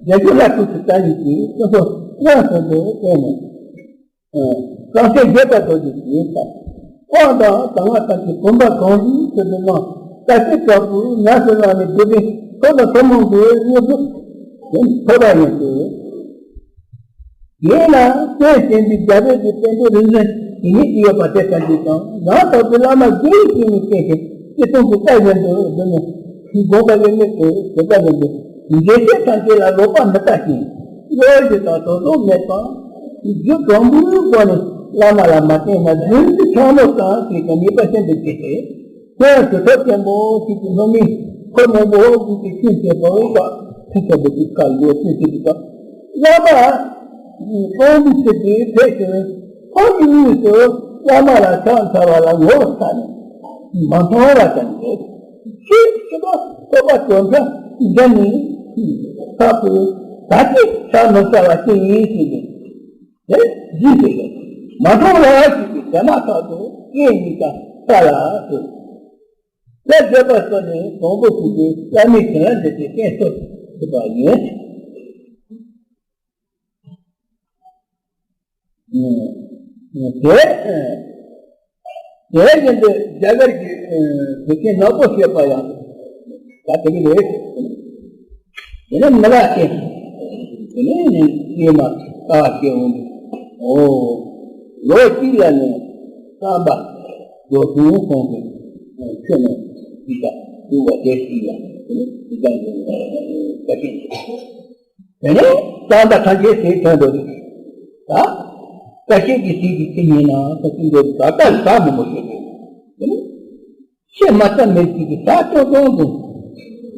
རྒྱལ་མཆོག་ལྷ་ཐུགས་སུ་བལྟ་ཡི་ཞིང་སོ་སོ་དབང་སོགས་སུ་བསྟན་ནས། གང་ཕྱིར་རྒྱས་པར་རྡོ་རྗེ་ཞེས་བྱ། དབང་དང་གདམས་ངག་ཐམས་ཅད་བུམ་པ་གང་བཞིན་དུ་བསྡུ་ན། དཀའ་སྤྱད་དྲག་པོས་ཉམས་སུ་བླངས་ནས་བསྡུ་ལྡན་ཐོབ་ལ་ཐུན་མོང་གི་དངོས་གྲུབ་ཐོབ་པ་ཡིན་ཏེ། དེས་ན་སེམས་ཅན་གྱི་རྒྱལ་པོ་གི་བསྟན་པའི་རིག་འཛིན་དེ་ཉིད་ཀྱི་ཡོད་པ་དེ་ལྟ་འདི་དང་ཡང་དག་པའི་བླ་མ་དགེ་བའི་བཤེས་གཉེན་བསྟེན་ཞིང་ཅི་གསུང་གི་བཀའ་བཞིན་དུ་བསྡུ་ནས་དགོངས་པ་ལེགས་ལེགས་སུ་གསལ་བ་ཡིན་པས་འགྲེལ་བཤད་ཐམས་ཅད་ལ་ལོག་པ་མི་ལྟ་ཞིང་བློ་གཞི་དང་དོ་སྣང་མེད་པར་རྒྱུ་དྲང་པོའི་སྒོ་ནས་བླ་མ་ལ་མ་བརྟེན་ན་རྫུན་གྱི་ཕྲ་མོ་ཙམ་ཞིག་གི་ནུས་པ་ཤིན་ཏུ་ཆེ་སྟེ། དེ་ཡང་དུས་ཐོག་ཆེན་པོ་ཞིག་གི་སྣོད་མིན་འཁོར་མང་པོ་ཞིག་གི་ཆོས་བྱེད་པ་འོས་པ་ཐུགས་ཆེན་པོ་ཞིག་བཀའ་ཡོད་ཚུལ་ཞིག་གི་བླ་མ་ གོང་དུ་ཆུད་པའི་ཕེབས་ཤིང་ཐོག་གི་དབུས་སུ་བླ་མ་ལ་ཕྱག་འཚལ་བ་ལ་ངོ་བོ་ས་ནས་མ་མཐོང་བ་ཙམ་གྱིས། ཆོས་ཞི་བ་ཐོབ་པ་དོན་ཕྲ་འདི་ནི་ཁ་ཕུ་ད་ཅི་ཕྱག་མི་འཚལ་བ་ཅི་ཡིན་ཞེས་པས། དེ་བཞིན་དུ་མ་མཐོང་བ་ཞིག་གི་དེ་མ་ཐག་ཏུ་སྐད་གཉིས་ཀ་ས་ལ་ཟུག་ལས་བརྗོད་པ་སོགས་ནི་དང་པོ་ཞིག་གིས་བླ་མའི་དྲིན་ལ་འདི་ཚེ་བསྟན་གསོལ་ཐུབ་པ་ཡིན། དེ་དེ་བཞིན་དུ་རྒྱ་གར་གྱི་དེ་ཚེ་ནག་པོ་ཞེས་པ་ཡང་ད་དེ་གི་རེད། དེ་ནས་མི་ལ་སྐྱེ། དེ་ནས་ནི་སྐྱེས་མ་ལྟ་བ་སྐྱེ་འོང་དུ། ཨོ། ལོ་གཅིག་ལ་ནི་རྐང་པ་རྡོ་གསུམ་གསུམ་དུ་ཆོད་ནས་ཅི་ལྟ་དུ་བ་དེ་སྲིད་ལ་ཅི་ལྟ་འདི་ལྟ་ཞིག་དེ་ནས་རྐང་པ་ཐམས་ཅད་དེ་ཐོན་འགྲོ་དུས། ད་ལྟ་ཤེས་ཀྱི་སྲིད་ཀྱི་ཚེ་ཉིན་ན་ད་ཅི་འགྲོ་དུས་ད་ལྟ་ཟ་མི་མོ་ཤེས་དུས། དེ་ནས། ཤེས་མ་ཐག་མེད་ཅིག་གི་ས་སྟོང་སྟོང་དུ་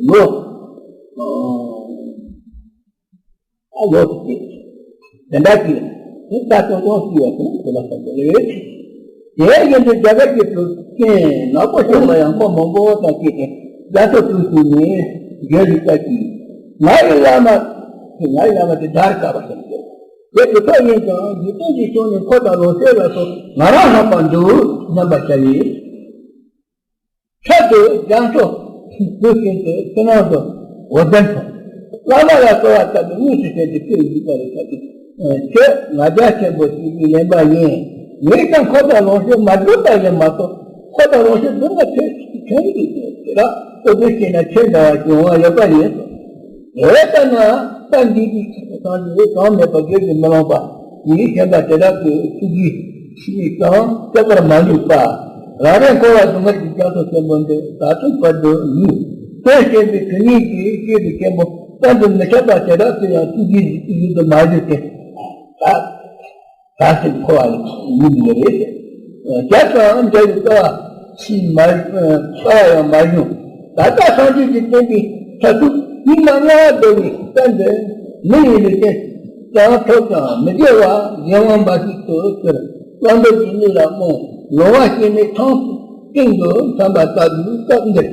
ལོ། ཨ་ལོ་ཅིག་དེ་འདྲ་ཅིག་དེ་ས་སྟོང་སྟོང་ཞིག་ཡོད་དུ་དེ་ལ་ས་དེ་རེད། དེ་བཞིན་དུ་རྒྱ་གར་གྱི་གྲུབ་ཆེན་ནག་པོ་ཞེས་པ་ཡང་ཁོ་མང་པོ་དང་བཅས་ཏེ་རྒྱ་མཚོ་བྲུས་ཏེ་ནི་རྒྱལ་བའི་བཀའ་ཀྱིས་ང་ཡི་བླ་མ། ང་ཡི་བླ་མ་དེ་དར་དཀར་བ་ཞིག་ཡོད། དེ་དུས་ཐོག་ཡིན་ཀྱང་འཇིག་རྟེན་གྱི་ཕྱོགས་ནས་འཁོར་དང་ལོངས་སྤྱོད་ལ་སོགས་ང་རང་ལྷག་པར་འདུག་སྙམ་པར་བྱ་ཡི། ཕྲག་ཏུ་རྒྱ་མཚོ་བོད་ཀྱི་ཕྱི་ནང་དུ་འོད་ལྡན་འཁྲུངས། བླ་མ་ལ་གསོལ་བ་བཏབ་སྟེ་དངོས་སུ་བྱོན་ཏེ་ཆོས་བཞུགས་པ་རེད་ཟེར་ཏེ། ཁྱོད་ང་རྒྱལ་ཆེན་པོ་ཞིག་གིས་ལེན་པ་ཡིན། ངས་ཀྱང་འཁོར་དང་ལོངས་སྤྱོད་མ་བསྒྲུབས་པ་ཡིན་མ་གཏོགས། འཁོར་དང་ལོངས་སྤྱོད་བསྒྲུབས་ན་ཁྱོད་ཀྱི་ཁྱོད་ཀྱི་དེ་ར་ཨོ་དེ་བྱས་ན་ཁྱོད་འདྲ་བ་ཅིག་འོང་བ་ཡོད་པ་ཡིན། དེ་ལྟ་ན་ད་འདི་གི་སངས་རྒྱས་གང་མེད་པ་བརྗོད་ཀྱིས་མི་ལོངས་པ། ཡིད་བཞིན་པ་དེ་དག་གི་ཐུགས་རྗེ་ཞིག་ཀྱང་བསྐྱབ་པར་མ་ལུས་པ། རང་རེ་འཁོར་བ་སྡུག་བསྔལ་གྱི་རྒྱ་མཚོ་ཆེན་པོ་འདི་ད་དུང་བར་དུ་ཡིད་དོན་ཤེས་པའི་དྲི་ངད་ཀྱིས་སྐྱེས་པའི་སྐྱེན་པོ་བསམ་དུ་མི་ཁྱབ་པ་དེ་དག་གི་ཡང་ཐུགས་རྗེ་ཡིད་དུ་མ་བཞུགས་ཏེ། ད་ད་སེམས་འཁོར་བ་ཡིན་ནི་རེད། བྱས་ཙང་འཇའ་ཡི་ཀ་བ་ཕྱིས་མ་ཀ་བ་ཡང་མ་བྱུང་། ད་ལྟ་སངས་རྒྱས་ཀྱི་བསྟན་པའི་མཐར་ཐུག་ཉི་མ་ལྔ་བ་འགྲོ་བའི་གཏན་དུ་མི་ཡི་ལུས་རྟེན་ཀྱང་ཐོབ་ཀྱང་མི་དགེ་བ་གཞན་དབང་འབའ་ཞིག་ཏུ་གྱུར། བླང་དོར་གྱི་གནས་ལ་རྨོངས། ལོང་བ་སྐྱེ་གནས་ཐང་སྟེང་དུ་འཁྱམས་པ་ལྟ་བུའི་སྐབས་འདིར།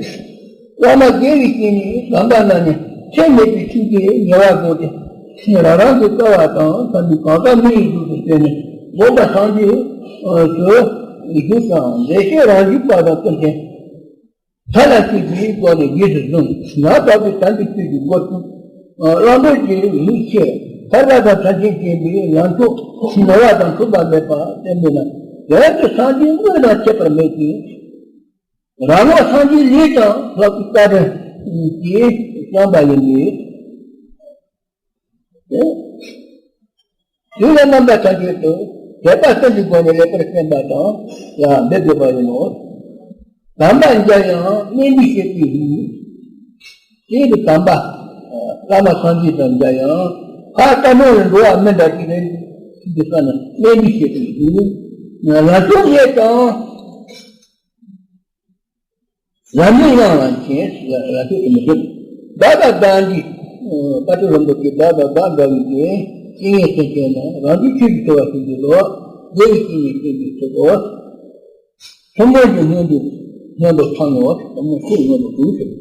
བླ་མ་དགེ་བའི་བཤེས་གཉེན་དམ་པ་རྣམས་ནི་ཚད་མེད་པའི་ཆོས་ཀྱི་ཉེ་བར་དགོངས་ཏེ། རང་རང་གི་དཀའ་བ་དང་བསམ་པའི་གང་ཟག་མི་ཡི་གཟུགས་སུ་བྱོན་ནས་དགོངས་པ་སངས་རྒྱས་སུ་བཞུགས་ཤིང་། བདེ་གཤེགས་རང་བཞིན་པ་དང་ཀུན་མཁྱེན་ཐར་ལམ་སྤྱོད་པའི་སྒོ་ནས་རྗེས་སུ་བཟུང་། ཡང་དག་པའི་དམ་པའི་ཆོས་ཀྱི་སྒོ་བརྒྱུད། བླང་དོར་གྱི་ལུགས་ཤེས་ཐར་པ་དང་ཐམས་ཅད་མཁྱེན་པའི་ལམ་མཆོག་ནོར་བ་དང་མཚུངས་པ་མེད་པ་བསྟན་པས་ན། དོན་དུ་སངས་རྒྱས་དངོས་དང་ཁྱད་པར་མེད་ཅིང་། རང་ངོ་སངས་རྒྱས་ལས་ཀྱང་ལྷག་པའི་བཀའ་དྲིན་གྱིས་བསྐྱངས་པ་ཡིན་པས། དེ་ལ་རྣམ་པ་ཐམས་ཅད་དུ་དད་པ་སེམས་ཀྱི་སྒོ་ནས་ལེགས་པར་གསན་པ་དང་ཡང་འབད་དགོས་པ་ཡིན་ནོ། དམ་པ་མཇལ་ཡང་གནས་འདུས་བྱེད་པའི་ལུགས། དེ་ཡི་དམ་པ་བླ་མ་སངས་རྒྱས་དང་མཇལ་ཡང་ཕར་ལྟ་ནོར་ལ་འགྲོ་བ་མི་འདྲ་ཞིག་རེད། འདི་ས་ནས་གནས་འདུས་བྱེད་པའི་ལུགས། ལམ་སྟོན་ཡས་ཀྱང་། ལམ་མི་ཡང་ལ་མཁྱེན། ལ་ལ་ཐུག་ཏུ་མི་འགྲུབ། བདག་དང་བདག་འདྲའི་དཀའ་ཐུབ་རིན་པོ་ཆེ་བདག་དང་བདག་འདྲ་བའི་དེ་སྐྱེ་ངེས་སེམས་ཅན་ན་རང་རྒྱུད་ཆོས་ཀྱི་ཐུབ་པ་ཞིག་འདུག་ལོ། དགེ་བའི་བཤེས་གཉེན་བསྟེན་པའི་ཚུལ་དུ། ཐུན་མོང་གི་སྔོན་དུ་སྔོན་དུ་འཕངས་ནས་ཐུན་མོང་ཁོའི་སྔོན་དུ་འདུག་ཟེར།